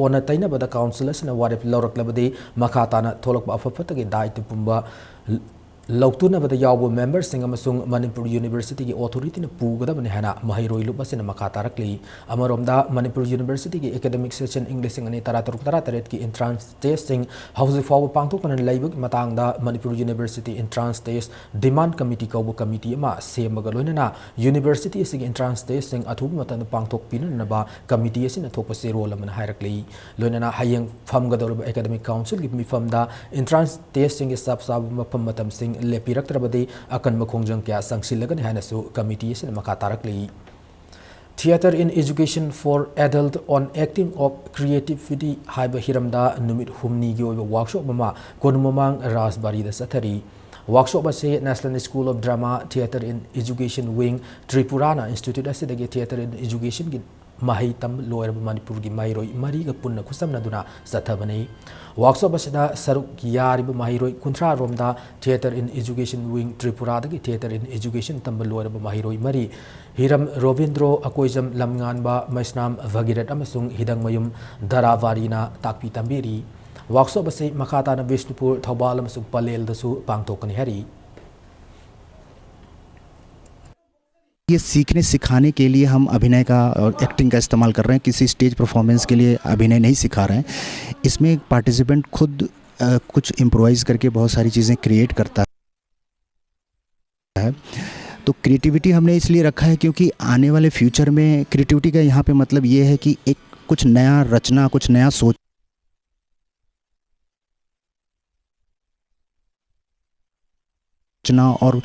ꯑꯣꯟꯅ ꯇꯩꯅꯕꯗ ꯀꯥꯎꯟꯁꯤꯜ ꯑꯁꯤꯅ ꯋꯥꯔꯦꯞ ꯂꯧꯔꯛꯂꯕꯗꯤ ꯃꯈꯥ ꯇꯥꯅ ꯊꯣꯛꯂꯛꯄ ꯑꯐ ꯐꯠꯇꯒꯤ ꯗꯥꯏꯇ ꯄꯨꯝꯕ ꯂꯧꯇꯨꯅꯕꯗ ꯌꯥꯎꯕ ꯃꯦꯝꯕꯔꯁꯤꯡ ꯑꯃꯁꯨꯡ ꯃꯅꯤꯄꯨꯔ ꯌꯨꯅꯤꯚꯔꯁꯤꯇꯤꯒꯤ ꯑꯣꯊꯣꯔꯤꯇꯤꯅ ꯄꯨꯒꯗꯕꯅꯤ ꯍꯥꯏꯅ ꯃꯍꯩꯔꯣꯏ ꯂꯨꯞ ꯑꯁꯤꯅ ꯃꯈꯥ ꯇꯥꯔꯛꯂꯤ꯫ ꯑꯃꯔꯣꯝꯗ ꯃꯅꯤꯄꯨꯔ ꯌꯨꯅꯤꯚꯔꯁꯤꯇꯤꯒꯤ ꯑꯦꯀꯥꯗꯃꯤꯛ ꯁꯦꯁꯟ ꯏꯪ ꯂꯤꯁꯤꯡ ꯑꯅꯤ ꯇꯔꯥꯇꯔꯨꯛ ꯇꯔꯥꯇꯔꯦꯠꯀꯤ ꯑꯦꯟꯇ꯭ꯔꯥꯟꯁ ꯇꯦꯁꯁꯤꯡ ꯍꯧꯖꯤꯛ ꯐꯥꯎꯕ ꯄꯥꯡꯊꯣꯛꯇꯅ ꯂꯩꯕꯒꯤ ꯃꯇꯥꯡꯗ ꯃꯅꯤꯄꯨꯔ ꯌꯨꯅꯤꯚꯔꯁꯤꯇꯤ ꯑꯦꯟꯇ꯭ꯔꯥꯟꯁ ꯇꯦꯁ ꯗꯤꯃꯥꯟ ꯀꯃꯤꯇꯤ ꯀꯧꯕ ꯀꯃꯤꯇꯤ ꯑꯃ ꯁꯦꯝꯕꯒ ꯂꯣꯏꯅꯅ ꯌꯨꯅꯤꯚꯔꯁꯤꯇꯤ ꯑꯁꯤꯒꯤ ꯑꯦꯟꯇ꯭ꯔꯥꯟꯁ ꯇꯦꯁꯁꯤꯡ ꯑꯊꯨꯕ ꯃꯇꯝꯗ ꯄꯥꯡꯊꯣꯛꯄꯤꯅꯅꯕ ꯀꯃꯤꯇꯤ ꯑꯁꯤꯅ ꯊꯣꯛꯄ ꯆꯦꯔꯣꯜ ꯑꯃꯅ ꯍꯥꯏꯔꯛꯂꯤ꯫ ꯂꯣꯏꯅꯅ ꯍꯌꯦꯡ ꯐꯝꯒꯗꯧꯔꯤꯕ ꯑꯦꯀꯥꯗꯃꯤꯛ ꯀꯥꯎꯟꯁꯤꯜꯒꯤ ꯃꯤꯐꯝꯗ ꯑꯦꯟꯇ꯭ꯔꯥꯟꯁ ꯇꯦꯁꯁꯤꯡꯒꯤ ꯆꯞ ꯆꯥꯕ ꯃꯐꯝ ꯃꯇꯝꯁꯤꯡ ꯂꯦꯞꯄꯤꯔꯛꯇ꯭ꯔꯕꯗꯤ ꯑꯀꯟꯕ ꯈꯣꯡꯖꯪ ꯀꯌꯥ ꯆꯪꯁꯤꯜꯂꯒꯅꯤ ꯍꯥꯏꯅꯁꯨ ꯀꯃꯤꯇꯤ ꯑꯁꯤꯅ ꯃꯈꯥ ꯇꯥꯔꯛꯂꯤ꯫ Theatre in Education for Adult on Acting of Creativity ꯍꯥꯏꯕ ꯍꯤꯔꯝꯗ ꯅꯨꯃꯤꯠ ꯍꯨꯝꯅꯤꯒꯤ ꯑꯣꯏꯕ ꯋꯥꯔꯛꯁꯣꯞ ꯑꯃ ꯀꯣꯅꯨꯃꯃꯥꯡ ꯔꯥꯖꯕꯥꯔꯤꯗ ꯆꯠꯊꯔꯤ꯫ ꯋꯥꯔꯛꯁꯣꯞ ꯑꯁꯤ National School of Drama Theatre in Education Wing ꯇ꯭ꯔꯤꯄꯨꯔꯥꯅ ꯏꯟꯁꯇꯤꯇ꯭ꯌꯨꯠ ꯑꯁꯤꯗꯒꯤ ꯊꯤꯌꯦꯇꯔ ꯏꯟ ꯑꯦꯖꯨꯀꯦꯁꯟꯒꯤ ꯃꯍꯩ ꯇꯝꯕ ꯂꯣꯏꯔꯕ ꯃꯅꯤꯄꯨꯔꯒꯤ ꯃꯍꯩꯔꯣꯏ ꯃꯔꯤꯒ ꯄꯨꯟꯅ ꯈꯨꯠꯁꯝꯅꯗꯨꯅ ꯆꯠꯊꯕꯅꯤ꯫ ꯋꯥꯔꯛꯁꯣꯞ ꯑꯁꯤꯗ ꯁꯔꯨꯛ ꯌꯥꯔꯤꯕ ꯃꯍꯩꯔꯣꯏ ꯀꯨꯟꯊ꯭ꯔꯥ ꯔꯣꯝꯗ ꯊꯤꯌꯦꯇꯔ ꯏꯟ ꯑꯦꯖꯨꯀꯦꯁꯟ ꯋꯤꯡ ꯇ꯭ꯔꯤꯄꯨꯔꯥꯗꯒꯤ ꯊꯤꯌꯦꯇꯔ ꯏꯟ ꯑꯦꯖꯨꯀꯦꯁꯟ ꯇꯝꯕ ꯂꯣꯏꯔꯕ ꯃꯍꯩꯔꯣꯏ ꯃꯔꯤ, ꯍꯤꯔꯝ ꯔꯣꯕꯤꯟꯗ꯭ꯔꯣ, ꯑꯀꯣꯏꯖꯝ ꯂꯝꯉꯥꯟꯕ, ꯃꯩꯁꯅꯥꯝ ꯚꯒꯤꯔꯠ ꯑꯃꯁꯨꯡ ꯍꯤꯗꯪꯃꯌꯨꯝ ꯙꯔꯥꯕꯥꯔꯤꯅ ꯇꯥꯛꯄꯤ ꯇꯝꯕꯤꯔꯤ꯫ ꯋꯥꯔꯛꯁꯣꯞ ꯑꯁꯤ ꯃꯈꯥ ꯇꯥꯅ ꯕꯤꯁꯅꯨꯄꯨꯔ, ꯊꯧꯕꯥꯜ ꯑꯃꯁꯨꯡ ꯄꯂꯦꯜꯗꯁꯨ ꯄꯥꯡꯊꯣꯛꯀꯅꯤ ꯍꯥꯏꯔꯤ꯫ ये सीखने सिखाने के लिए हम अभिनय का और एक्टिंग का इस्तेमाल कर रहे हैं। किसी स्टेज परफॉर्मेंस के लिए अभिनय नहीं सिखा रहे हैं। इसमें पार्टिसिपेंट खुद अ, कुछ इम्प्रोवाइज करके बहुत सारी चीज़ें क्रिएट करता है। तो क्रिएटिविटी हमने इसलिए रखा है क्योंकि आने वाले फ्यूचर में क्रिएटिविटी का यहाँ पे मतलब ये है कि एक कुछ नया रचना, कुछ नया सोच सोचना और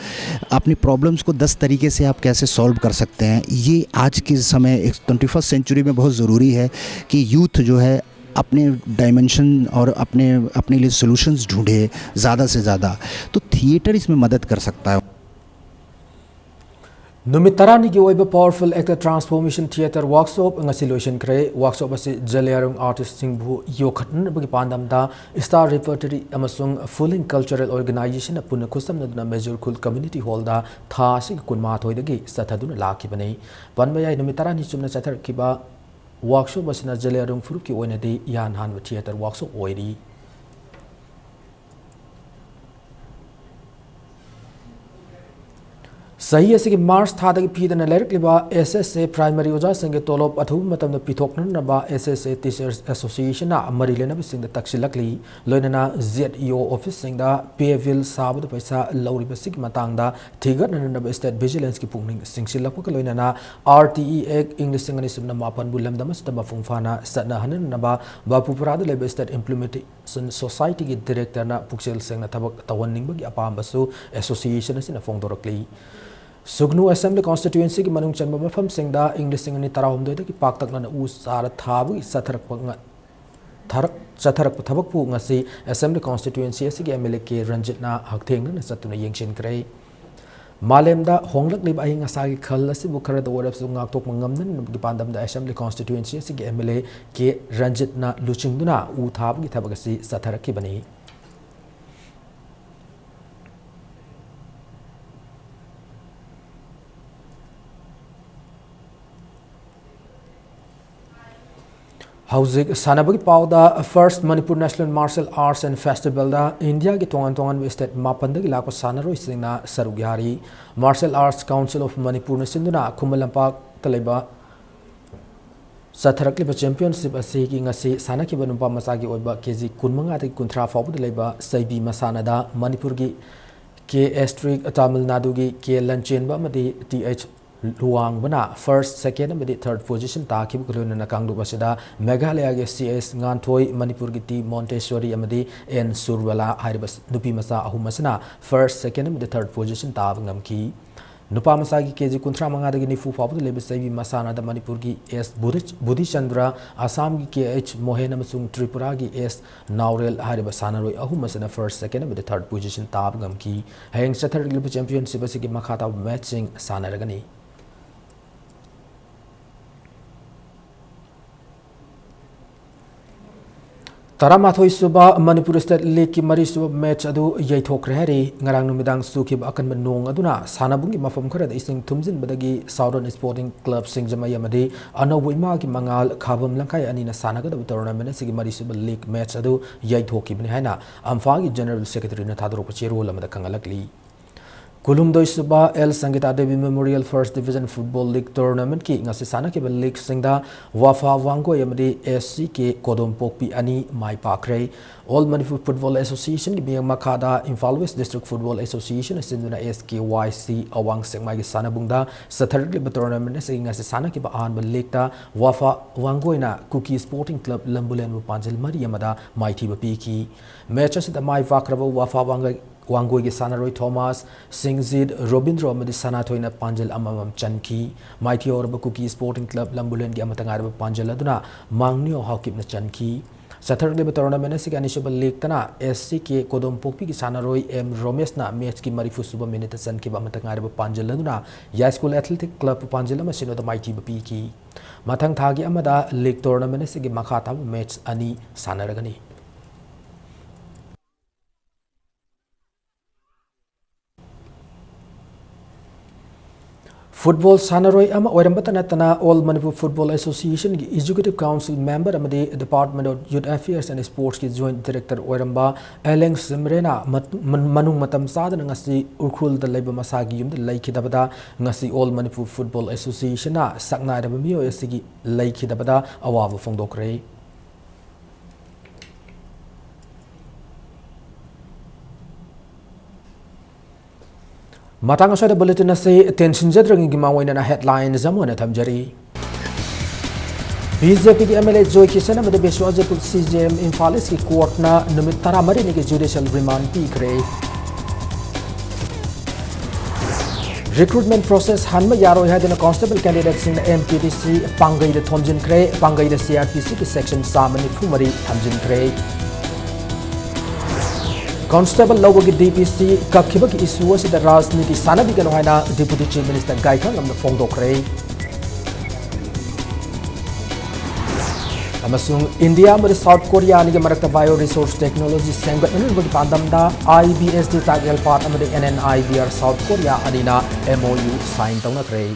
अपनी प्रॉब्लम्स को दस तरीके से आप कैसे सॉल्व कर सकते हैं, ये आज के समय ट्वेंटी फर्स्ट सेंचुरी में बहुत ज़रूरी है कि यूथ जो है अपने डायमेंशन और अपने अपने लिए सॉल्यूशंस ढूंढे ज़्यादा से ज़्यादा। तो थिएटर इसमें मदद कर सकता है। ꯅꯨꯃꯤꯠ ꯇꯔꯥꯅꯤꯒꯤ ꯑꯣꯏꯕ Powerful Actor Transformation Theatre Workshop ꯉꯁꯤ ꯂꯣꯏꯁꯤꯟꯈ꯭ꯔꯦ꯫ ꯋꯥꯔꯛꯁꯣꯞ ꯑꯁꯤ ꯖꯂꯤꯌꯥꯡꯔꯣꯡ ꯑꯥꯔꯇꯤꯁꯁꯤꯡꯕꯨ ꯌꯣꯛꯈꯠꯅꯅꯕꯒꯤ ꯄꯥꯟꯗꯝꯗ Star Repertory ꯑꯃꯁꯨꯡ Fulling Cultural Organizationꯅ ꯄꯨꯟꯅ ꯈꯨꯠꯁꯝꯅꯗꯨꯅ ꯃꯦꯖꯣꯔ ꯈꯨꯜ ꯀꯝꯃ꯭ꯌꯨꯅꯤꯇꯤ ꯍꯣꯜꯗ ꯊꯥ ꯑꯁꯤꯒꯤ ꯀꯨꯟꯃꯥꯊꯣꯏꯗꯒꯤ ꯆꯠꯊꯗꯨꯅ ꯂꯥꯛꯈꯤꯕꯅꯤ꯫ ꯄꯟꯕ ꯌꯥꯏ, ꯅꯨꯃꯤꯠ ꯇꯔꯥꯅꯤ ꯆꯨꯞꯅ ꯆꯠꯊꯔꯛꯈꯤꯕ Workshop ꯑꯁꯤꯅ ꯖꯂꯤꯌꯥꯡꯔꯣꯡ ꯐꯨꯔꯨꯞꯀꯤ ꯑꯣꯏꯅꯗꯤ ꯏꯍꯥꯟ ꯍꯥꯟꯕ theatre workshop ꯑꯣꯏꯔꯤ꯫ ꯆꯍꯤ ꯑꯁꯤꯒꯤ ꯃꯥꯔꯆ ꯊꯥꯗꯒꯤ ꯄꯤꯗꯅ ꯂꯩꯔꯛꯂꯤꯕ S S A primary ꯑꯣꯖꯥꯁꯤꯡꯒꯤ ꯇꯣꯂꯣꯞ ꯑꯊꯨꯕ ꯃꯇꯝꯗ ꯄꯤꯊꯣꯛꯅꯅꯕ S S A Teachers Association ꯅ ꯃꯔꯤ ꯂꯩꯅꯕꯁꯤꯡꯗ ꯇꯛꯁꯤꯜꯂꯛꯂꯤ꯫ ꯂꯣꯏꯅꯅ Z E O office ꯁꯤꯡꯗ pay bill ꯁꯥꯕꯗ ꯄꯩꯁꯥ ꯂꯧꯔꯤꯕꯁꯤꯒꯤ ꯃꯇꯥꯡꯗ ꯊꯤꯒꯠꯅꯅꯕ state vigilance ꯀꯤ ꯄꯨꯛꯅꯤꯡ ꯆꯤꯡꯁꯤꯜꯂꯛꯄꯒ ꯂꯣꯏꯅꯅ R T E Act ꯏꯪ ꯂꯤꯁꯤꯡ ꯑꯅꯤ ꯁꯨꯞꯅ ꯃꯥꯄꯟꯕꯨ ꯂꯝꯗꯝ ꯑꯁꯤꯗ ꯃꯄꯨꯡ ꯐꯥꯅ ꯆꯠꯅꯍꯟꯅꯅꯕ ꯕꯥꯄꯨꯄꯨꯔꯥꯗ ꯂꯩꯕ State Implementation Society ꯒꯤ director ꯅ ꯄꯨꯛꯆꯦꯜ ꯁꯦꯡꯅ ꯊꯕꯛ ꯇꯧꯍꯟꯅꯤꯡꯕꯒꯤ ꯑꯄꯥꯝꯕꯁꯨ association ꯑꯁꯤꯅ ꯐꯣꯡꯗꯣꯔꯛꯂꯤ꯫ ꯁꯨꯒꯅꯨ Assembly Constituency ꯒꯤ ꯃꯅꯨꯡ ꯆꯟꯕ ꯃꯐꯝꯁꯤꯡꯗ ꯏꯪ ꯂꯤꯁꯤꯡ ꯑꯅꯤ ꯇꯔꯥꯍꯨꯝꯗꯣꯏꯗꯒꯤ ꯄꯥꯛꯇꯛꯅꯅ ꯎ ꯆꯥꯔ ꯊꯥꯕꯒꯤ ꯆꯠꯊꯔꯛꯄ ꯉ-, ꯊꯔꯛ-, ꯆꯠꯊꯔꯛꯄ ꯊꯕꯛꯄꯨ ꯉꯁꯤ Assembly Constituency ꯑꯁꯤꯒꯤ M L A K ꯔꯟꯖꯤꯠꯅ ꯍꯛꯊꯦꯡꯅꯅ ꯆꯠꯇꯨꯅ ꯌꯦꯡꯁꯤꯟꯈ꯭ꯔꯦ꯫ ꯃꯥꯂꯦꯝꯗ ꯍꯣꯡꯂꯛꯂꯤꯕ ꯑꯏꯪ ꯑꯁꯥꯒꯤ ꯈꯜ ꯑꯁꯤꯕꯨ ꯈꯔꯗ ꯑꯣꯏꯔꯕꯁꯨ ꯉꯥꯛꯊꯣꯛꯄ ꯉꯝꯅꯅꯕꯒꯤ ꯄꯥꯟꯗꯝꯗ Assembly Constituency ꯑꯁꯤꯒꯤ M L A K ꯔꯟꯖꯤꯠꯅ ꯂꯨꯆꯤꯡꯗꯨꯅ ꯎ ꯊꯥꯕꯒꯤ ꯊꯕꯛ ꯑꯁꯤ ꯆꯠꯊꯔꯛꯈꯤꯕꯅꯤ꯫ ꯍꯧꯖꯤꯛ ꯁꯥꯟꯅꯕꯒꯤ ꯄꯥꯎꯗ, First Manipur National Martial Arts and Festival ꯗ ꯏꯟꯗꯤꯌꯥꯒꯤ ꯇꯣꯉꯥꯟ ꯇꯣꯉꯥꯟꯕ state ꯃꯥꯄꯟꯗꯒꯤ ꯂꯥꯛꯄ ꯁꯥꯟꯅꯔꯣꯏꯁꯤꯡꯅ ꯁꯔꯨꯛ ꯌꯥꯔꯤ꯫ Martial Arts Council of Manipur ꯅ ꯁꯤꯟꯗꯨꯅ ꯈꯨꯃꯟ ꯂꯝꯄꯥꯛꯇ ꯂꯩꯕ ꯆꯠꯊꯔꯛꯂꯤꯕ championship ꯑꯁꯤꯒꯤ ꯉꯁꯤ ꯁꯥꯟꯅꯈꯤꯕ ꯅꯨꯄꯥ ꯃꯆꯥꯒꯤ ꯑꯣꯏꯕ K G ꯀꯨꯟꯃꯉꯥꯗꯒꯤ ꯀꯨꯟꯊ꯭ꯔꯥ ꯐꯥꯎꯕꯗ ꯂꯩꯕ ꯆꯩꯕꯤ ꯃꯁꯥꯟꯅꯗ ꯃꯅꯤꯄꯨꯔꯒꯤ K Estrik, ꯇꯥꯃꯤꯜ ꯅꯥꯗꯨꯒꯤ K ꯂꯟꯆꯦꯟꯕ ꯑꯃꯗꯤ T H ꯂꯨꯋꯥꯡꯕꯅ first, second ꯑꯃꯗꯤ third position ꯇꯥꯈꯤꯕꯒ ꯂꯣꯏꯅꯅ ꯀꯥꯡꯂꯨꯞ ꯑꯁꯤꯗ ꯃꯦꯘꯥꯂꯌꯥꯒꯤ C S ꯉꯥꯟꯊꯣꯏ, ꯃꯅꯤꯄꯨꯔꯒꯤ T ꯃꯣꯟꯇꯦꯁꯣꯔꯤ ꯑꯃꯗꯤ N ꯁꯨꯔꯕꯂꯥ ꯍꯥꯏꯔꯤꯕ ꯅꯨꯄꯤ ꯃꯆꯥ ꯑꯍꯨꯝ ꯑꯁꯤꯅ first, second ꯑꯃꯗꯤ third position ꯇꯥꯕ ꯉꯝꯈꯤ꯫ ꯅꯨꯄꯥ ꯃꯆꯥꯒꯤ K G ꯀꯨꯟꯊ꯭ꯔꯥ ꯃꯉꯥꯗꯒꯤ ꯅꯤꯐꯨ ꯐꯥꯎꯕꯗ ꯂꯩꯕ ꯆꯩꯕꯤ ꯃꯁꯥꯟꯅꯗ ꯃꯅꯤꯄꯨꯔꯒꯤ S ꯕꯨꯙ-, ꯕꯨꯙꯤꯆꯟꯗ꯭ꯔ, ꯑꯁꯥꯝꯒꯤ K H ꯃꯣꯍꯦꯟ ꯑꯃꯁꯨꯡ ꯇ꯭ꯔꯤꯄꯨꯔꯥꯒꯤ S ꯅꯥꯎꯔꯦꯜ ꯍꯥꯏꯔꯤꯕ ꯁꯥꯟꯅꯔꯣꯏ ꯑꯍꯨꯝ ꯑꯁꯤꯅ first, second ꯑꯃꯗꯤ third position ꯇꯥꯕ ꯉꯝꯈꯤ꯫ ꯍꯌꯦꯡ ꯆꯠꯊꯔꯛꯂꯤꯕ championship ꯑꯁꯤꯒꯤ ꯃꯈꯥ ꯇꯥꯕ matchꯁꯤꯡ ꯁꯥꯟꯅꯔꯒꯅꯤ꯫ ꯇꯔꯥꯃꯥꯊꯣꯏ ꯁꯨꯕ ꯃꯅꯤꯄꯨꯔ ꯁ꯭ꯇꯦꯠ ꯂꯤꯒꯀꯤ ꯃꯔꯤ ꯁꯨꯕ ꯃꯦꯆ ꯑꯗꯨ ꯌꯩꯊꯣꯛꯈ꯭ꯔꯦ ꯍꯥꯏꯔꯤ꯫ ꯉꯔꯥꯡ ꯅꯨꯃꯤꯗꯥꯡ ꯆꯨꯈꯤꯕ ꯑꯀꯟꯕ ꯅꯣꯡ ꯑꯗꯨꯅ ꯁꯥꯟꯅꯕꯨꯡꯒꯤ ꯃꯐꯝ ꯈꯔꯗ ꯏꯁꯤꯡ ꯊꯨꯝꯖꯤꯟꯕꯗꯒꯤ ꯁꯥꯎꯗꯔꯟ ꯁ꯭ꯄꯣꯔꯇꯤꯡ ꯀ꯭ꯂꯕ ꯁꯤꯡꯖꯃꯩ ꯑꯃꯗꯤ ꯑꯅꯧꯕ ꯏꯃꯥꯒꯤ ꯃꯉꯥꯜ ꯈꯥꯕꯝ ꯂꯝꯈꯥꯏ ꯑꯅꯤꯅ ꯁꯥꯟꯅꯒꯗꯕ ꯇꯣꯔꯅꯥꯃꯦꯟ ꯑꯁꯤꯒꯤ ꯃꯔꯤ ꯁꯨꯕ ꯂꯤꯒ ꯃꯦꯆ ꯑꯗꯨ ꯌꯩꯊꯣꯛꯈꯤꯕꯅꯤ ꯍꯥꯏꯅ ꯑꯝꯐꯥꯒꯤ ꯖꯦꯅꯔꯦꯜ ꯁꯦꯀ꯭ꯔꯦꯇꯔꯤꯅ ꯊꯥꯗꯣꯔꯛꯄ ꯆꯦꯔꯣꯜ ꯑꯃꯗ ꯈꯪꯍꯜꯂꯛꯂꯤ꯫ ꯀꯨꯟꯍꯨꯝꯗꯣꯏ ꯁꯨꯕ L Sangita Devi memorial first division football league ꯇꯣꯔꯅꯥꯃꯦꯟꯠꯀꯤ ꯉꯁꯤ ꯁꯥꯟꯅꯈꯤꯕ ꯂꯤꯒꯁꯤꯡꯗ ꯋꯥꯐꯥ ꯋꯥꯡꯒꯣꯏ ꯑꯃꯗꯤ ꯑꯦꯁ ꯁꯤ ꯀꯦ ꯀꯣꯗꯣꯝꯄꯣꯛꯄꯤ ꯑꯅꯤ ꯃꯥꯏ ꯄꯥꯛꯈ꯭ꯔꯦ꯫ ꯑꯣꯜ ꯃꯅꯤꯄꯨꯔ ꯐꯨꯠꯕꯣꯜ ꯑꯦꯁꯣꯁꯤꯌꯦꯁꯟꯒꯤ ꯃꯤꯠꯌꯦꯡ ꯃꯈꯥꯗ ꯏꯝꯐꯥꯜ ꯋꯦꯁ ꯗꯤꯁꯇ꯭ꯔꯤꯛ ꯐꯨꯠꯕꯣꯜ ꯑꯦꯁꯣꯁꯤꯌꯦꯁꯟꯅ ꯁꯤꯟꯗꯨꯅ ꯑꯦꯁ ꯀꯦ ꯋꯥꯏ ꯁꯤ ꯑꯋꯥꯡ ꯁꯦꯛꯃꯥꯏꯒꯤ ꯁꯥꯟꯅꯕꯨꯡꯗ ꯆꯠꯊꯔꯛꯂꯤꯕ ꯇꯣꯔꯅꯥꯃꯦꯟꯠ ꯑꯁꯤꯒꯤ ꯉꯁꯤ ꯁꯥꯟꯅꯈꯤꯕ ꯑꯍꯥꯟꯕ ꯂꯤꯒꯇ ꯋꯥꯐꯥ ꯋꯥꯡꯒꯣꯏꯅ ꯀꯨꯀꯤ ꯁ꯭ꯄꯣꯔꯇꯤꯡ ꯀ꯭ꯂꯕ ꯂꯝꯕꯨꯂꯦꯟꯕꯨ ꯄꯥꯟꯖꯤꯜ ꯃꯔꯤ ꯑꯃꯗ ꯃꯥꯏꯊꯤꯕ ꯄꯤꯈꯤ꯫ ꯃꯦꯆ ꯑꯁꯤꯗ ꯃꯥꯏ ꯄꯥꯛꯈ꯭ꯔꯕ ꯋꯥꯐꯥ ꯋꯥꯡꯒꯣꯏ ꯋꯥꯡꯒꯣꯏꯒꯤ ꯁꯥꯟꯅꯔꯣꯏ ꯊꯣꯃꯥꯁ, ꯁꯤꯡꯖꯤꯠ, ꯔꯣꯕꯤꯟꯗ꯭ꯔꯣ ꯑꯃꯗꯤ ꯁꯅꯥꯊꯣꯏꯅ ꯄꯥꯟꯖꯜ ꯑꯃꯃꯝ ꯆꯟꯈꯤ꯫ ꯃꯥꯏꯊꯤꯍꯧꯔꯕ ꯀꯨꯀꯤ ꯁ꯭ꯄꯣꯔꯇꯤꯡ ꯀ꯭ꯂꯕ ꯂꯝꯕꯨꯂꯦꯟꯒꯤ ꯑꯃꯠꯇ ꯉꯥꯏꯔꯕ ꯄꯥꯟꯖꯜ ꯑꯗꯨꯅ ꯃꯥꯡꯅꯤꯌꯣ ꯍꯥꯎꯀꯤꯞꯅ ꯆꯟꯈꯤ꯫ ꯆꯠꯊꯔꯛꯂꯤꯕ ꯇꯣꯔꯅꯥꯃꯦꯟ ꯑꯁꯤꯒꯤ ꯑꯅꯤꯁꯨꯕ ꯂꯤꯒꯇꯅ ꯑꯦꯁ ꯁꯤ ꯀꯦ ꯀꯣꯗꯣꯝꯄꯣꯛꯄꯤꯒꯤ ꯁꯥꯟꯅꯔꯣꯏ ꯑꯦꯝ ꯔꯣꯃꯦꯁꯅ ꯃꯦꯆꯀꯤ ꯃꯔꯤꯐꯨ ꯁꯨꯕ ꯃꯤꯅꯤꯠꯇ ꯆꯟꯈꯤꯕ ꯑꯃꯠꯇ ꯉꯥꯏꯔꯕ ꯄꯥꯟꯖꯜ ꯑꯗꯨꯅ ꯌꯥꯏꯁ꯭ꯀꯨꯜ ꯑꯦꯊꯂꯦꯇꯤꯛ ꯀ꯭ꯂꯕꯄꯨ ꯄꯥꯟꯖꯜ ꯑꯃ ꯁꯤꯅꯣꯗ ꯃꯥꯏꯊꯤꯕ ꯄꯤꯈꯤ꯫ ꯃꯊꯪ ꯊꯥꯒꯤ ꯑꯃꯗ ꯂꯤꯒ ꯇꯣꯔꯅꯥꯃꯦꯟ ꯑꯁꯤꯒꯤ ꯃꯈꯥ ꯇꯥꯕ ꯃꯦꯆ ꯑꯅꯤ ꯁꯥꯟꯅꯔꯒꯅꯤ꯫ ꯐꯨꯠꯕꯣꯜ ꯁꯥꯟꯅꯔꯣꯏ ꯑꯃ ꯑꯣꯏꯔꯝꯕꯇ ꯅꯠꯇꯅ ꯑꯣꯜ ꯃꯅꯤꯄꯨꯔ ꯐꯨꯠꯕꯣꯜ ꯑꯦꯁꯣꯁꯤꯌꯦꯁꯟꯒꯤ ꯑꯦꯛꯖꯤꯀ꯭ꯌꯨꯇꯤꯚ ꯀꯥꯎꯟꯁꯤꯜ ꯃꯦꯝꯕꯔ ꯑꯃꯗꯤ Department of Youth Affairs and Sportsꯀꯤ ꯖꯣꯏꯟꯠ ꯗꯥꯏꯔꯦꯛꯇꯔ ꯑꯣꯏꯔꯝꯕ ꯑꯦꯂꯦꯡ ꯁꯤꯝꯔꯦꯅ ꯃꯠ-, ꯃꯟ-, ꯃꯅꯨꯡ ꯃꯇꯝ ꯆꯥꯗꯅ ꯉꯁꯤ ꯎꯈ꯭ꯔꯨꯜꯗ ꯂꯩꯕ ꯃꯁꯥꯒꯤ ꯌꯨꯝꯗ ꯂꯩꯈꯤꯗꯕꯗ ꯉꯁꯤ ꯑꯣꯜ ꯃꯅꯤꯄꯨꯔ ꯐꯨꯠꯕꯣꯜ ꯑꯦꯁꯣꯁꯤꯌꯦꯁꯟꯅ ꯁꯛꯅꯥꯏꯔꯕ ꯃꯤꯑꯣꯏ ꯑꯁꯤꯒꯤ ꯂꯩꯈꯤꯗꯕꯗ ꯑꯋꯥꯕ ꯐꯣꯡꯗꯣꯛꯈ꯭ꯔꯦ꯫ ꯃꯇꯥꯡ ꯑꯁ꯭ꯋꯥꯏꯗ ꯕꯨꯂꯦꯇꯤꯟ ꯑꯁꯤ ꯇꯦꯟꯁꯤꯟꯖꯗ꯭ꯔꯤꯉꯩꯒꯤ ꯃꯥꯡꯑꯣꯏꯅꯅ ꯍꯦꯗꯂꯥꯏꯟꯁ ꯑꯃ ꯑꯣꯏꯅ ꯊꯝꯖꯔꯤ꯫ ꯕꯤ ꯖꯦ ꯄꯤꯒꯤ ꯑꯦꯝ ꯑꯦꯜ ꯑꯦ ꯖꯣꯏ ꯀꯤꯁꯟ ꯑꯃꯗꯤ ꯕꯤꯁ꯭ꯋꯖꯤꯠꯄꯨ ꯁꯤ ꯖꯤ ꯑꯦꯝ ꯏꯝꯐꯥꯜ ꯏꯁꯀꯤ ꯀꯣꯔꯠꯅ ꯅꯨꯃꯤꯠ ꯇꯔꯥꯃꯔꯤꯅꯤꯒꯤ ꯖꯨꯗꯤꯁꯤꯌꯦꯜ ꯔꯤꯃꯥꯟ ꯄꯤꯈ꯭ꯔꯦ꯫ ꯔꯤꯀ꯭ꯔꯨꯠꯃꯦꯟ ꯄ꯭ꯔꯣꯁꯦꯁ ꯍꯟꯕ ꯌꯥꯔꯣꯏ ꯍꯥꯏꯗꯨꯅ ꯀꯣꯟꯁꯇꯦꯕꯜ ꯀꯦꯟꯗꯤꯗꯦꯠꯁꯤꯡꯅ ꯑꯦꯝ ꯇꯤ ꯗꯤ ꯁꯤ ꯄꯥꯡꯒꯩꯗ ꯊꯣꯝꯖꯤꯟꯈ꯭ꯔꯦ꯫ ꯄꯥꯡꯒꯩꯗ ꯁꯤ ꯑꯥꯔ ꯄꯤ ꯁꯤꯒꯤ ꯁꯦꯛꯁꯟ ꯆꯥꯝꯃ ꯅꯤꯐꯨ ꯃꯔꯤ ꯊꯝꯖꯤꯟꯈ꯭ꯔꯦ꯫ ꯀꯣꯟꯁꯇꯦꯕꯜ ꯂꯧꯕꯒꯤ ꯗꯤ ꯄꯤ ꯁꯤ ꯀꯛꯈꯤꯕꯒꯤ ꯏꯁꯨ ꯑꯁꯤꯗ ꯔꯥꯖꯅꯤꯇꯤ ꯁꯥꯟꯅꯕꯤꯒꯅꯨ ꯍꯥꯏꯅ ꯗꯤꯄꯨꯇꯤ ꯆꯤꯐ ꯃꯤꯅꯤꯁꯇꯔ ꯒꯥꯏꯈꯥꯉꯝꯅ ꯐꯣꯡꯗꯣꯛꯈ꯭ꯔꯦ꯫ ꯑꯃꯁꯨꯡ ꯏꯟꯗꯤꯌꯥ ꯑꯃꯗꯤ ꯁꯥꯎꯠ ꯀꯣꯔꯤꯌꯥ ꯑꯅꯤꯒꯤ ꯃꯔꯛꯇ ꯕꯥꯏꯑꯣ ꯔꯤꯁꯣꯔꯁ ꯇꯦꯛꯅꯣꯂꯣꯖꯤ ꯁꯦꯝꯒꯠꯅꯅꯕꯒꯤ ꯄꯥꯟꯗꯝꯗ IBSD Tagel Park ꯑꯃꯗꯤ NNIBR ꯁꯥꯎꯠ ꯀꯣꯔꯤꯌꯥ ꯑꯅꯤꯅ MOU ꯁꯥꯏꯟ ꯇꯧꯅꯈ꯭ꯔꯦ꯫